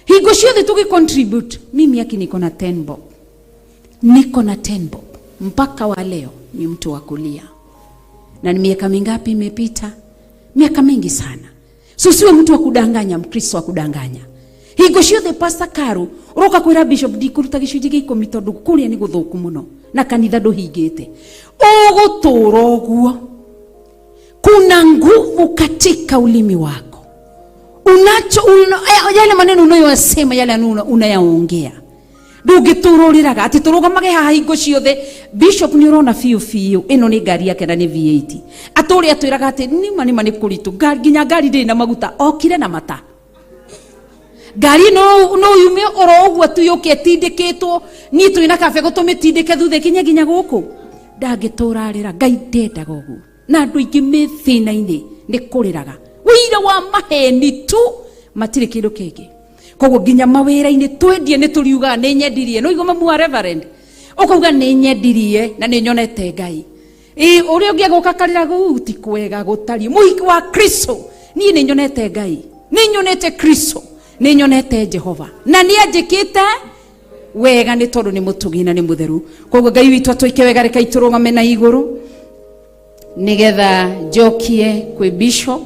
Hingo ciothe tũgĩ contribute, mimi aki niko na 10 bob, niko na 10 bob mpaka wa leo ni mtu wa kulia. Na ni miaka mingapi imepita? Miaka mingi sana. So siwe mtu wa kudanganya, Mkristo wa kudanganya. Hingo ciothe Pastor Karu uroka kwĩra Bishop ndikũruta gĩcunjĩ gĩa 10 tondũ kũrĩa nĩ gũthũku mũno na kanitha ndũhingĩte. Ũgũtũra ũguo. Kuna nguvu katika ulimi wako. Unacho yale maneno unayoyasema, yale unayaongea. Ndũngĩtũrũrĩraga atĩ tũrũgamage haha hingo ciothe. Bishop nĩ ũrona biũ biũ ĩno nĩ ngari yake na nĩ V8. Atũrĩ atwĩraga atĩ nĩma nĩma nĩ kũritũ, nginya ngari ndĩrĩ na maguta, okire na mata. Ngari no yume oro ũguo tu yũke ĩtindĩkĩtwo, niĩ twĩ na kabegũ tũmĩtindĩke thutha ĩkinye nginya gũkũ. Ndangĩtũrarĩra, Ngai ndendaga ũguo. Na andũ aingĩ me thĩna-inĩ nĩ kũrĩraga ũira wa maheni tu, matirĩ kĩndũ kĩngĩ. Koguo nginya mawĩra-inĩ twendie nĩ tũriugaga nĩ nyendirie, no igua mamu wa reverend ũkauga nĩ nyendirie na nĩ nyonete Ngai. Ũrĩa ũngĩ agoka karĩra gũu ti kwega gũtariĩ. Mũhiki wa Kristo, niĩ nĩ nyonete Ngai, nĩ nyonete Kristo, nĩ nyonete Jehova, na nĩ anjĩkĩte wega nĩ tondũ nĩ mũtugi na nĩ mũtheru. Koguo Ngai witũ atwĩke wega, reke itũrũgame na igũrũ nĩgetha njokie kwĩ bishop,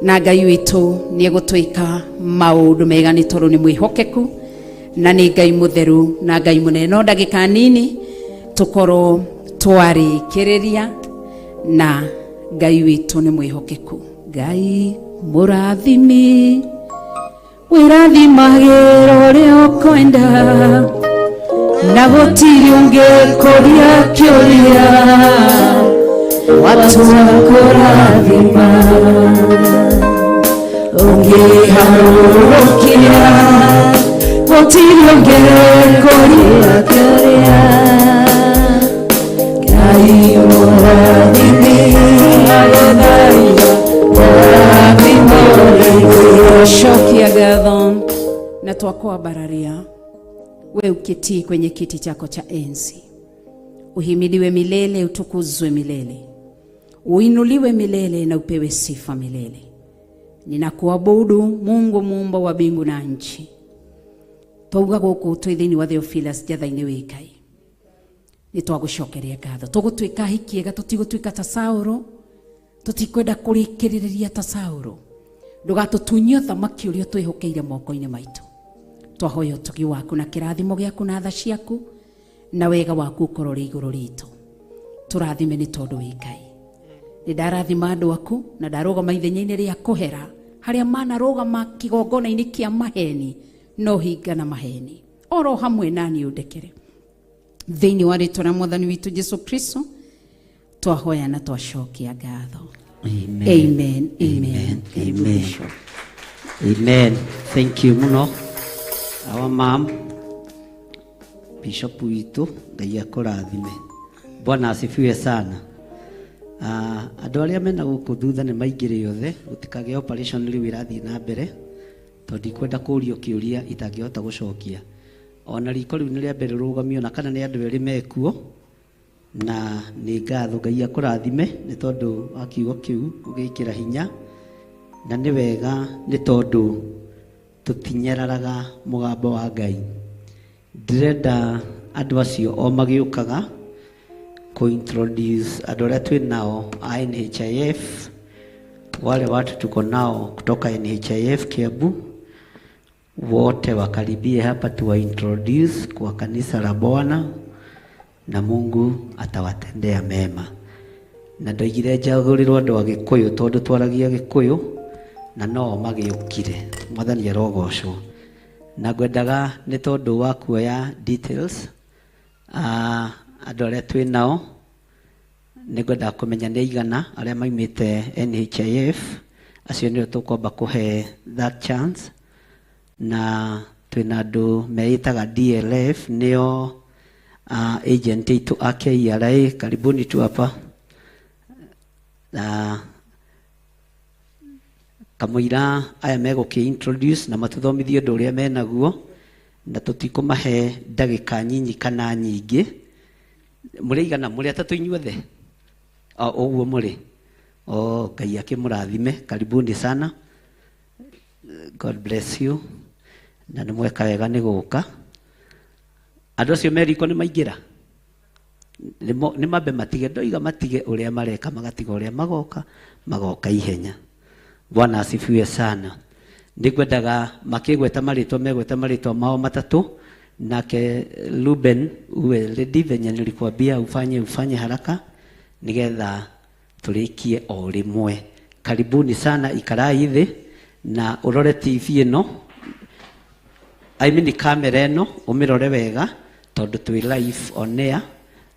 na Ngai witũ nĩ egũtwĩka maũndũ mega nĩ tondũ nĩ mwĩhokeku na nĩ Ngai mũtheru na Ngai mũnene. No ndagĩka nini tũkorwo twarĩkĩrĩria, na Ngai witũ nĩ mwĩhokeku. Ngai mũrathimi, wĩrathimagĩra ũrĩa ũkwenda, na gũtirĩ ũngĩkũria kĩũria, watu wakũrathima ũngĩharũrũkia, gũtirĩ ũngĩkũria kĩũria. Ngai mũrathimi, shokia ngatho na twakwambararia we uketii kwenye kiti chako cha enzi. Uhimidiwe milele, utukuzwe milele, uinuliwe milele na upewe sifa milele. Ninakuabudu Mungu muumba wa mbingu na nchi. Twauga gũkũ twĩ thĩinĩ wa Theophilus Njatha-inĩ wĩ Ngai, nĩ twagũcokeria ngatho. Tũgũtuĩka hiki ega, tũtigũtuĩka ta Saũlũ, tũtikwenda kũrĩkĩrĩria ta Saũlũ. Ndũgatũtunyie ũthamaki ũrĩa ũtwĩhokeire moko-inĩ maitũ. Twahoya ũtugi waku na kĩrathimo gĩaku na tha ciaku na wega waku ũkorwo ũrĩ igũrũ ritũ. Tũrathime nĩ tondũ wĩ Ngai. Nĩ ndarathima andũ aku na ndarũgama ithenya-inĩ rĩa kũhera Harĩa manarũgama kĩgongona-inĩ kĩa maheni, no hinga na maheni. Oro hamwe nani ũndekere. Thĩinĩ wa rĩtwa rĩa Mwathani witũ Jesu Kristo, twahoya na twacokia ngatho. Amen. Amen. Amen. Amen. Amen. Amen. Thank you muno. Our mom, Bishop witũ, Ngai akũrathime. Bwana asifiwe sana. Andũ arĩa mena gũkũ thutha nĩ maingĩre othe, gũtikagĩe operation rĩu ĩrathiĩ na mbere, tondũ ndikwenda kũũrio kĩũria itangĩhota gũcokia. Ona riko rĩu nĩ rĩa mbere rũgamio na kana nĩ andũ erĩ mekuo, na nĩ ngatho Ngai akũrathime nĩ tondũ wa kiugo kĩu ũgĩkĩra hinya, na nĩ wega nĩ tondũ tũtinyararaga mũgambo wa Ngai. Ndĩrenda andũ acio o magĩũkaga kuintroduce andũ arĩa twĩ nao a NHIF, wale watu tuko nao kutoka NHIF Kiambu, wote wakaribie hapa tuwa introduce kwa kanisa la Bwana, na Mungu atawatendea mema. Na ndoigire njagũrĩrwo andũ a Gĩkũyũ tondũ twaragia Gĩkũyũ na no magĩũkire. Mwathani arogocwo. Na ngwendaga nĩ tondũ wa kuoya details, andũ arĩa twĩ nao, nĩ ngwendaga kũmenya nĩ aigana arĩa maumĩte NHIF, acio nĩo tũkwamba kũhe that chance. Na twĩna andũ meĩtaga DLF, nĩo agent aitũ a KRA, karibuni tu hapa. Na kamũira aya megũkĩ introduce na matũthomithie ũndũ ũrĩa menaguo, na tũtikũmahe ndagĩka nyinyi kana nyingĩ. Mũrĩ aigana? Mũrĩ atatũ inyuothe? O ũguo mũrĩ. O Ngai akĩmũrathime, karibuni sana. God bless you. Na nĩ mweka wega nĩ gũka. Andũ acio me riko nĩ maingĩra? Nĩ mambe matige, ndoiga matige ũrĩa mareka, magatiga ũrĩa magoka, magoka ihenya. Bwana asifiwe sana. Nĩngwendaga makĩgweta marĩtwa, megweta marĩtwa mao matatũ, nake Ruben uwe ready venye nilikwambia ufanye haraka nigetha tũrĩkie o rĩmwe. Karibuni sana, ikarai thĩ na ũrore TV ĩno, I mean kamera ĩno ũmĩrore wega tondũ twĩ live on air,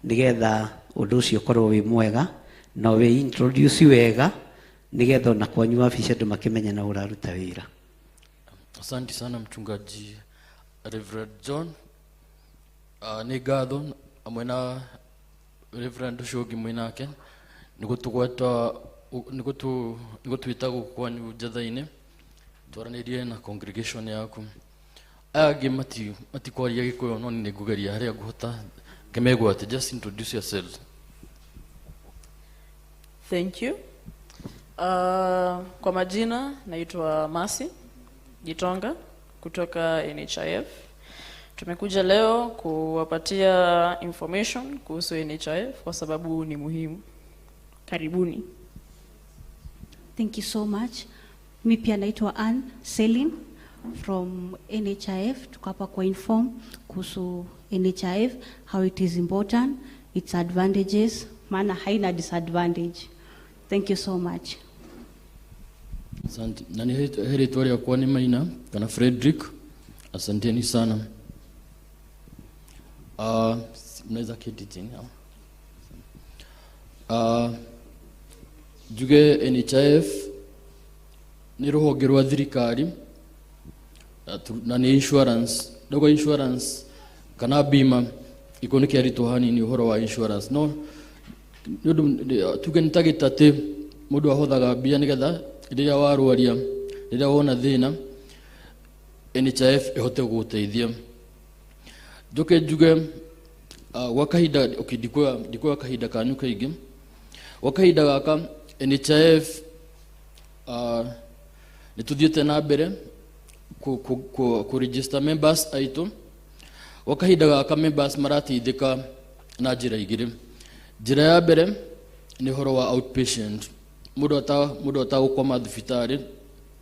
nigetha ũndũ ũcio ũkorwo wĩ mwega na wĩ introduce wega, nigetha ona kwanyu wabici andũ makĩmenya na ũraruta wĩra. Asante sana mchungaji Reverend John. Nĩ ngatho hamwe na Reverend ũcio ũngĩ mwĩnake nĩ gũtũgweta, nĩ gũtwĩta gũkũ kwanyu Njetha-inĩ twaranĩrie na congregation yaku. Aya angĩ matikwaria Gĩkũyũ, no nĩ ngũgeria harĩa ngũhota ngĩmegwate. Just introduce yourselves. Thank you. Kwa majina naitwa Masi Gitonga kutoka NHIF. Tumekuja leo kuwapatia information kuhusu NHIF kwa sababu ni muhimu. Karibuni. Thank you so much. Mi pia naitwa Ann Selin from NHIF. Tuko hapa kwa inform kuhusu NHIF, how it is important, its advantages, maana haina disadvantage. Thank you so much. Asante. Na ni rĩtwa rĩakwa nĩ Maina kana Frederick. Asanteni sana. Mnaweza keti chini au? Njuge NHIF nĩ rũhonge rwa thirikari na nĩ insurance. Ndogo insurance kana bima iko nĩ kĩaritũ hanini ũhoro wa insurance, no nĩ ũndũ tuge nĩ ta gĩtatĩ mũndũ ahothaga mbia nĩgetha rĩrĩa warwaria, rĩrĩa wona thĩna, NHIF ĩhote gũgũteithia. Njoke njuge gwa kahinda, okay, ndikuoya kahinda kanyu kaingĩ. Gwa kahinda gaka NHIF nĩ tũthiĩte na mbere ku register members aitũ. Gwa kahinda gaka members marateithĩka na njĩra igĩrĩ. Njĩra ya mbere nĩ ũhoro wa outpatient. Mũndũ atagũkoma thibitarĩ,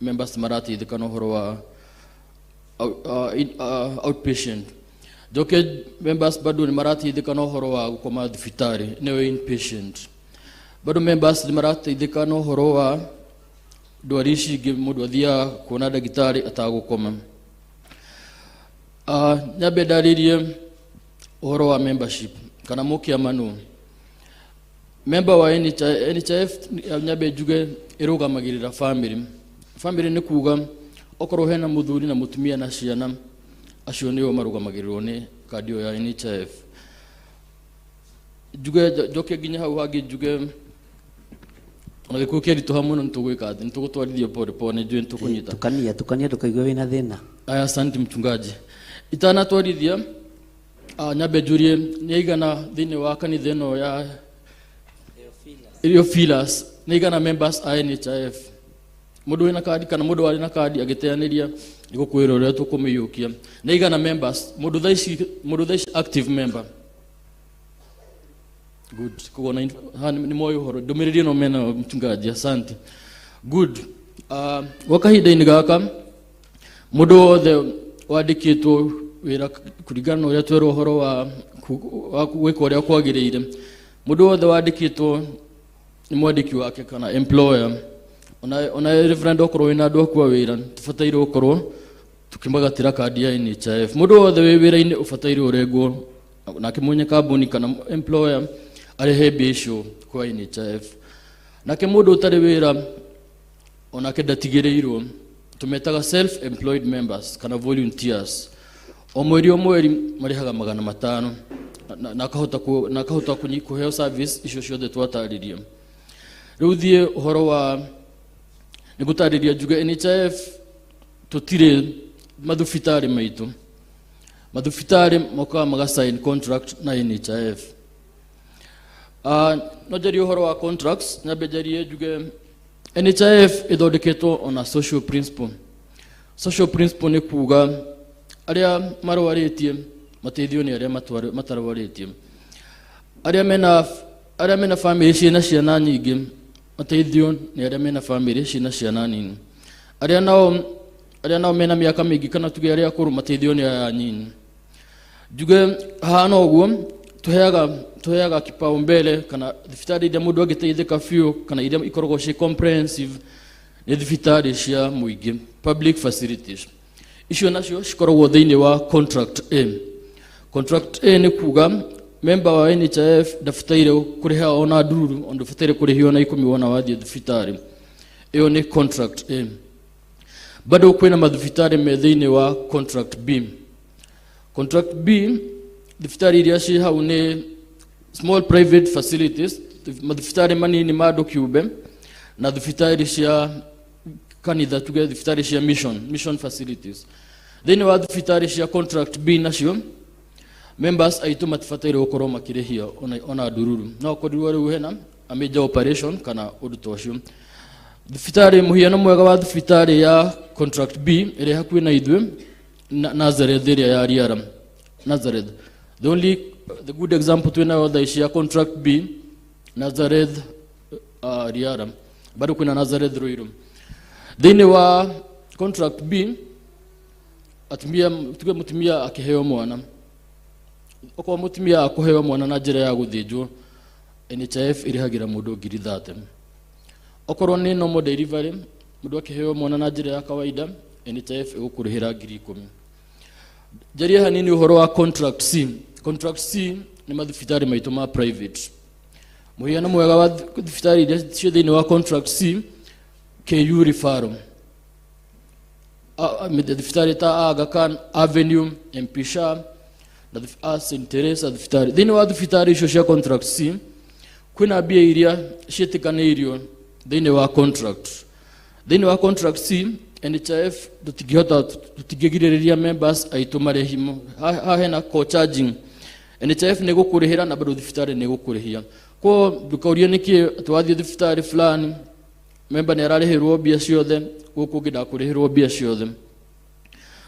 members marateithĩka na ũhoro wa outpatient. Njoke members bado nĩ marateithĩka na ũhoro wa gũkoma thibitarĩ, nĩyo inpatient. Bado members nĩ marateithĩka na ũhoro wa Ndwari ici ingĩ mũndũ athiaga kuona ndagĩtarĩ atagũkoma. Nyambe ndarĩrie ũhoro wa membership kana mũkĩama nũ member wa NHIF. NHIF, nyambe njuge, ĩrũgamagĩrĩra family. Family nĩ kuga okorwo hena mũthuri na mũtumia na ciana, acio nĩo marũgamagĩrĩrwo nĩ kandi ĩyo ya NHIF. Njuge, njoke nginya hau hangĩ, njuge ona gĩkuũ kĩritũha mũno, nĩtũgwĩka atĩ nĩtũgũtwarithio pole pole, nĩnjũĩ nĩtũkũnyita. Tukania, tukania, ndũkaigue wĩna thĩna. Aya, asante mchungaji. Itanatwarithia, nyambe njurie nĩ aigana thĩinĩ wa kanitha ĩno ya Theophilus, nĩ aigana members a NHIF? Mũndũ wĩna kandi kana mũndũ warĩ na kandi agĩteanĩria nĩ gũkwĩra ũrĩa tũkũmĩiyũkia. Nĩ aigana members, mũndũ thaa ici, mũndũ thaa ici active member? Good. Koguo haha nĩ moĩ ũhoro ndũmĩrĩri ĩno mena mchungaji. Asante. Good. Gwa kahinda-inĩ gaka, mũndũ wothe wandĩkĩtwo wĩra, kũringana na ũrĩa twerwo ũhoro wa gwĩka ũrĩa kwagĩrĩire, mũndũ wothe wandĩkĩtwo nĩ mwandĩki wake kana employer, ona reverend, okorwo wĩna andũ aku a wĩra, tũbataire gũkorwo tũkĩmagatĩra kandi ya NHIF. Mũndũ wothe wĩ wĩra-inĩ ũbataire ũrengwo nake mwenye kambuni kana employer arĩhe mbia icio kwa NHIF. Nake mũndũ ũtarĩ wĩra onake ndatigĩrĩirwo, tũmetaga self employed members kana volunteers. O mweri o mweri marĩhaga 500 na akahota kũheo service icio ciothe twatarĩria. Rĩu thiĩ ũhoro wa nĩ gũtarĩria, njuge NHIF tũtirĩ mathubitarĩ maitũ. Mathubitarĩ mokaga magasign contract na NHIF. No njarie ũhoro wa contracts, nyambe njarie njuge NHIF ĩthondeketwo ona social principle. Social principle nĩ kuga arĩa marwarĩtie mateithio nĩ arĩa matarwarĩtie, arĩa mena family ciĩna ciana nyingĩ mateithio nĩ arĩa mena family ciĩna ciana nini, arĩa nao mena mĩaka mĩingĩ kana tuge arĩa akũrũ mateithio nĩ aya nyinyi. Njuge hahana ũguo, tũheaga kipaumbele kana thibitarĩ iria mũndũ angĩteithĩka biũ kana iria ikoragwo ciĩ comprehensive nĩ thibitarĩ cia mũingĩ, public facilities. Icio nacio cikoragwo thĩinĩ wa contract A. Contract A nĩ kuga member wa NHIF ndabataire kũrĩha ona ndururu, ona ndũbataire kũrĩhio ona 10 wona wathiĩ thibitarĩ ĩyo. Nĩ contract A. Bado kwĩna mathibitarĩ me thĩinĩ wa contract B. Contract B, thibitarĩ iria ciĩ hau nĩ small private facilities, mathibitarĩ manini ma andũ kĩũmbe na thibitarĩ cia kanitha, tuge thibitarĩ cia mission, mission facilities. Thĩinĩ wa thibitarĩ cia contract B nacio, members aitũ matibataire gũkorwo makĩrĩhia ona ndururu, no korirwo rĩu hena a major operation kana ũndũ ta ũcio. Thibitarĩ, mũhiano mwega wa thibitarĩ ya contract B ĩrĩa hakuhĩ na ithuĩ, Nazareth ĩrĩa ya Riara. Nazareth, the only the good example twĩnayo thaa ici ya contract B, Nazareth Riara. Bado kwĩna Nazareth Ruiru. Thĩinĩ wa contract B, atumia, tuge mũtumia akĩheo mwana, okorwo mũtumia akũheo mwana na njĩra ya gũthĩnjwo, NHIF ĩrĩhagĩra mũndũ 30,000. Okorwo nĩ normal delivery, mũndũ akĩheo mwana na njĩra ya kawaida, NHIF ĩgũkũrĩhĩra 10,000. Njarie hanini ũhoro wa contract C. Contract C nĩ mathibitarĩ maitũ ma private. Mũhiano mwega wa thibitarĩ iria ciĩ thĩinĩ wa contract C, KU Referral, thibitarĩ ta Aga Khan, Avenue, MP Shah na St Teresa thibitarĩ. Thĩinĩ wa thibitarĩ icio cia contract C kwĩna mbia iria ciĩtĩkanĩirio thĩinĩ wa contract. Thĩinĩ wa contract C, NHIF tũtingĩhota, tũtingĩgirĩrĩria members aitũ marĩhi. Haha hena co-charging. NHIF nĩ gũkũrĩhĩra na bado thibitarĩ nĩ gũkũrĩhia. Ko ndũkaurie nĩkĩ twathiĩ thibitarĩ fulani member nĩ ararĩhĩrwo mbia ciothe, gũkũ ũngĩ ndakũrĩhĩrwo mbia ciothe.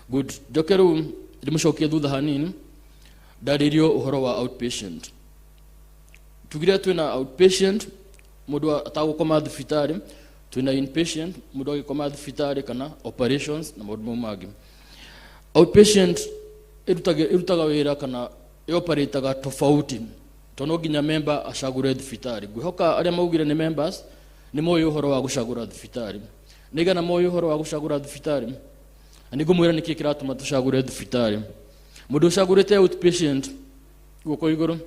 Good. Njoke rĩu ndĩmũcokie thutha hanini, ndarĩrio ũhoro wa outpatient. Tugire twĩna outpatient, mũndũ atagũkoma thibitarĩ, twĩna inpatient, mũndũ agĩkoma thibitarĩ kana operations na maũndũ mau mangĩ. Outpatient ĩrutaga wĩra kana ĩoperataga tofauti, tondũ no nginya member acagũre thibitarĩ. Ngwĩhoka arĩa maugire nĩ members nĩ moĩ ũhoro wa gũcagũra thibitarĩ. Nĩ moĩ ũhoro wa gũcagũra thibitarĩ? Na nĩ ngũmwĩra nĩkĩ kĩratũma tũcagũre thibitarĩ. Mũndũ ũcagũrĩte outpatient, guoko igũrũ.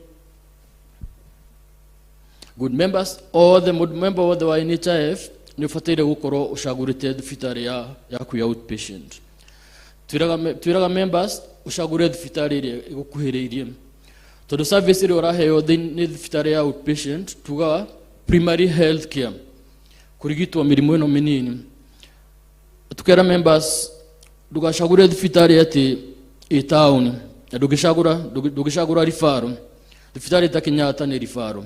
Good. Members othe, member wothe wa NHIF nĩ ũbataire gũkorwo ũcagũrĩte thibitarĩ yaku ya outpatient. Twĩraga members ũcagũre thibitarĩ ĩrĩa ĩgũkuhĩrĩirie, tondũ service ĩrĩa ũraheo nĩ thibitarĩ ya outpatient, tugaga primary health care, kũrigitwo mĩrimũ ĩno mĩnini. Tukera members ndũgacagũre thibitarĩ atĩ ĩ taũni, na ndũngĩcagũra referral. Thibitarĩ ta Kenyatta nĩ referral,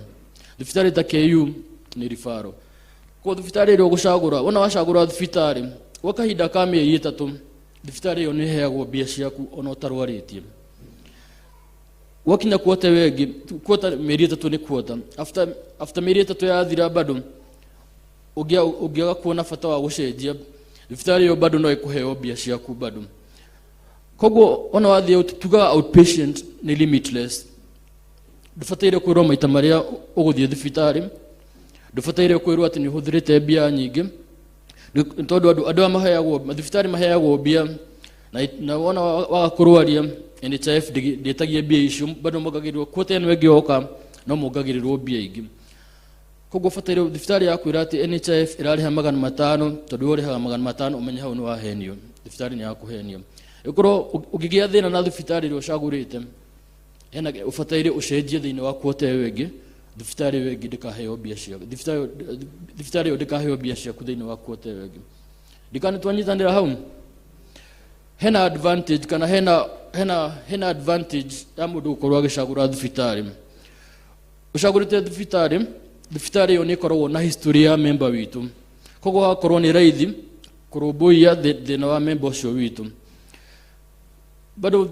thibitarĩ ta KU nĩ referral. Koguo thibitarĩ ĩrĩa ũgũcagũra, wona wacagũra thibitarĩ, gwa kahinda ka mĩeri 3 thibitarĩ ĩyo nĩ ĩheagwo mbia ciaku ona ũtarwarĩtie. Gwakinya quarter wengĩ, quarter, mĩeri 3 nĩ quarter. After mĩeri 3 yathira, bado ũngĩaga kuona bata wa gũcenjia thibitarĩ ĩyo, bado no ĩkũheo mbia ciaku bado. Koguo ona wathiĩ, tugaga outpatient nĩ limitless. Ndũbataire kwĩrwo maita marĩa ũgũthiĩ thibitarĩ, ndũbataire kwĩrwo atĩ nĩ ũhũthĩrĩte mbia nyingĩ, tondũ andũ aya maheagwo mathibitarĩ, maheagwo mbia na wona waga kũrwaria, NHIF ndĩtagia mbia icio, bado mongagĩrĩrwo. Quarter ĩno ĩngĩ yoka no mongagĩrĩrwo mbia ingĩ. Koguo ũbataire thibitarĩ yakwĩra atĩ NHIF ĩrarĩha 500, tondũ we ũrĩhaga 500, ũmenye hau nĩ wahenio, thibitarĩ nĩ yakũhenio. Ĩkorwo ũngĩgĩa thĩna na thibitarĩ ĩrĩa ũcagũrĩte, hena ũbataire ũcenjie thĩinĩ wa quarter ĩyo ĩngĩ. Thibitarĩ ĩyo ĩngĩ ndĩkaheo mbia ciaku, thibitarĩ ĩyo ndĩkaheo mbia ciaku thĩinĩ wa quarter ĩyo ĩngĩ. Ndikana twanyitanĩra hau. Hena advantage kana hena advantage ya mũndũ gũkorwo agĩcagũra thibitarĩ. Ũcagũrĩte thibitarĩ, thibitarĩ ĩyo nĩ ĩkoragwo na history ya member witũ, koguo hakorwo nĩ raithi kũrũmbũiya thĩna wa member ũcio witũ. Bado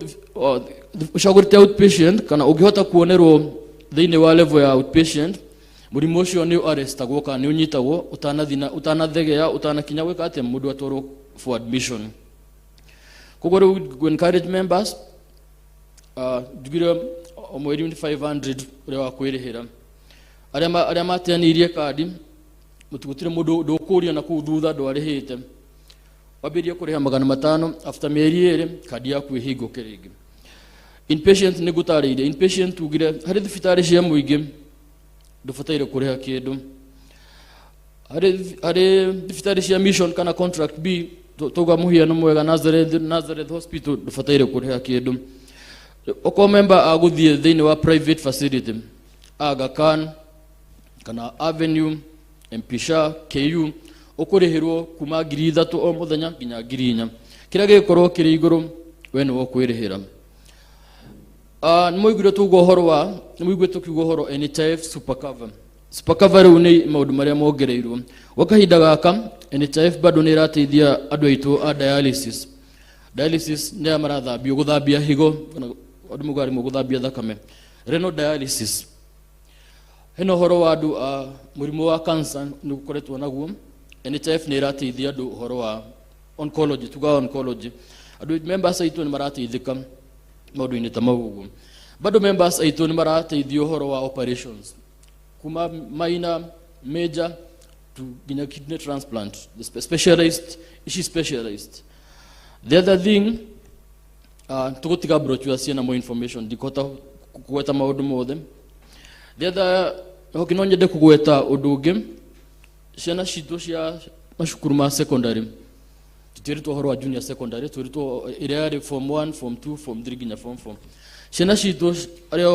ũcagũrĩte outpatient, kana ũngĩhota kuonerwo thĩinĩ wa level ya outpatient, mũrimũ ũcio nĩ arrestagwo kana nĩ ũnyitagwo ũtanathina, ũtanathegea, ũtanakinya gwĩka atĩ mũndũ atwarwo for admission. Koguo rĩu ngũ encourage members, njugire o mweri nĩ 500 ũrĩa wa kwĩrĩhĩra. Arĩa mateanĩirie kandi, gũtirĩ mũndũ ndũkũrio na kũu thutha ndwarĩhĩte. Wambĩrĩrie kũrĩha 500, after mĩeri 2 kandi yaku ĩhingũke rĩngĩ. Inpatient nĩ ngũtarĩirie. Inpatient tugire harĩ thibitarĩ cia mũingĩ ndũbataire kũrĩha kĩndũ. Harĩ thibitarĩ cia mission kana contract B, tuga mũhiano mwega Nazareth Hospital, ndũbataire kũrĩha kĩndũ. Okorwo member agũthiĩ thĩinĩ wa private facility, Aga Khan kana Avenue, MP Shah, KU, ũkũrĩhĩrwo kuma 3000 o mũthenya nginya 4000. Kĩrĩa gĩgĩkorwo kĩrĩ igũrũ, we nĩwe ũkwĩrĩhĩra. Nĩ mũiguire tuga ũhoro wa, nĩ mũiguire tũkiuga ũhoro NHIF super cover. Super cover rĩu nĩ maũndũ marĩa mongereirwo gwa kahinda gaka. NHIF bado nĩ ĩrateithia andũ aitũ a dialysis. Dialysis nĩ aya marathambio, gũthambia higo, kana andũ muga rĩmwe gũthambia thakame, renal dialysis. Hena ũhoro wa andũ a mũrimũ wa cancer, nĩ gũkoretwo naguo. NHIF nĩ ĩrateithia andũ ũhoro wa oncology, tuga oncology. Andũ members aitũ nĩ marateithĩka maũndũ-inĩ ta mau ũguo. Bado members aitũ nĩ marateithio ũhoro wa operations, kuma minor, major to nginya kidney transplant, the specialized ici specialized. The other thing, tũgũtiga brochure ciĩna more information, ndikũhota kũgweta maũndũ mothe. The other hoki, no nyende kũgweta ũndũ ũngĩ. Ciana citũ cia macukuru ma secondary, tũtiĩrĩtwo ũhoro wa junior secondary, twĩrĩtwo ĩrĩa yarĩ form 1, form 2, form 3 nginya form 4. Ciana citũ arĩa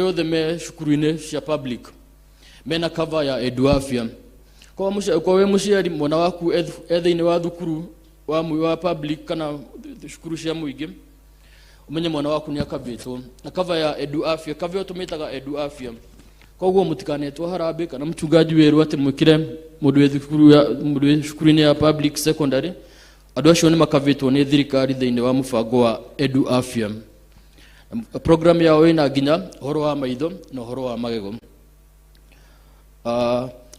othe me cukuru-inĩ cia public mena cover ya Eduafia. Kwa wĩ mũciari, mwana waku e thĩinĩ wa thukuru wa public kana cukuru cia mũingĩ, ũmenye mwana waku nĩ akavĩtwo na cover ya Edu Afya. Cover ĩyo tũmĩtaga Edu Afya. Koguo mũtikanetwo harambĩ kana mchungaji werwo atĩ mwĩkĩre mũndũ wĩ thukuru ya mũndũ wĩ cukuru-inĩ ya public secondary. Andũ acio nĩ makavĩtwo nĩ thirikari thĩinĩ wa mũbango wa Edu Afya. Program yao ĩna nginya ũhoro wa maitho na ũhoro wa magego.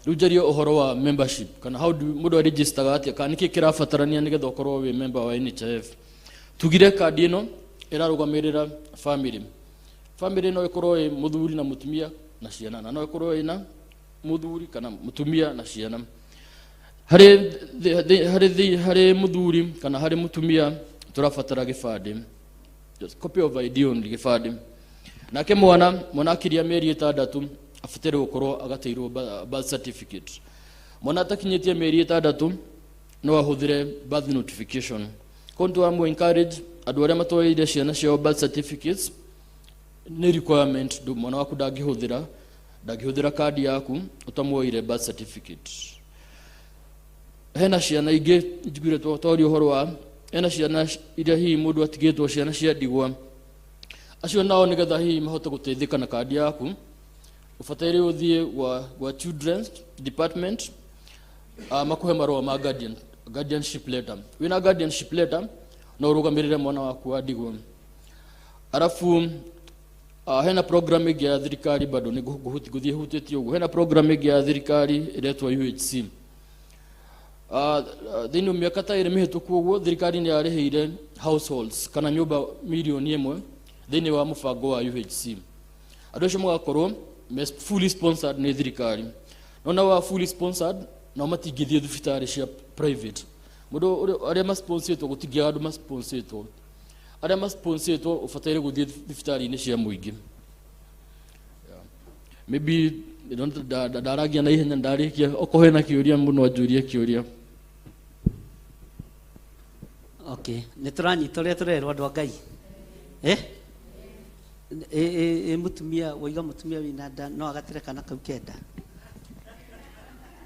Rĩu njarie ũhoro wa membership, kana how do mũndũ aregistaga atĩa, kana nĩkĩ kĩrabatarania nĩgetha ũkorwo wĩ member wa NHIF. Tugire kandi ĩno ĩrarũgamĩrĩra family. Family no ĩkorwo ĩ mũthuri na mũtumia na ciana, na no ĩkorwo ĩna mũthuri kana mũtumia na ciana. Harĩ harĩ harĩ mũthuri kana harĩ mũtumia tũrabatara gĩbandĩ, just copy of ID only, gĩbandĩ. Nake mwana akiria mĩeri 6 abataire gũkorwo agatĩirwo birth certificate. Mwana atakinyĩtie mĩeri 6 no ahũthĩre birth notification. Koguo nĩtũramũ encourage andũ arĩa matwarĩire ciana ciao birth certificates, nĩ requirement, mwana waku ndangĩhũthĩra kandi yaku ũtamwoire birth certificate. Hena ciana ingĩ njiguire twaria ũhoro wa hena ciana iria hihi mũndũ atigĩtwo, ciana cia ndigwa, acio nao nĩgetha hihi mahote gũteithĩka na kandi yaku, ũbataire ũthiĩ gwa children's department, makuhe marũa ma guardianship letter. Wĩna guardianship letter no ũrũgamĩrĩre mwana waku wa ndigwa. Arabu hena program ĩngĩ ya thirikari bado nĩ ngũthiĩ hutĩtie ũguo. Hena program ĩngĩ ya thirikari ĩretwo UHC. Thĩinĩ wa mĩaka ta 2 mĩhĩtũku ũguo, thirikari nĩ yarĩhĩire households kana nyũmba 1 million thĩinĩ wa mũbango wa UHC. Andũ acio magakorwo me fully sponsored nĩ thirikari. No na wa fully sponsored nao matingĩthiĩ thibitarĩ cia private. Mũndũ arĩa masponsĩtwo, gũtingĩaga andũ masponsĩtwo, arĩa masponsĩtwo ũbataire gũthiĩ thibitarĩ-inĩ cia mũingĩ. Maybe ndaragia na ihenya, ndarĩkia. Okorwo hena kĩũria mũno anjũrie kĩũria. Okay, nĩ tũranyita ũrĩa tũrerwo, andũ a Ngai? Eh? Ĩ mũtumia waiga, mũtumia wĩna nda no agatĩre kana kau kenda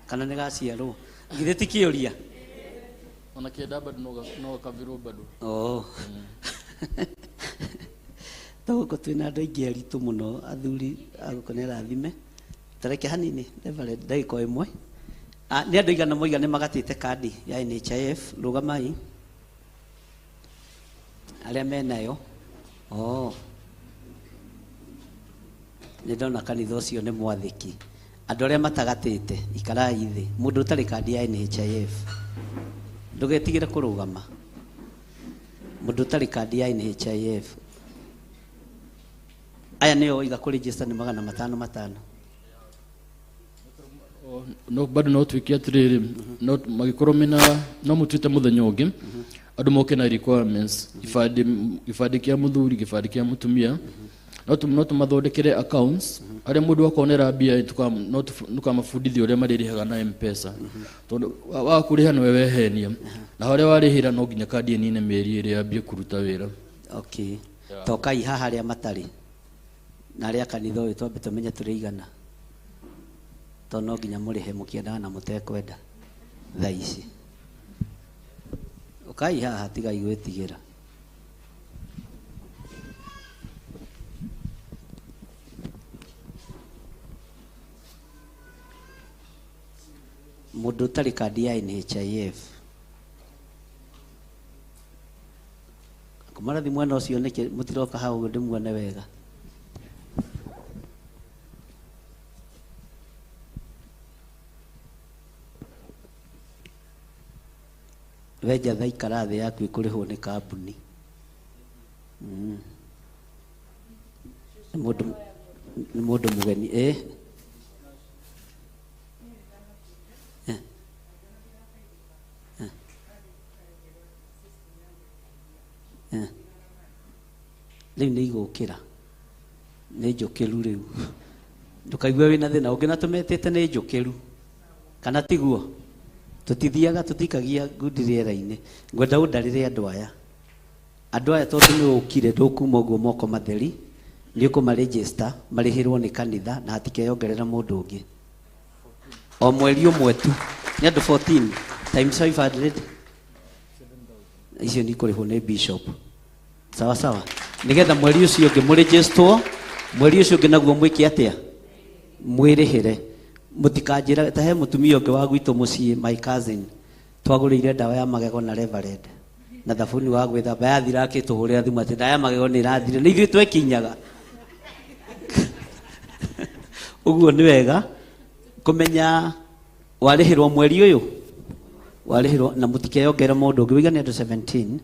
kana nĩ gaciarwo? Githĩ ti kĩũria? Ona kenda bado no gakavirwo bado. Oh. To gũkũ twĩna andũ aingĩ aritũ mũno, athuri agũkũ nĩ arathime. Tareke hanini, Reverend, ndagĩka o ĩmwe. Ah, nĩ andũ aigana moiga nĩ magatĩte kandi ya NHIF? Rũgamai arĩa menayo. Oh. Nĩ ndona kanitha ũcio nĩ mwathĩki. Andũ arĩa matagatĩte, ikarai thĩ. Mũndũ ũtarĩ kandi ya NHIF, ndũgetigĩre kũrũgama. Mũndũ ũtarĩ kandi ya NHIF, aya nĩo oiga kũregister nĩ 500 500. No bado no twĩke atĩrĩrĩ, no magĩkorwo mena no mũtuĩte mũthenya ũngĩ andũ moke na requirements, ibandĩ kĩa mũthuri, gĩbandĩ kĩa mũtumia, no tũmathondekere accounts harĩa mũndũ akonera mbia, no tũkamabundithia ũrĩa marĩrĩhaga na M-Pesa, tondũ waga kũrĩha nĩwe wehenia, na harĩa warĩhĩra no nginya kandi ĩnine mĩeri 2 yambie kũruta wĩra. Okay, tokai haha arĩa matarĩ na arĩa kanitha ũyũ, twambe tũmenye tũrĩ igana, tondũ no nginya mũrĩhe mũkĩendaga na mũtekwenda. Thaa ici ũkai haha, tigai gwĩtigĩra. Mũndũ ũtarĩ kandi ya NHIF, kũmarathi mwena ũcio nĩkĩ mũtiroka hau ũguo ndĩmuone wega? We njatha, ikara thĩ, yaku ĩkũrĩhwo nĩ kambuni. Nĩ mũndũ mũgeni ĩ. Eh. Eh. Eh. Rĩu nĩ igũkĩra, nĩ njũkĩru rĩu, ndũkaigue wĩna thĩna ũngĩ na tũmetĩte nĩ njũkĩru kana tiguo. Tũtithiaga tũtikagia ngundi rĩera-inĩ. Ngwenda ũndarĩre andũ aya tondũ nĩ ũkire, ndũkuma ũguo moko matheri. Nĩ ũkũmarĩnjĩsta marĩhĩrwo nĩ kanitha na hatikeyongerera mũndũ ũngĩ o mweri ũmwe tu. Nĩ andũ 14 times 500, icio nĩ ikũrĩhwo nĩ bishop, sawa sawa, nĩgetha mweri ũcio ũngĩ mũrĩnjĩstwo, mweri ũcio ũngĩ naguo mwĩke atĩa? Mwĩrĩhĩre. Mũtikanjĩra ta he mũtumia ũngĩ wa gwitũ mũciĩ, my cousin, twagũrĩire ndawa ya magego na Reverend na thabuni wa gwĩthamba, yathira akĩtũhũrĩra thimũ atĩ ndawa ya magego nĩ ĩrathire, nĩ ithuĩ twekinyaga ũguo. Nĩ wega kũmenya warĩhĩrwo mweri ũyũ, warĩhĩrwo na mũtikeyongerera mũndũ ũngĩ. Wĩigane andũ 17,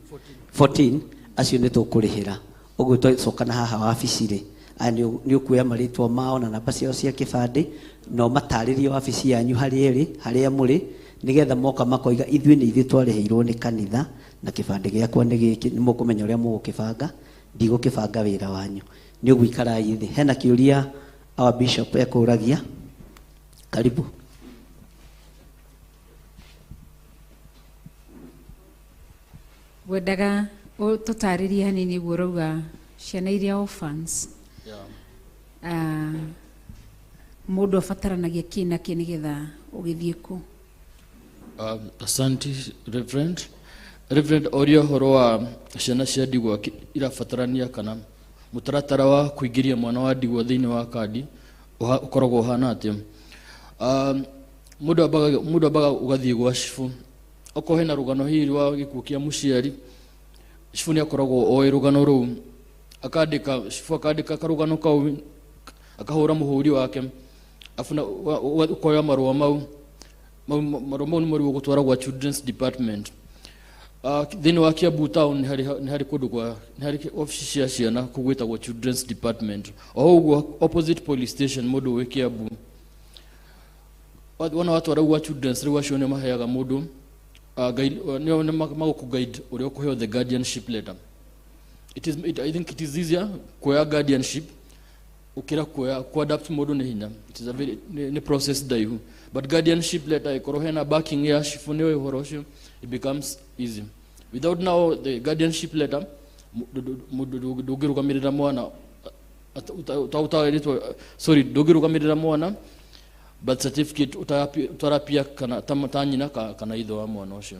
14 acio nĩ tũkũrĩhĩra ũguo. Twacokana haha wabici rĩ, aya nĩ ũkuoya marĩtwa mao na namba ciao cia kĩbandĩ na ũmatarĩrie wabici yanyu harĩa ĩrĩ, harĩa mũrĩ. Nĩgetha moka makoiga ithuĩ nĩ ithuĩ twarĩhĩirwo nĩ kanitha na kĩbandĩ gĩakwa nĩ gĩkĩ, nĩ mũkũmenya ũrĩa mũgũkĩbanga, ndigũkĩbanga wĩra wanyu. Nĩ ũguo ikarai thĩ. Hena kĩũria our bishop ekũragia. Karibu. Ngwendaga tũtarĩrie hanini ũguo ũrauga ciana iria orphans. Mũndũ abataranagia kĩ na kĩ nĩgetha ũgĩthiĩ kũ? Asante Reverend. Reverend oria ũhoro wa ciana cia ndigwa irabatarania kana mũtaratara wa kũingĩria mwana wa ndigwa thĩinĩ wa kandi ũkoragwo ũhana atĩa. Mũndũ ambaga ũgathiĩ gwa cibũ, okorwo hena rũgano hihi rwa gĩkuũ kĩa mũciari, cibũ nĩ akoragwo oĩ rũgano rũu, akandĩka, cibũ akandĩka karũgano kau, akahũra mũhũri wake, afu na ũkoya marũa mau, marũa mau nĩ marũa gũtwara gwa Children's Department. Thĩinĩ wa Kiambu town nĩ harĩ kũndũ kwa, nĩ harĩ ofici cia ciana kũu gwĩtagwo Children's Department, o ũguo opposite police station mũndũ wĩ Kiambu. Wona watwara gwa Children's, rĩu acio nĩ maheaga mũndũ, guide, nĩo nĩ magũkũ guide ũrĩa ũkũheo the guardianship letter. I think it is easier kuoya guardianship ukira kuoya ku-adapt mũndũ nĩ hinya. It is a very, nĩ process ndaihu, but guardianship letter ĩkorwo hena backing ya cibũ nĩ ũhoro ũcio, it becomes easy. Without now the guardianship letter, mũndũ ndũngĩrũgamĩrĩra mwana, sorry, ndũngĩrũgamĩrĩra mwana birth certificate utarapia kana ta nyina kana ithe wa mwana ũcio.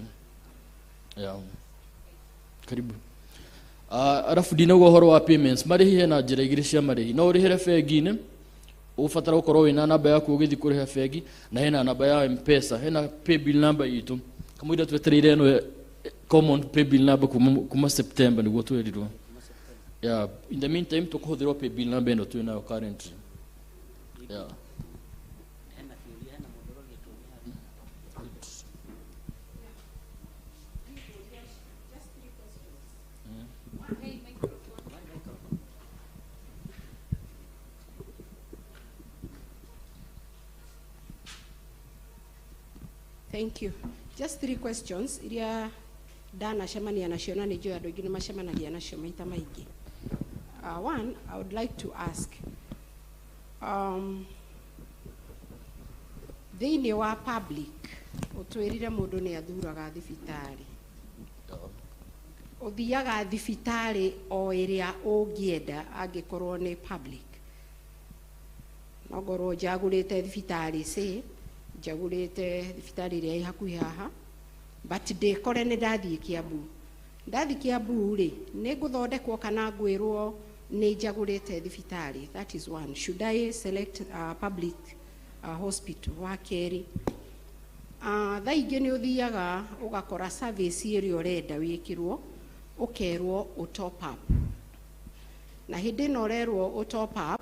Yeah. Karibu. Arafu ndinauga ũhoro wa payments, marĩhi hena njĩra igĩrĩ cia marĩhi. No ũrĩhĩre bengi-inĩ, ũbatara gũkorwo wĩna namba yaku ũgĩthiĩ kũrĩha bengi, na hena namba ya M-Pesa, hena paybill number itũ. Kamũira twetereire ĩno common paybill number kuma September nĩguo twerirwo. Yeah, in the meantime tũkũhũthĩrwo paybill number ĩno twĩ nayo currently. Yeah. Thank you. Just three questions iria ndanacemania nacio na nĩ njũĩ andũ aingĩ nĩ macemanagia nacio maita maingĩ. One, I would like to ask, thĩinĩ wa public, ũtwĩrire mũndũ nĩ athuraga thibitarĩ. Ũthiaga thibitarĩ o ĩrĩa ũngĩenda angĩkorwo nĩ public. No ngorwo njagũrĩte thibitarĩ C, njagũrĩte thibitarĩ ĩrĩa ĩ hakuhĩ haha, but ndĩkore nĩ ndathiĩ Kiambu. Ndathiĩ Kiambu rĩ, nĩ ngũthondekwo kana ngwĩrwo nĩ njagũrĩte thibitarĩ? That is one. Should I select a public hospital? Wa kerĩ, thaa ingĩ nĩ ũthiaga ũgakora service ĩrĩa ũrenda wĩkĩrwo, ũkerwo ũ top up. Na hĩndĩ ĩno ũrerwo ũ top up,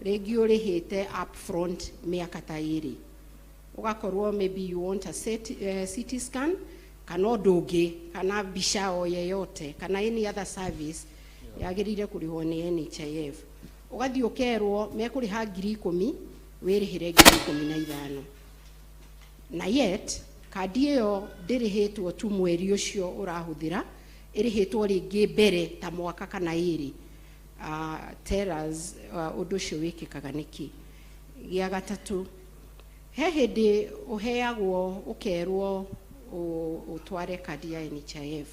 rĩngĩ ũrĩhĩte upfront mĩaka ta ĩrĩ. Ũgakorwo maybe you want a CT scan, kana ũndũ ũngĩ, kana mbica o yeyote, kana any other service yagĩrĩire kũrĩhwo nĩ NHIF. Ũgathiĩ ũkerwo mekũrĩha 10,000, wĩrĩhĩre 15,000. Na yet, kandi ĩyo ndĩrĩhĩtwo tu mweri ũcio ũrahũthĩra, ĩrĩhĩtwo rĩngĩ mbere ta mwaka kana ĩrĩ. Tell us, ũndũ ũcio wĩkĩkaga nĩkĩ? Gĩa gatatũ, he hĩndĩ ũheagwo ũkerwo ũtware kandi ya NHIF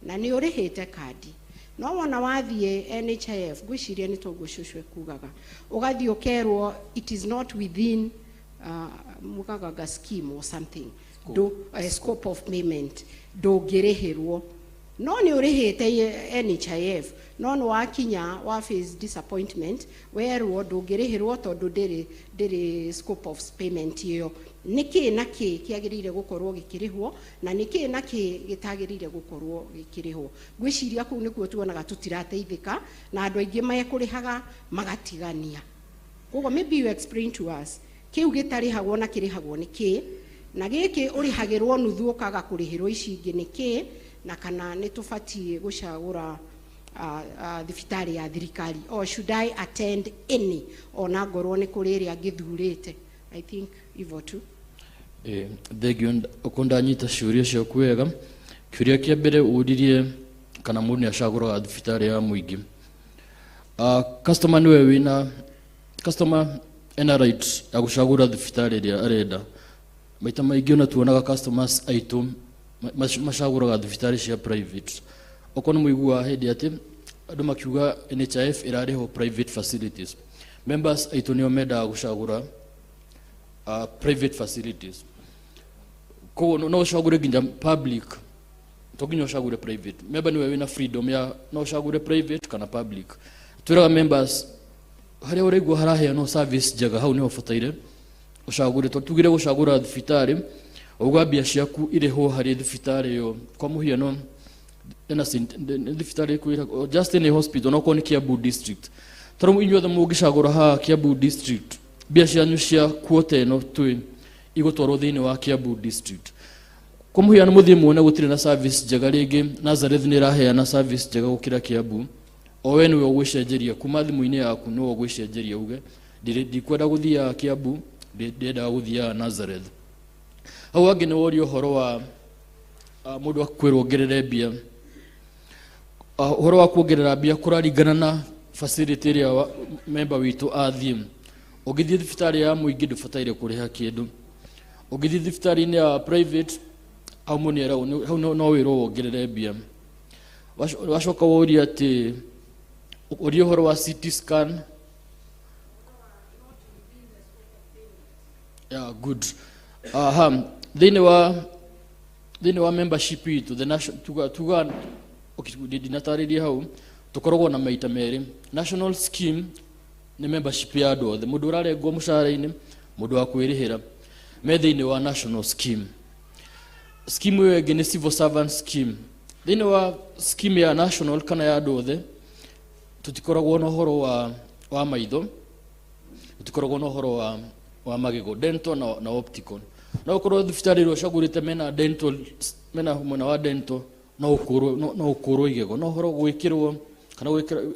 na nĩ ũrĩhĩte kandi, no wona wathiĩ NHIF, ngwĩciria nĩ toguo cũcũ ekugaga, ũgathiĩ ũkerwo it is not within mugaga scheme or something, scope of payment, ndũngĩrĩhĩrwo. No nĩ ũrĩhĩte NHIF, no nĩ wakinya wa face disappointment, werwo ndũngĩrĩhĩrwo tondũ ndĩrĩ scope of payment ĩyo. Nĩkĩ na kĩ kĩagĩrĩire gũkorwo gĩkĩrĩhwo na nĩkĩ na kĩ gĩtagĩrĩire gũkorwo gĩkĩrĩhwo? Ngwĩciria kũu nĩkuo tuonaga tũtirateithĩka na andũ aingĩ mekũrĩhaga magatigania. Koguo maybe you explain to us kĩu gĩtarĩhagwo na kĩrĩhagwo nĩ kĩ, na gĩkĩ ũrĩhagĩrwo nuthu ũkaga kũrĩhĩrwo ici ingĩ nĩ kĩ, na kana nĩ tũbatiĩ gũcagũra thibitarĩ ya thirikari or should I attend any ona ngorwo nĩ kũrĩ ĩrĩa ngĩthurĩte? I think hivyo tu. Thengio okorwo ndanyita ciũria ciaku wega. Kĩũria kĩa mbere ũririe kana mũndũ nĩ acagũraga thibitarĩ ya mũingĩ. Customer nĩwe wĩna, customer ena right ya gũcagũra thibitarĩ ĩrĩa arenda. Maita maingĩ ona tuonaga customers aitũ macagũraga thibitarĩ cia private. Okorwo nĩ mũiguaga hĩndĩ atĩ andũ makiuga NHIF ĩrarĩhwo private facilities, members aitũ nĩo mendaga gũcagũra private facilities. Koguo no ũcagũre nginya public, to nginya ũcagũre private. Member nĩwe wĩna freedom ya no ũcagũre private kana public. Twĩraga members harĩa ũraigua haraheanwo service njega, hau nĩho ũbataire ũcagũre. Tondũ tugire gũcagũra thibitarĩ, uga mbia ciaku irĩhwo harĩ thibitarĩ ĩyo. Kwa mũhiano, ena thibitarĩ ĩkwĩra just any hospital, no korwo nĩ Kiambu District, tondũ inyuothe mũngĩcagũra haha Kiambu District, mbia cianyu cia kuota ĩno twĩ igũtwarwo thĩinĩ wa Kiambu District. Kwa mũhiano, mũthiĩ muone gũtirĩ na service njega, rĩngĩ Nazareth nĩ ĩraheana service njega gũkĩra Kiambu, o we nĩwe ũgwĩcenjeria kuma thimũ-inĩ yaku, nĩwe ũgwĩcenjeria uge, "Ndikwenda gũthiaga Kiambu, ndĩrendaga gũthiaga Nazareth." Hau hangĩ nĩ woria ũhoro wa mũndũ akwĩrwo ongerere mbia. Ũhoro wa kuongerera mbia kũraringana na facility ĩrĩa member witũ athiĩ. Ũngĩthiĩ thibitarĩ ya mũingĩ, ndũbataire kũrĩha kĩndũ. Ũngĩthiĩ thibitarĩ-inĩ ya private, hau mũndũ nĩeragwo, hau no wĩrwo wongerere mbia. Wacoka woria atĩ ũria ũhoro wa CT scan. Yeah, good. Aha, thĩinĩ wa membership itũ, the national, tuga okay, ndinatarĩria hau, tũkoragwo na maita merĩ. National scheme nĩ membership ya andũ othe, mũndũ ũrarengwo mũcara-inĩ, mũndũ wa kwĩrĩhĩra, me thĩinĩ wa national scheme. Scheme ĩyo ĩngĩ nĩ civil servant scheme. Thĩinĩ wa scheme ya national kana ya andũ othe, tũtikoragwo na ũhoro wa maitho, tũtikoragwo na ũhoro wa magego, dental na optical. No ũkorwo thibitarĩ ĩrĩa ũcagũrĩte mena dental, mena mwena wa dental, no ũkũrwo igego, no ũhoro gwĩkĩrwo kana gwĩkĩra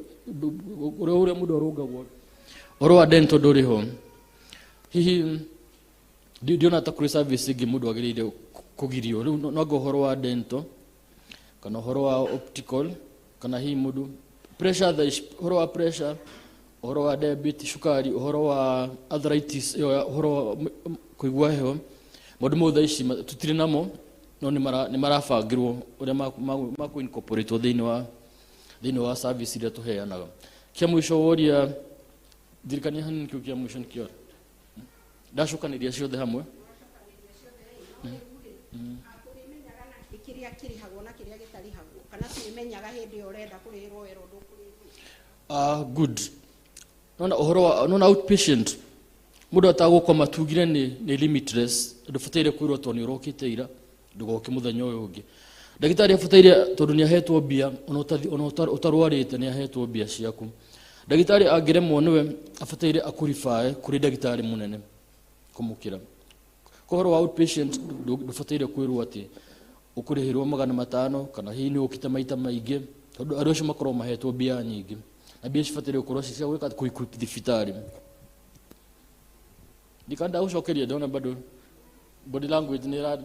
ũrĩa mũndũ arũngagwo, ũhoro wa dental ndũrĩ ho. Hihi ndiona ta kũrĩ service ĩngĩ mũndũ agĩrĩire kũgirio rĩu, no anga ũhoro wa dental kana ũhoro wa optical, kana hihi mũndũ pressure thaa ici, ũhoro wa pressure, ũhoro wa diabetes, cukari, ũhoro wa arthritis ĩyo ũhoro wa kũigua heho, maũndũ mau thaa ici tũtirĩ namo, no nĩ marabangĩrwo ũrĩa makũ incorporate thĩinĩ wa service iria tũheanaga. Kĩa mũico woria, ndirikania hanini kĩu kĩa mũico nĩkĩo ndacokanĩria ciothe hamwe. Kĩrĩa kĩrĩhagwo na kĩrĩa gĩtarĩhagwo, kana twĩmenyaga hĩndĩ ĩyo ũrenda kũrĩhĩrwo werwo ndũkũrĩhĩrwo? Good. Nona ũhoro wa nona outpatient, mũndũ atagũkoma, tugire nĩ limitless. Ndũbataire kwĩrwo tondũ nĩ ũrokĩte ira ndũgoke mũthenya ũyũ ũngĩ. Ndagĩtarĩ abataire, tondũ nĩ ahetwo mbia, ona ũtarwarĩte nĩ ahetwo mbia ciaku. Ndagĩtarĩ angĩremwo, nĩwe abataire akũribae kũrĩ ndagĩtarĩ mũnene kũmũkĩra. Kwa ũhoro wa outpatient, ndũbataire kwĩrwo atĩ ũkũrĩhĩrwo 500 kana hihi nĩ ũkĩte maita maingĩ, tondũ andũ acio makoragwo mahetwo mbia nyingĩ, na mbia cibataire gũkorwo ci cia gwĩka kũ equip thibitarĩ. Ndikanda gũcokeria, ndona bado body language nĩ ĩra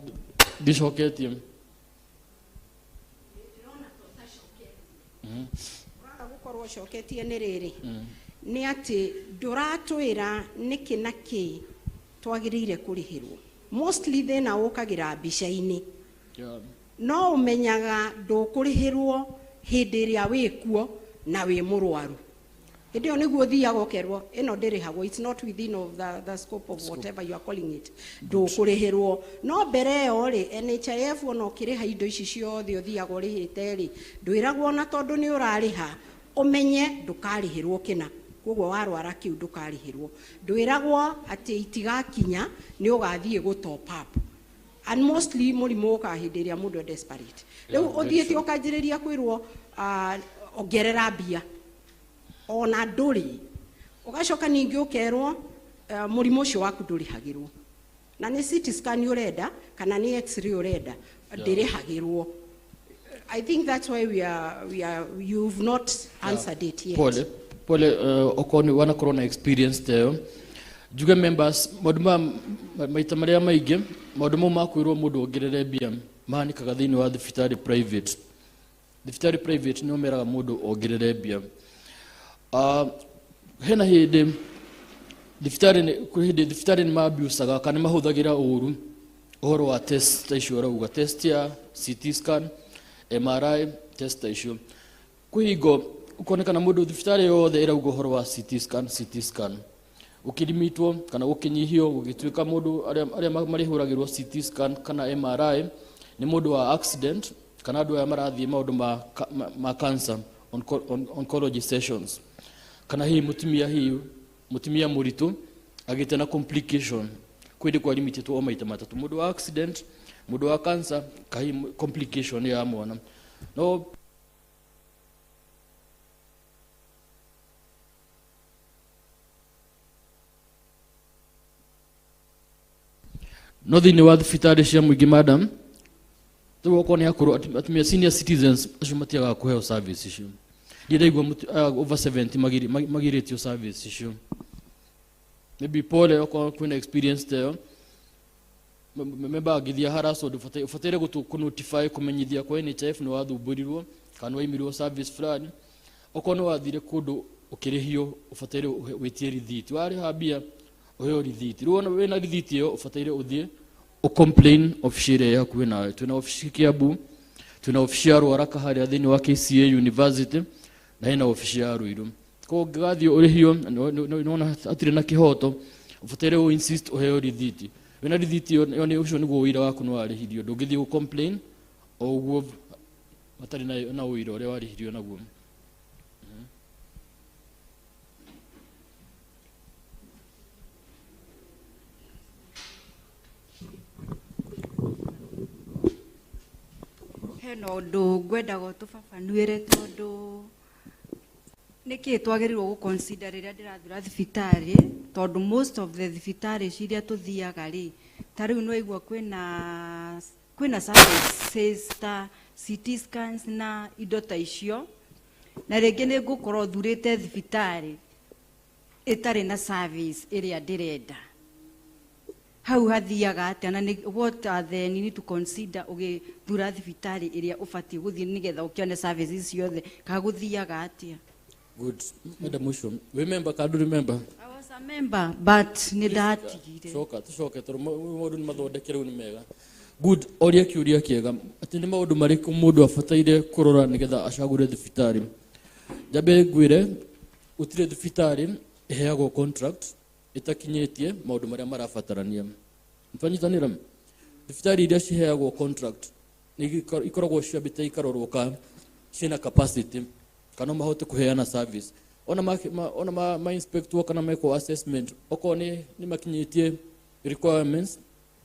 ndicoketie. Ũraga gũkorwo ũcoketie nĩ rĩrĩ, nĩ atĩ ndũratwĩra nĩkĩ na kĩ twagĩrĩire kũrĩhĩrwo. Mostly thĩna ũkagĩra mbica-inĩ. No ũmenyaga ndũkũrĩhĩrwo hĩndĩ ĩrĩa wĩkuo na wĩ mũrwaru. Hĩndĩ ĩyo nĩguo ũthiaga ũkerwo ĩno ndĩrĩhagwo, it's not within of the scope of whatever you are calling it, ndũkũrĩhĩrwo. No mbere ĩyo rĩ, NHIF ona ũkĩrĩha indo ici ciothe ũthiaga ũrĩhĩte rĩ, ndwĩragwo ona tondũ nĩ ũrarĩha ũmenye ndũkarĩhĩrwo kĩna, koguo warwara kĩu ndũkarĩhĩrwo. Ndwĩragwo atĩ itigakinya nĩ ũgathiĩ gũ top up, and mostly mũrimũ ũkaga hĩndĩ ĩrĩa mũndũ e desperate. Rĩu ũthiĩte ũkanjĩrĩria kwĩrwo ongerera mbia ona ndũrĩ, ũgacoka ningĩ ũkerwo mũrimũ ũcio waku ndũrĩhagĩrwo, na nĩ CT scan ũrenda kana nĩ x-ray ũrenda, ndĩrĩhagĩrwo. I think that's why we are you've not answered it yet. Pole pole, okorwo nĩ wanakorwo na experience ta ĩyo, njuge members maũndũ maya. Maita marĩa maingĩ maũndũ mau ma kwĩrwo mũndũ ongerere mbia mahanĩkaga thĩinĩ wa thibitarĩ private. Thibitarĩ private nĩo meraga mũndũ ongerere mbia. Hena hĩndĩ thibitarĩ kwĩ hĩndĩ thibitarĩ nĩ mabiucaga kana nĩ mahũthagĩra ũru ũhoro wa test ta icio ũrauga, test ya CT scan, MRI, test ta icio. Kwĩ hingo ũkonekana mũndũ thibitarĩ yothe ĩrauga ũhoro wa CT scan, CT scan, ũkĩrimitwo kana gũkĩnyihio, gũgĩtuĩka mũndũ arĩa marĩhũragĩrwo CT scan kana MRI nĩ mũndũ wa accident kana andũ aya marathiĩ maũndũ ma cancer, oncology sessions, kana hihi mũtumia, hihi mũtumia mũritũ agĩte na complication. Kwĩ hĩndĩ kwarimitĩtwo o maita matatũ: mũndũ wa accident, mũndũ wa cancer, kahi complication ya mwana. No no thĩinĩ wa thibitarĩ cia mũingĩ, madam, rĩu okorwo nĩ akũrũ, atumia, senior citizens acio matiagaga kũheo service icio. Ndiĩ ndaigua over 70 magirĩtio service icio. Maybe pole okorwo kwĩna experience ta ĩyo. Member angĩthiĩ harass ũndũ, ũbataire kũ-notify, kũmenyithia kwa NHIF nĩ wathumbũrirwo kana nĩ waimirwo service fulani. Okorwo nĩ wathire kũndũ ũkĩrĩhio, ũbataire wĩtie rithiti. Warĩha mbia, ũheo rithiti. Rĩu ona wĩna rithiti ĩyo, ũbataire ũthiĩ ũcomplain ofici ĩrĩa ĩ hakuhĩ nawe. Twĩna ofici Kiambu, twĩna ofici ya Ruaraka harĩa thĩinĩ wa KCA University, na hena ofici ya Ruiru. Koguo ũngĩgathiĩ ũrĩhio nĩwona hatirĩ na kĩhoto, ũbataire ũ insist ũheo rithiti. Wĩna rithiti ĩyo, ĩyo ũcio nĩguo ũira waku nĩ warĩhirio. Ndũngĩthiĩ gũ complain o ũguo hatarĩ na ũira ũrĩa warĩhirio naguo. Hena ũndũ ngwendaga ũtũbabanuĩre, tondũ nĩkĩ twagĩrĩirwo gũ consider rĩrĩa ndĩrathura thibitarĩ? Tondũ most of the thibitarĩ iria tũthiaga rĩ, ta rĩu nĩwaigua kwĩna services ta CT scans na indo ta icio, na rĩngĩ nĩ ngũkorwo thurĩte thibitarĩ ĩtarĩ na service ĩrĩa ndĩrenda. Hau hathiaga atĩa, na nĩ what are the you need to consider ũgĩthura thibitarĩ ĩrĩa ũbatiĩ gũthiĩ nĩgetha ũkĩone services ciothe, kana gũthiaga atĩa? Good, madam, ũcio wĩ member kana ndũrĩ member? I was a member but nĩ ndatigire. Coka tũcoke, tondũ maũndũ nĩ mathondeke rĩu, nĩ mega. Good, oria kĩũria kĩega, atĩ nĩ maũndũ marĩkũ mũndũ abataire kũrora nĩgetha acagũre thibitarĩ. Njambe ngwĩre, gũtirĩ thibitarĩ ĩheagwo contract ĩtakinyĩtie maũndũ marĩa marabatarania. Twanyitanĩra, thibitarĩ iria ciheagwo contract nĩ ikoragwo ciambĩte ikarorwo ka ciĩna capacity kana no mahote kũheana service. Ona ma inspectwo kana mekwo assessment, okorwo nĩ makinyĩtie requirements,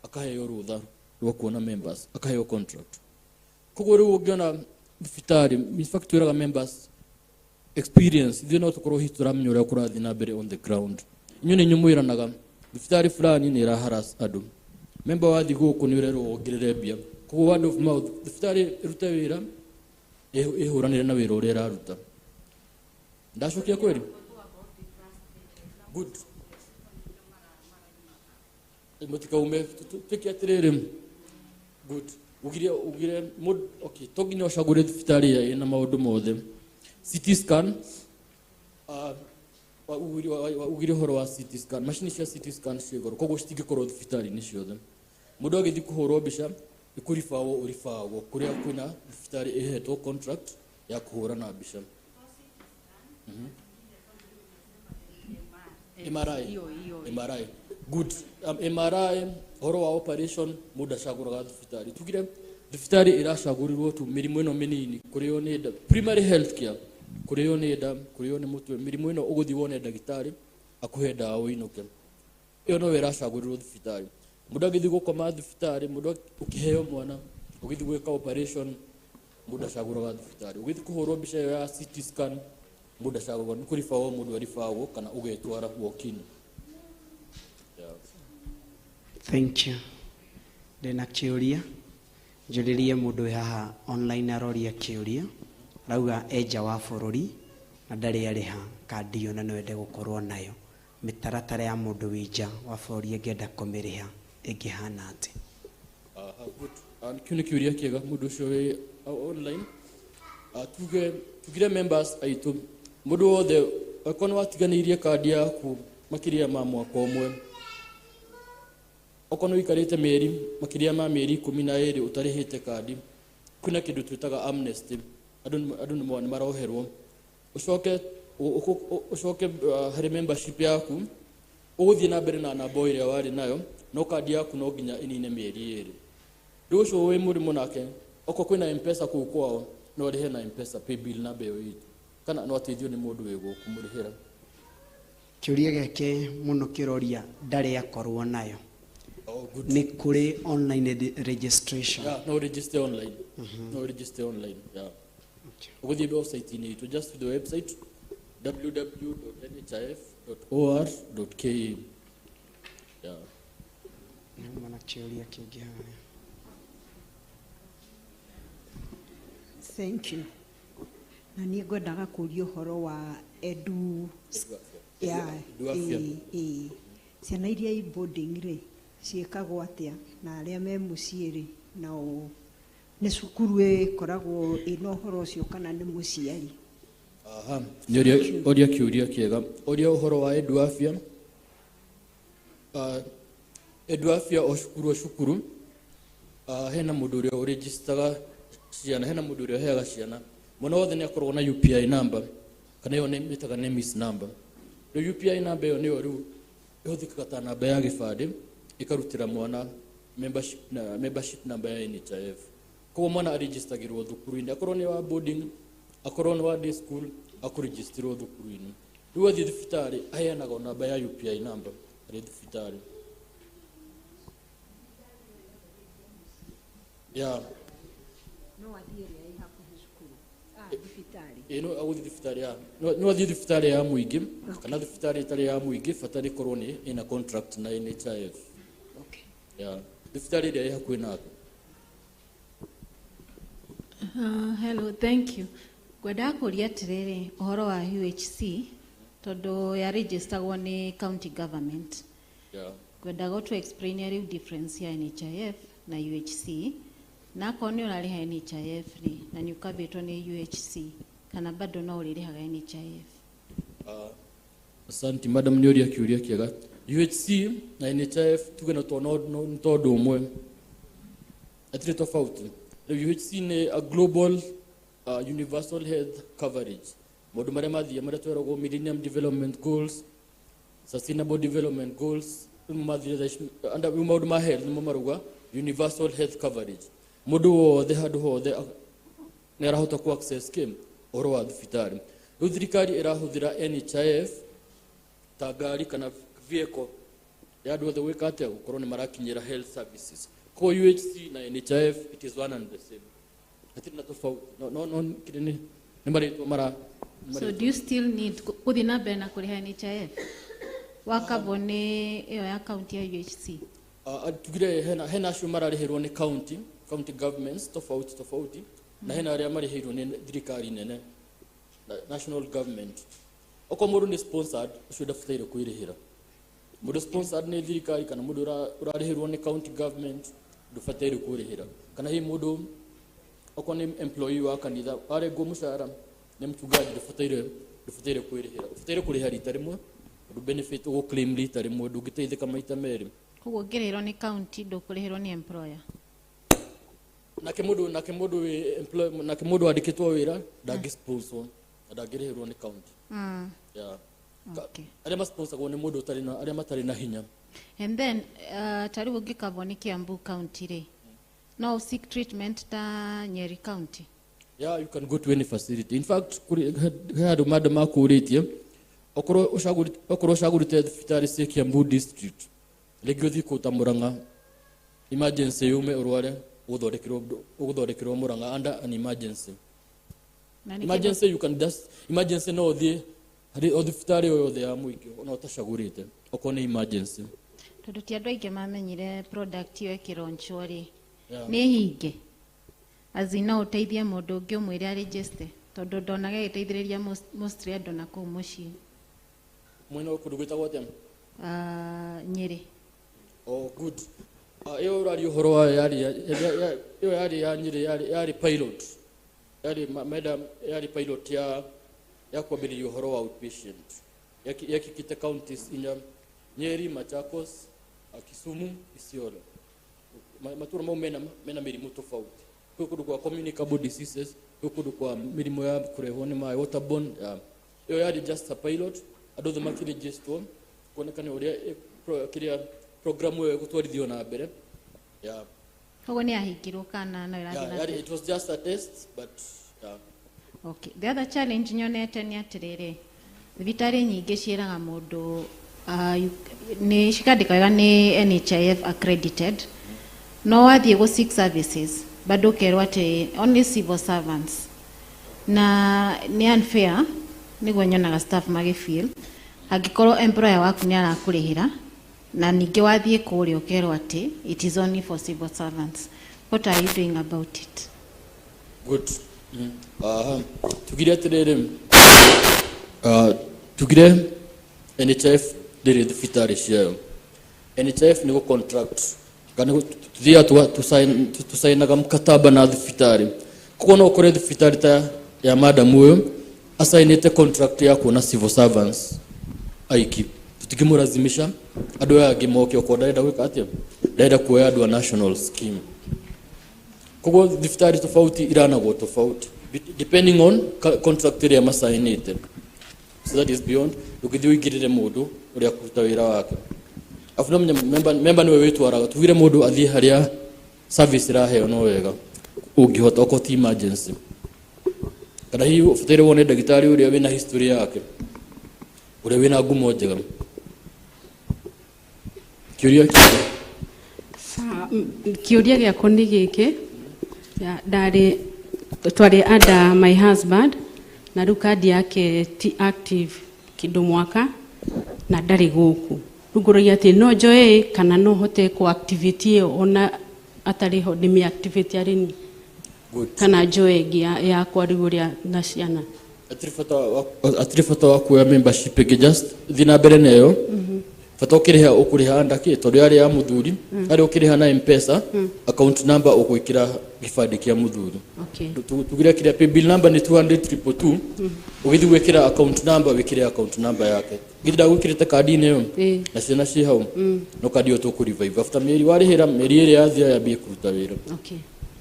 akaheo rũtha rwa kuona members, akaheo contract. Koguo rĩu ũngĩona thibitarĩ, in fact twĩraga members experience, ithuĩ no tũkorwo hihi tũramenya ũrĩa kũrathiĩ na mbere on the ground. Inyuĩ nĩ inyuĩ mwĩranaga thibitarĩ fulani nĩ ĩraharas andũ, member wathiĩ gũkũ nĩ ũrerwo wongerere mbia. Koguo word of mouth, thibitarĩ ĩrute wĩra, ĩhũranĩre na wĩra ũrĩa ĩraruta. Ndacokia kweri? Good, mũtikaume, twĩke atĩrĩrĩ. Good, ugire mũndũ, okay, to nginya ũcagũre thibitarĩ ĩrĩa ĩna maũndũ mothe. CT scan, ugire ũhoro wa CT scan, macini cia CT scan ciĩ goro, koguo citingĩkorwo thibitarĩ-inĩ ciothe. Mũndũ agĩthiĩ kũhũrwo mbica nĩ kũribawwo, ũribawwo kũrĩa kwĩna thibitarĩ ĩhetwo contract ya kũhũrana mbica. MRI. Iyo. MRI, good. MRI, ũhoro wa operation, mũndũ acagũraga thibitarĩ, tugire thibitarĩ ĩracagũrirwo tu mĩrimũ ĩno mĩnini, kũrĩo nĩ nda, primary health care, kũrĩo nĩ nda, kũrĩo nĩ mũtwe, mĩrimũ ĩno ũgũthiĩ wone ndagĩtarĩ akũhe ndawa ũinũke, ĩyo no ĩracagũrirwo thibitarĩ. Mũndũ agĩthiĩ gũkoma thibitarĩ, mũndũ ũkĩheo mwana, ũgĩthiĩ gwĩka operation, mũndũ acagũraga thibitarĩ. Ũgĩthiĩ kũhũrwo mbica ĩyo ya CT scan, mũndũ acagũraga, nĩ kũribawwo mũndũ aribawwo kana ũgetwara walk-in. Yeah. Thank you. Ndĩna kĩũria njũrĩrie mũndũ wĩ haha online, aroria kĩũria, arauga e nja wa bũrũri na ndarĩ arĩha kandi ĩyo na no ende gũkorwo nayo. Mĩtaratara ya mũndũ wĩ nja wa bũrũri ĩngĩenda kũmĩrĩha ĩngĩhana atĩ? Aha, good. Kĩu nĩ kĩũria kĩega mũndũ ũcio wĩ online. Tuge tugire members aitũ, mũndũ wothe akorwo nĩ watiganĩirie kandi yaku makĩria ma mwaka ũmwe, okorwo nĩ ũikarĩte mĩeri makĩria ma mĩeri 12 ũtarĩhĩte kandi, kwĩna kĩndũ twĩtaga amnesty. Andũ nĩ maroherwo. Ũcoke harĩ membership yaku, ũgũthiĩ na mbere na namba ĩrĩa warĩ nayo, no kandi yaku no nginya ĩnine mĩeri 2. Rĩu ũcio wĩ mũrimũ nake, okorwo kwĩna M-Pesa kũu kwao, no arĩhe na M-Pesa paybill namba ĩyo itũ, kana no ateithio nĩ mũndũ wĩ gũkũ mũrĩhĩra. Kĩũria gĩkĩ mũno kĩroria ndarĩ akorwo nayo. Oh, good. Nĩ kũrĩ online registration? Yeah, no register online. No register online, yeah. Ũgũthiĩ website-inĩ itũ, just the website www.nhif.or.ke. Yeah. Nĩ na kĩũria kĩngĩ harĩa. Thank you. Na niĩ ngwendaga kũria ũhoro wa edu ya Edu Afya. Ĩ, ciana iria i boarding rĩ, ciĩkagwo atĩa, na arĩa me mũciĩ rĩ, nao nĩ cukuru ĩkoragwo ĩna ũhoro ũcio kana nĩ mũciari? Aha, nĩ oria kĩũria kĩega. Oria ũhoro wa Edu Afya. Edu Afya o cukuru o cukuru, hena mũndũ ũrĩa ũregistaga ciana, hena mũndũ ũrĩa ũheaga ciana. Mwana wothe nĩ akoragwo na UPI number, kana ĩyo nĩ mĩtaga NEMIS number. Rĩu UPI number ĩyo nĩyo rĩu ĩhũthĩkaga ta namba ya gĩbandĩ, ĩkarutĩra mwana membership, na membership number ya NHIF. Koguo mwana arejistagĩrwo thukuru-inĩ, akorwo nĩ wa boarding, akorwo nĩ wa day school, akũrejistirwo thukuru-inĩ. Rĩu athiĩ thibitarĩ aheanaga o namba ya UPI number harĩ thibitarĩ. Yeah. No athiĩ ĩrĩa ĩ hakuhĩ cukuru, thibitarĩ? Ĩ, no agũthiĩ thibitarĩ ya no athiĩ thibitarĩ ya mũingĩ kana thibitarĩ ĩtarĩ ya mũingĩ, bata nĩ ĩkorwo nĩ ĩna contract na NHIF. Okay. Yeah. Thibitarĩ ĩrĩa ĩ hakuhĩ nake. Hello, thank you. Ngwendaga kũria atĩrĩrĩ, ũhoro wa UHC, tondũ ya registergwo nĩ county government. Ngwendaga ũtũ explain rĩu difference ya NHIF na UHC, na akorwo nĩ ũrarĩha NHIF rĩ, na nĩ ũkabĩtwo nĩ UHC, kana bado no ũrĩrĩhaga NHIF? Asante madam, nĩ ũria kĩũria kĩega. UHC na NHIF tuge no nĩ tondũ ũmwe, hatirĩ tofauti. Rĩu UHC nĩ a global universal health coverage, maũndũ marĩa mathia marĩa tweragwo Millennium Development Goals, Sustainable Development Goals, rĩu mathire thaa ici, rĩu maũndũ ma health nĩmo marauga universal health coverage. Mũndũ wothe handũ hothe nĩ arahota ku access kĩ ũhoro wa thibitarĩ. Rĩu thirikari ĩrahũthĩra NHIF ta ngari kana vehicle ya andũ othe gwĩka atĩa, gũkorwo nĩ marakinyĩra health services. Koguo UHC na NHIF, it is one and the same, hatirĩ na tofauti. No kĩrĩ nĩ marĩtwa mara So do you still need gũthiĩ na mbere na kũrĩha NHIF wakabwo nĩ ĩyo ya county ya UHC? Tugire hena acio mararĩhĩrwo nĩ county governments tofauti tofauti, na hena arĩa marĩhĩirwo nĩ thirikari nene, national government. Okorwo mũndũ nĩ sponsored, ũcio ndabataire kwĩrĩhĩra. Mũndũ sponsored nĩ thirikari kana mũndũ ũrarĩhĩrwo nĩ county government ndũbataire kwĩrĩhĩra. Kana hihi mũndũ okorwo nĩ employee wa kanitha arengwo mũcara nĩ mchungaji, ndũbataire kwĩrĩhĩra. Ũbataire kũrĩha rita rĩmwe, ũndũ benefit ũgũ claim rita rĩmwe, ndũngĩteithĩka maita merĩ. Koguo ũngĩrĩhĩrwo nĩ county, ndũkũrĩhĩrwo nĩ employer? Nake mũndũ wĩ employ, nake mũndũ wandĩkĩtwo wĩra ndangĩ sponsor na ndangĩrĩhĩrwo nĩ county. Yeah. Arĩa masponsagwo nĩ mũndũ ũtarĩ na arĩa matarĩ na hinya. And then ta rĩu ũngĩkavwo nĩ Kiambu county rĩ, no seek treatment ta Nyeri county? Yeah, you can go to any facility. In fact, kũrĩ he handũ madam makũrĩtie, okorwo ũcagũrĩte thibitarĩ cia Kiambu district, rĩngĩ ũthiĩ kũu ta Murang'a, emergency yume ũrware, ũgũthondekerwo Murang'a under an emergency. Na nĩ kĩndũ- Emergency, you can just emergency, no ũthiĩ harĩ o thibitarĩ o yothe ya mũingĩ ona ũtacagũrĩte okorwo nĩ emergency. Tondũ ti andũ aingĩ mamenyire product ĩyo ĩkĩronchwo rĩ. Nĩ hinge azi no ũteithie mũndũ ũngĩ ũmwĩre arĩnjĩste, tondũ ndonaga ĩgĩteithĩrĩria mostly andũ na kũu mũciĩ. Mwena wa kũndũ gwĩtagwo atĩa? Nyĩrĩ. Oh, good. Ĩyo ũraria ũhoro wayo yarĩ ĩyo yarĩ ya Nyĩrĩ, yarĩ pilot, yarĩ menda yarĩ pilot ya kwambĩrĩria ũhoro wa outpatient. Yekĩkĩte counties inya: Nyeri, Machakos, Kisumu, Isiolo. Matũra mau mena mĩrimũ tofauti. Kwĩ kũndũ kwa communicable diseases, kwĩ kũndũ kwa mĩrimũ ya kũrehwo nĩ maĩ, waterborne. Yeah. Ĩyo yarĩ just a pilot, andũ othe makĩregisterwo kuonekane ũrĩa kĩrĩa program ĩyo ĩgũtwarithio na mbere. Yeah. Koguo nĩ yahingirwo kana no ĩrathiĩ Yeah, na yarĩ, mbere? It was just a test, but yeah. Okay. The other challenge nyonete nĩ atĩrĩrĩ, thibitarĩ nyingĩ ciĩraga mũndũ nĩ cikandĩka wega nĩ NHIF accredited, no wathiĩ gũ seek services bado ũkerwo atĩ only civil servants, na nĩ unfair. Nĩguo nyonaga staff magĩfeel angĩkorwo employer waku nĩ arakũrĩhĩra na ningĩ wathiĩ kũrĩa ũkerwo atĩ it is only for civil servants. What are you doing about it? Good. Aha. Tugire atĩrĩrĩ, tugire NHIF ndĩrĩ thibitarĩ ciayo. NHIF nĩ gũ contract kana tuthiaga tũcainaga mkataba na thibitarĩ. Koguo no ũkore thibitarĩ ta ya madam ũyũ acainĩte contract ya kuona civil servants aiki, tũtingĩmũrazimisha andũ aya angĩ moke okorwo ndarenda gwĩka atĩa, ndarenda kuoya andũ a national scheme. Koguo thibitarĩ tofauti iranagwo tofauti depending on contract ĩrĩa macainĩte. So that is beyond, ndũngĩthiĩ ũingĩrĩre mũndũ ũrĩa kũruta wĩra wake. Afu no member nĩwe wĩtwaraga. Tugire mũndũ athiĩ harĩa service ĩraheo no wega ũngĩhota, okorwo ti emergency, kana hihi ũbataire wone ndagĩtarĩ ũrĩa wĩna history yake, ũrĩa wĩna ngumo njega. Kĩũria kĩngĩ? Kĩũria gĩakwa nĩ gĩkĩ. Ya, ndarĩ twarĩ under my husband, na rĩu kandi yake ti active kĩndũ mwaka na ndarĩ gũkũ. Rĩu ngũragia atĩ no njoe kana no hote kũ activate ĩyo ona atarĩ ho, ndĩmĩ activate arĩ ni? Good. Kana njoe ĩngĩ yakwa rĩu ũrĩa na ciana? Hatirĩ bata wa kuoya membership ĩngĩ, just thiĩ na mbere na ĩyo. Bata ũkĩrĩha ũkũrĩha under kĩ, tondũ yarĩ ya mũthuri. Harĩa ũkĩrĩha na M-Pesa, account number ũgwĩkĩra gĩbandĩ kĩa mũthuri. Tugire kĩrĩa paybill number nĩ 200 222. Ũgĩthiĩ gwĩkĩra account number, wĩkĩre account number yake. Githĩ ndagwĩkĩrĩte kandi-inĩ ĩyo? Ĩĩ. Na ciana ciĩ hau? No kandi ĩyo tũkũ revive after mĩeri warĩhĩra, mĩeri ĩrĩ yathira yambie kũruta wĩra.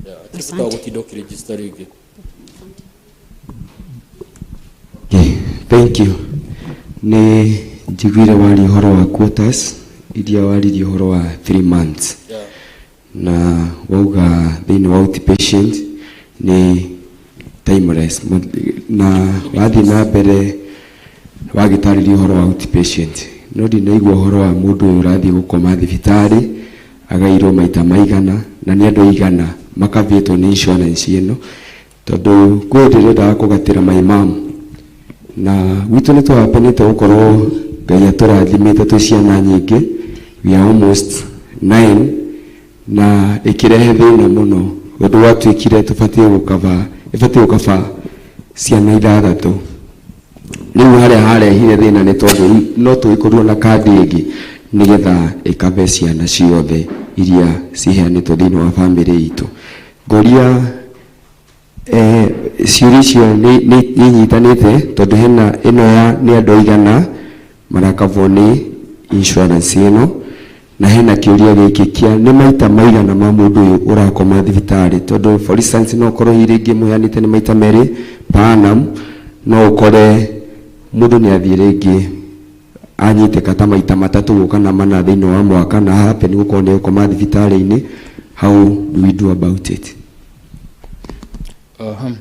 Yeah, hatirĩ bata wa Asante. gũtinda ũkĩregister rĩngĩ. Okay, thank you. Nĩ njiguire waria ũhoro wa quotas iria waririe ũhoro wa 3 months. Na wauga thĩinĩ wa outpatient nĩ timeless. Na wathiĩ na mbere wagĩtarĩria ũhoro wa outpatient, no ndinaigua ũhoro wa mũndũ ũyũ ũrathiĩ gũkoma thibitarĩ agairwo maita maigana na nĩ andũ aigana makavĩtwo nĩ insurance ĩno, tondũ kwĩ hĩndĩ ndĩrendaga kũgatĩra my mom na gwitũ nĩ tũhapenĩte gũkorwo Ngai atũrathimĩte twĩ ciana nyingĩ, we are almost nine, na ĩkĩrehe thĩna mũno ũndũ watuĩkire tũbatiĩ gũkaba, ĩbatiĩ gũkaba ciana ithathatũ. Rĩu harĩa harehire thĩna nĩ tondũ rĩu no tũgĩkorirwo na kandi ĩngĩ nĩgetha ĩkabe ciana ciothe iria ciheanĩtwo thĩinĩ wa bamĩrĩ itũ. Ngoria ciũria icio nĩ inyitanĩte, tondũ hena ĩno ya nĩ andũ aigana marakabwo nĩ insurance ĩno, na hena kĩũria gĩkĩ kĩa nĩ maita maigana ma mũndũ ũyũ ũrakoma thibitarĩ, tondũ for instance no ũkorwo hihi rĩngĩ mũheanĩte nĩ maita merĩ per annum, no ũkore mũndũ nĩ athiĩ rĩngĩ anyitĩka ta maita matatũ ũguo kana mana thĩinĩ wa mwaka, na happen gũkorwo nĩ gũkoma thibitarĩ-inĩ. How do we do about it? Aha.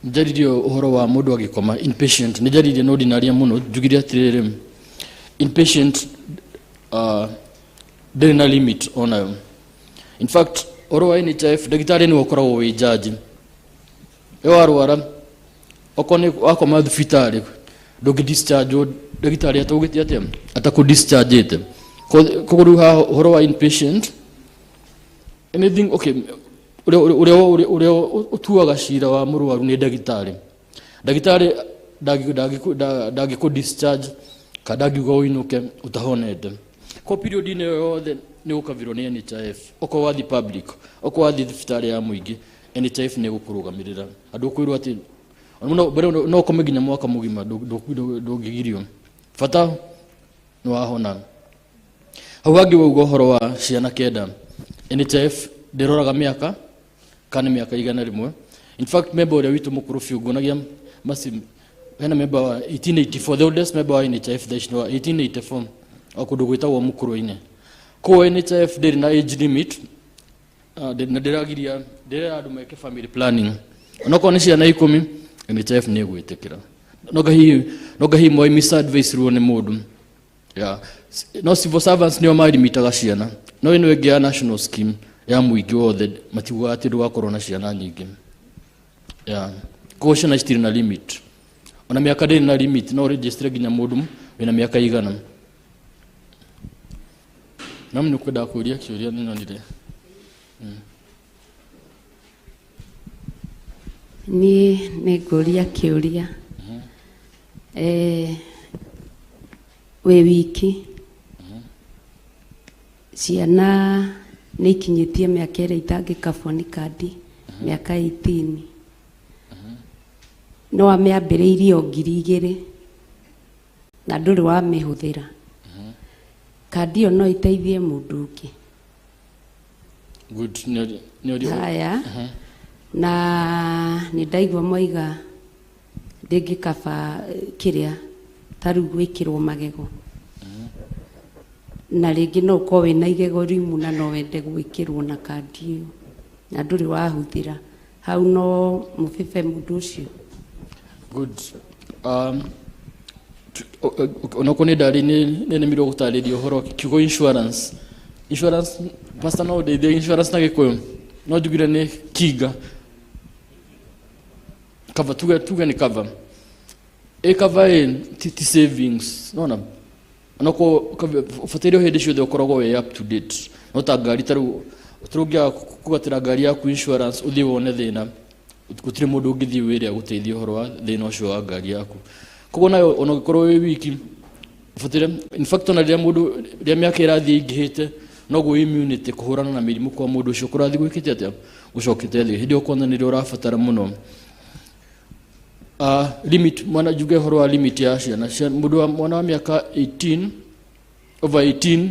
Njaririe ũhoro wa mũndũ agĩkoma inpatient, nĩ njaririe no ndinaria mũno. Njugire atĩrĩrĩ, inpatient ndĩrĩ na limit onayo. In fact, ũhoro wa NHIF, ndagĩtarĩ nĩwe ũkoragwo wĩ jaji. We warwara, okorwo nĩ wakoma thibitarĩ, ndũngĩ discharge ndagĩtarĩ atagũgĩte atĩa, atakũ discharge. Koguo rĩu haha ũhoro wa inpatient, anything, okay, ũrĩa ũtuaga cira wa mũrwaru nĩ ndagĩtarĩ. Ndagĩtarĩ Ndangĩkũ discharge kana ndangiuga ũinũke ũtahonete. Kwa period-inĩ ĩyo yothe nĩ ũkavirwo nĩ NHIF. Okorwo wathiĩ public, okorwo wathiĩ thibitarĩ ya mũingĩ, NHIF nĩ ĩgũkũrũgamĩrĩra. Andũ ũkwĩrwo atĩ no mbere no ũkome nginya mwaka mũgima ndũngĩgirio, bata nĩ wahona. Hau hangĩ wauga ũhoro wa ciana 9, NHIF ndĩroraga mĩaka kana nĩ mĩaka 100. In fact, member ũrĩa witũ mũkũrũ biũ nguonagia maci hena member wa 1884, the oldest member wa NHIF thaa ici nĩ wa 1884 o kũndũ gwĩtagwo Mũkũrwe-inĩ. Koguo NHIF ndĩrĩ na age limit, na ndĩragiria, ndĩrera andũ meke family planning. Onokorwo nĩ ciana 10, NHIF nĩ ĩgwĩtĩkĩra. No ngahihi mwai misadvice ruo nĩ mũndũ. Yeah. No civil servants nĩo marimitaga ciana, no ĩno ĩngĩ ya national scheme ya mũingĩ wothe matiugaga atĩ ndũgakorwo na ciana nyingĩ. Yeah. Koguo ciana citirĩ na limit, ona mĩaka ndĩrĩ na limit, no register nginya mũndũ wĩna mĩaka 100. Nam nĩ ũkwendaga kũria kĩũria nĩ nyonire. Niĩ nĩ ngũria kĩũria. Wĩ wiki, ciana nĩ ikinyĩtie mĩaka ĩrĩa itangĩkabwo nĩ kandi, mĩaka 18, no wamĩambĩrĩirie o 2000 na ndũrĩ wamĩhũthĩra. Kandi ĩyo no ĩteithie mũndũ ũngĩ? Good. Nĩ Haya. Na nĩ ndaigua moiga ndĩngĩkaba kĩrĩa ta rĩu gwĩkĩrwo magego, na rĩngĩ no ũkorwo wĩna igego rimu na no wende gwĩkĩrwo na kandi ĩyo na ndũrĩ wahũthĩra, hau no mũbĩbe mũndũ ũcio? Good. Onokorwo nĩ ndarĩ nĩ nemirwo gũtarĩria ũhoro kiugo insurance. Insurance, pastor, no ũndeithie insurance na Gĩkũyũ? No njugire nĩ kinga, cover, tuge nĩ cover. Ĩ cover ĩ ti savings nona onokorwo ũbataire hĩndĩ ciothe ũkoragwo wĩ up to date. No ta ngari, ta rĩu ũngĩaga kũgatĩra ngari yaku insurance, ũthiĩ wone thĩna, gũtirĩ mũndũ ũngĩthiĩ wĩre agũteithie ũhoro wa thĩna ũcio wa ngari yaku. Koguo nayo ona ũngĩkorwo wĩ wiki ũbataire, in fact, ona rĩrĩa mũndũ, rĩrĩa mĩaka ĩrathiĩ ĩingĩhĩte, noguo immunity kũhũrana na mĩrimũ kwa mũndũ ũcio kũrathiĩ gwĩkĩte atĩa, gũcokete thĩ. Hĩndĩ ĩyo kwanza nĩrĩo ũrabatara mũno. Limit mwana, njuge ũhoro wa limit ya ciana. Mũndũ wa mwana wa mĩaka 18, over 18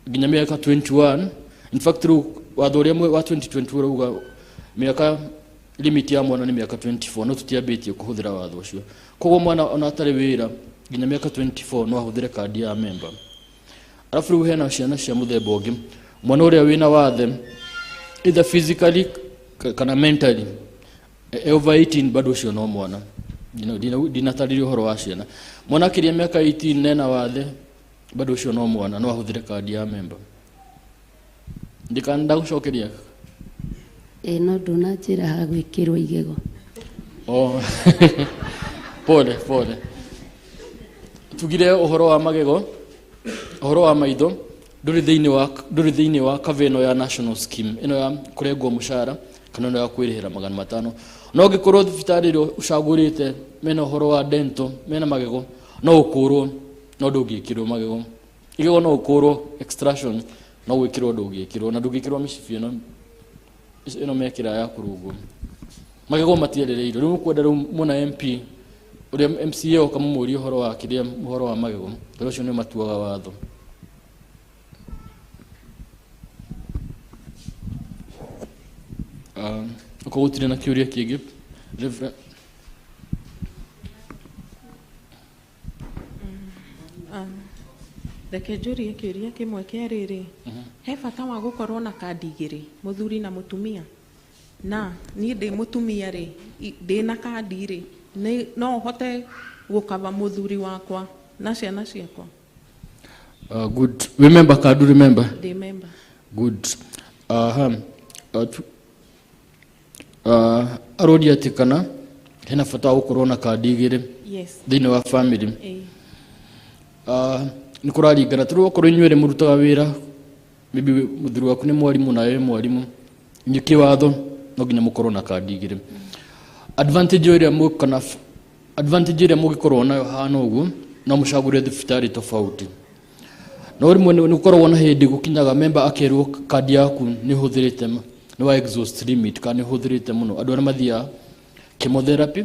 nginya mĩaka 21. In fact, rĩu watho ũrĩa wa 2020 ũrauga mĩaka limit ya mwana nĩ mĩaka 24, no tũtiambĩtie kũhũthĩra watho ũcio. Koguo mwana ona atarĩ wĩra nginya mĩaka 24 no ahũthĩre kandi ya member. Arabu rĩu hena ciana cia mũthemba ũngĩ, mwana ũrĩa wĩna wathe either physically kana mentally, over 18, bado ũcio no mwana. Ndinatarĩria ũhoro wa ciana. Mwana akĩria mĩaka 18 nena wathe, bado ũcio no mwana, no ahũthĩre kandi ya member. Ndikana ndagũcokeria. Ĩ no ndũnanjĩra ha gwĩkĩrwo igego. Oh. Pole pole. Tugire ũhoro wa magego, ũhoro wa maitho ndũrĩ thĩinĩ wa cover ĩno ya national scheme ĩno ya kũrengwo mũcara kana ĩno ya kwĩrĩhĩra 500. No ũngĩkorwo thibitarĩ ĩrĩa ũcagũrĩte mena ũhoro wa dental, mena magego, no ũkũrwo, no ndũngĩkĩrwo magego. Igego no ũkũrwo, extraction, no gwĩkĩrwo ndũngĩkĩrwo, na ndũngĩkĩrwo mĩcibi ĩno mekĩra ya kũrungwo. Magego matierereirwo. Rĩu ũkwenda rĩu muona MP ũrĩa MCA ũkamũmũria ũhoro wa kĩrĩa, ũhoro wa magego, tondũ ũcio nĩo matuaga watho. Okorwo gũtirĩ na kĩũria kĩngĩ, Reverend. Reke njũrie kĩũria kĩmwe kĩa rĩrĩ. He bata wa gũkorwo na kandi igĩrĩ, mũthuri na mũtumia? Na niĩ ndĩ mũtumia rĩ, ndĩ na kandi rĩ, no hote gũkaba mũthuri wakwa na ciana ciakwa? Good. Remember card, remember? Ndĩ member. Good. Aroria atĩ kana hena bata wa gũkorwo na kandi igĩrĩ Yes. thĩinĩ wa family. Ĩĩ. Nĩ kũraringana. Tũrĩ okorwo inyuĩ erĩ mũrutaga wĩra, maybe mũthuri waku nĩ mwarimũ nawe wĩ mwarimũ, inyuĩ kĩwatho no nginya mũkorwo na kandi igĩrĩ. Advantage ĩrĩa kana Advantage ĩrĩa mũngĩkorwo nayo hana ũguo, no mũcagũre thibitarĩ tofauti. No rĩmwe nĩ gũkoragwo na hĩndĩ gũkinyaga member akerwo kandi yaku nĩ ũhũthĩrĩte, nĩ wa exhaust limit kana nĩ ũhũthĩrĩte mũno. Andũ arĩa mathiaga chemotherapy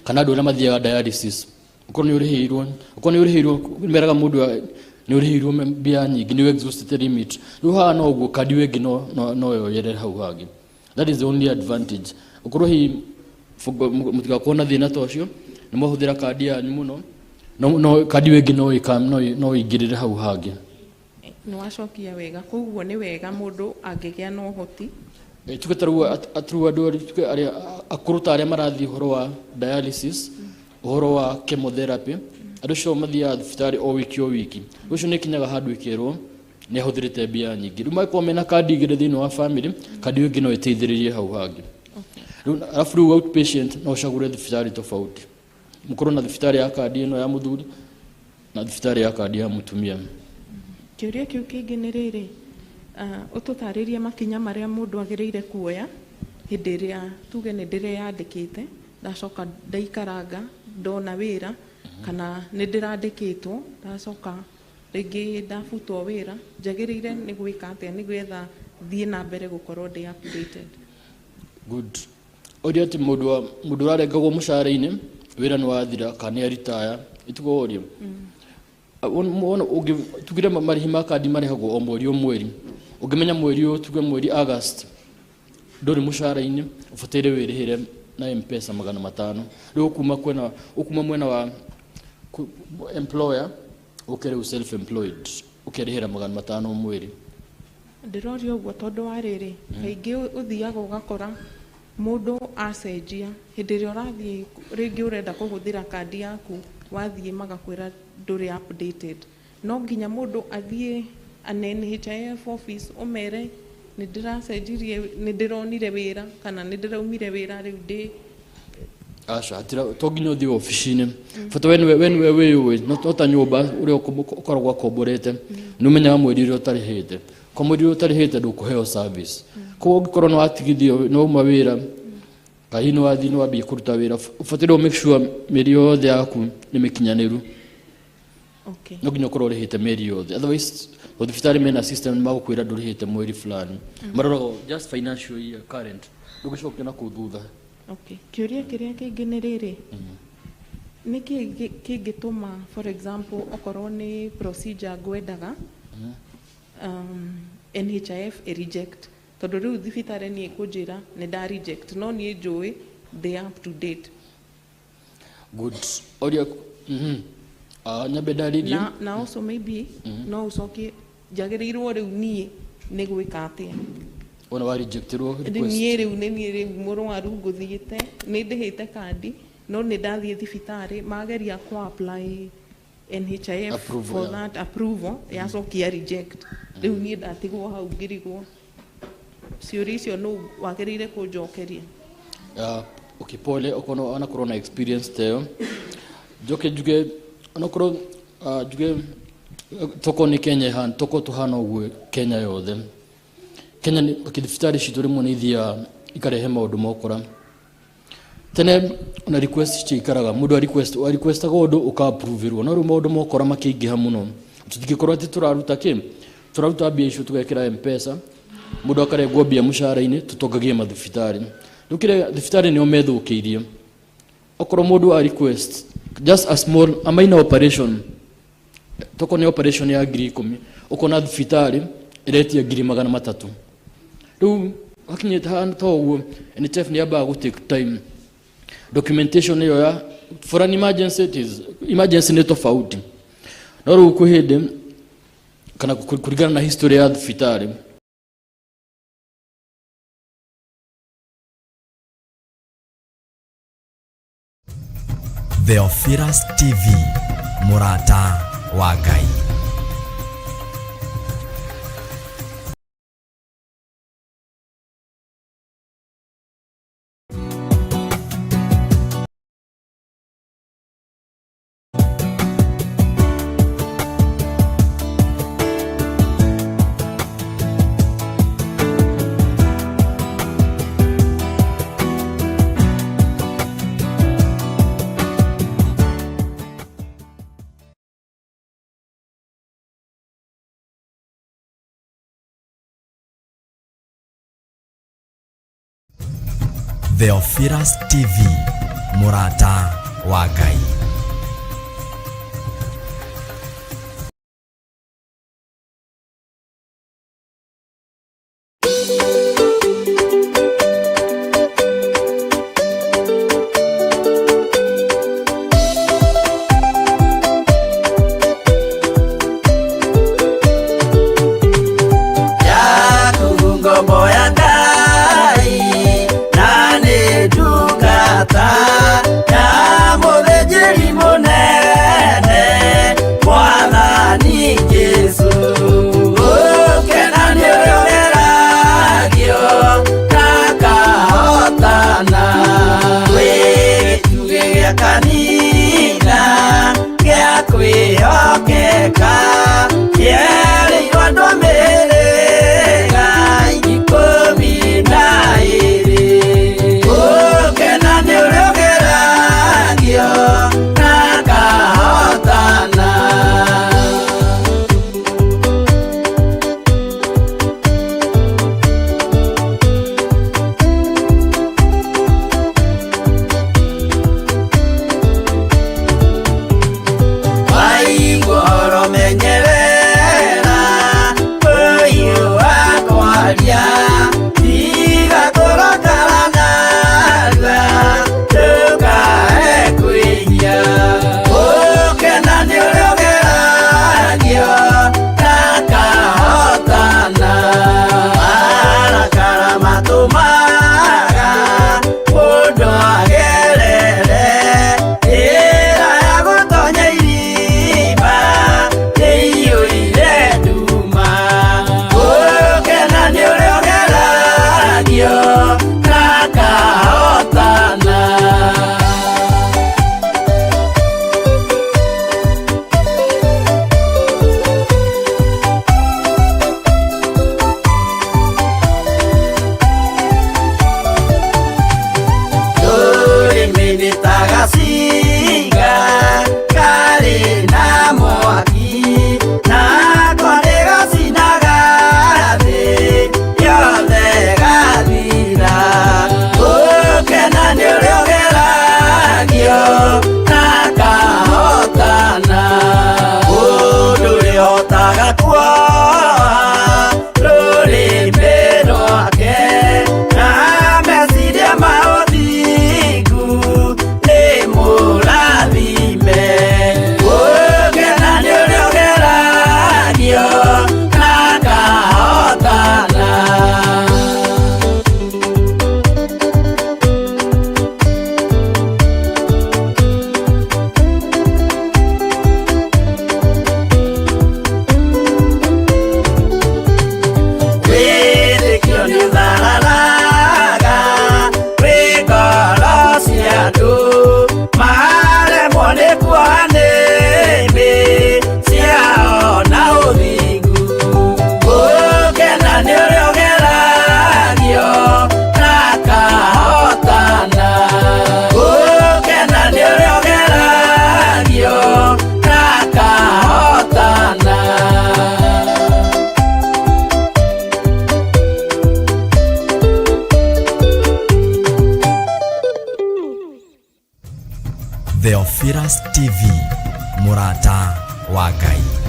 kana andũ arĩa mathiaga dialysis, okorwo nĩ ũrĩhĩirwo, okorwo nĩ ũrĩhĩirwo, meraga mũndũ nĩ ũrĩhĩirwo mbia nyingĩ, nĩ exhaust limit. Rĩu haha no ũguo kandi ĩyo ĩngĩ no yoyere hau hangĩ. That is the only advantage. Okorwo hihi mũtigakorwo na thĩna ta ũcio, nĩ mwahũthĩra kandi yanyu mũno, no kandi ĩyo ĩngĩ no ĩingĩrĩre hau hangĩ. Nĩ wacokia wega. Koguo nĩ wega mũndũ angĩgĩa na ũhoti. Tuge ta rĩu rĩu andũ tuge arĩa akũrũ ta arĩa marathiĩ ũhoro wa dialysis, ũhoro wa chemotherapy, andũ acio mathiaga thibitarĩ o wiki o wiki. Ũcio nĩ ĩkinyaga handũ ĩkerwo nĩ ahũthĩrĩte mbia nyingĩ. Rĩu mangĩkorwo mena kandi igĩrĩ thĩinĩ wa family, kandi ĩyo ĩngĩ no ĩteithĩrĩrie hau hangĩ. Rĩu arabu rĩu outpatient no ũcagũre thibitarĩ tofauti, mũkorwo na thibitarĩ ya kandi ĩno ya mũthuri na thibitarĩ ya kandi ya mũtumia. Kĩũria kĩu kĩngĩ nĩ rĩrĩ, ũtũtarĩrie makinya marĩa mũndũ agĩrĩire kuoya hĩndĩ ĩrĩa tuge nĩ ndĩreyandĩkĩte, ndacoka ndaikaranga ndona wĩra, kana nĩ ndĩrandĩkĩtwo ndacoka rĩngĩ ndabutwo wĩra, njagĩrĩire nĩ gwĩka atĩa nĩgetha thiĩ na mbere gũkorwo ndĩ updated? Good. Ũria atĩ mũndũ ũrarengagwo mũcara-inĩ, wĩra nĩ wathira kana nĩ aritaya, itugo ũria. Tugire marĩhi ma kandi marĩhagwo o mweri o mweri. Ũngĩmenya mweri ũyũ, tuge mweri August, ndũrĩ mũcara-inĩ, ũbataire wĩrĩhĩre na M-Pesa 500. Rĩu ũkuma mwena wa employer, ũke rĩu self employed, ũkerĩhĩra 500 mweri. Ndĩroria ũguo tondũ wa rĩrĩ, kaingĩ ũthiaga ũgakora mũndũ acenjia hĩndĩ ĩrĩa ũrathiĩ rĩngĩ ũrenda kũhũthĩra kandi yaku, wathiĩ magakwĩra ndũrĩ updated. No nginya mũndũ athiĩ an NHIF office ũmere nĩ ndĩracenjirie, nĩ ndĩronire wĩra kana nĩ ndĩraumire wĩra rĩu ndĩ Aca, to nginya ũthiĩ obici-inĩ. Bata we nĩwe wĩyũĩ, no ta nyũmba ũrĩa ũkoragwo akomborete, nĩ ũmenyaga mweri ũrĩa ũtarĩhĩte. Kwa mweri ũrĩa ũtarĩhĩte ndũkũheo service. Koguo ũngĩkorwo nĩ watigithio, nĩ wauma wĩra, kana hihi nĩ wathiĩ nĩ wambia kũruta wĩra, ũbataire make sure mĩeri yothe yaku nĩ mĩkinyanĩru. No nginya ũkorwo ũrĩhĩte mĩeri yothe. Otherwise, thibitarĩ mena system magũkwĩra ndũrĩhĩte mweri fulani. Maroraga just financial year current. Ndũgĩcokia na kũu thutha. Okay. Kĩũria kĩrĩa kĩngĩ nĩ rĩrĩ, nĩ kĩĩ kĩngĩtũma, for example, okorwo nĩ procedure ngwendaga, NHIF ĩ reject, tondũ rĩu thibitarĩ niĩ ĩkũnjĩra nĩ nda reject, no niĩ njũĩ they up to date? Good. Oria, nyambe ndarĩrie. Na also maybe no ũcokie njagĩrĩirwo rĩu niĩ nĩ gwĩka atĩa? Ona wa rejectirwo request. Niĩ rĩu nĩ niĩ rĩu mũrwaru ngũthiĩte, nĩ ndĩhĩte kandi, no nĩ ndathiĩ thibitarĩ mageria kũ apply NHIF approval, for that approval yacokia reject. Rĩu niĩ ndatigwo hau ngĩrigwo. Ciũria icio nũ wagĩrĩire kũnjokeria? Okay, pole okono onakorwo na experience ta ĩyo. Njoke njuge onakorwo njuge toko nĩ Kenya ĩhana, toko tũhana ũguo Kenya yothe. Kenya nĩ okay, thibitarĩ citũ rĩmwe nĩ ithiaga ikarehe maũndũ mokora. Tene ona request citiikaraga, mũndũ a request, wa requestaga ũndũ ũka approverwo, no rĩu maũndũ mokora makĩingĩha mũno. Tũtingĩkorwo atĩ tũraruta kĩ? Tũraruta mbia icio tũgekĩra M-Pesa, mũndũ akarengwo mbia mũcara-inĩ, tũtongagie mathibitarĩ. Rĩu kĩrĩa thibitarĩ nĩo methũkĩirie. Okorwo mũndũ a request just a small, a minor operation, tokorwo nĩ operation ya 10,000, ũkona thibitarĩ ĩretia 300,000. Rĩu hakinyĩte hana ta ũguo, NHIF nĩ yambaga gũ take time. Documentation ĩyo ya for an emergency, it is emergency nĩ tofauti. No rĩu kwĩ hĩndĩ kana kũringana na history ya thibitarĩ. Theophilus TV, mũrata wa Ngai. Theophilus TV, mũrata wa Ngai. Yaku ngombo ya Ngai na nĩ ndungata ya mũthĩnjĩri mũnene Mwathani Jesũ. Ũkena nĩ ũrĩa ũgeragio na akahotana. Wĩ gĩtugĩ gĩa kanitha gĩa kwĩhokeka kĩerĩirwo andũ a mĩhĩrĩga 12. Ũkena nĩ ũrĩa ũgeragio na akahotana. Waigua ũhoro menyerera ũyũ wa kwaria, tiga kũrakara narua ndũkae kwĩhia. Ũkena nĩ ũrĩa ũgeragio na akahotana. Marakara matũmaga mũndũ agerere njĩra ya gũtonya irima ĩiyũire nduma. Ũkena nĩ ũrĩa ũgeragio na akahotana. Rũrĩmĩ nĩ ta gacinga karĩ na mwaki, nako nĩgacinaga thĩ yothe gathira. Ũkena nĩ ũrĩa ũgeragio na akahotana. Mũndũ ũrĩhotaga kuoha rũrĩmĩ rwake na meciria ma ũthingu nĩ mũrathime. Ũkena nĩ ũrĩa ũgeragio na akahotana. Wĩtĩkio nĩ ũthararaga wĩ ngoro cia andũ, maremwo nĩ kuoha nĩmĩ ciao na ũthingu. Ũkena nĩ ũrĩa ũgeragio na akahotana. Ũkena nĩ ũrĩa ũgeragio na akahotana. Theophilus TV, mũrata wa Ngai.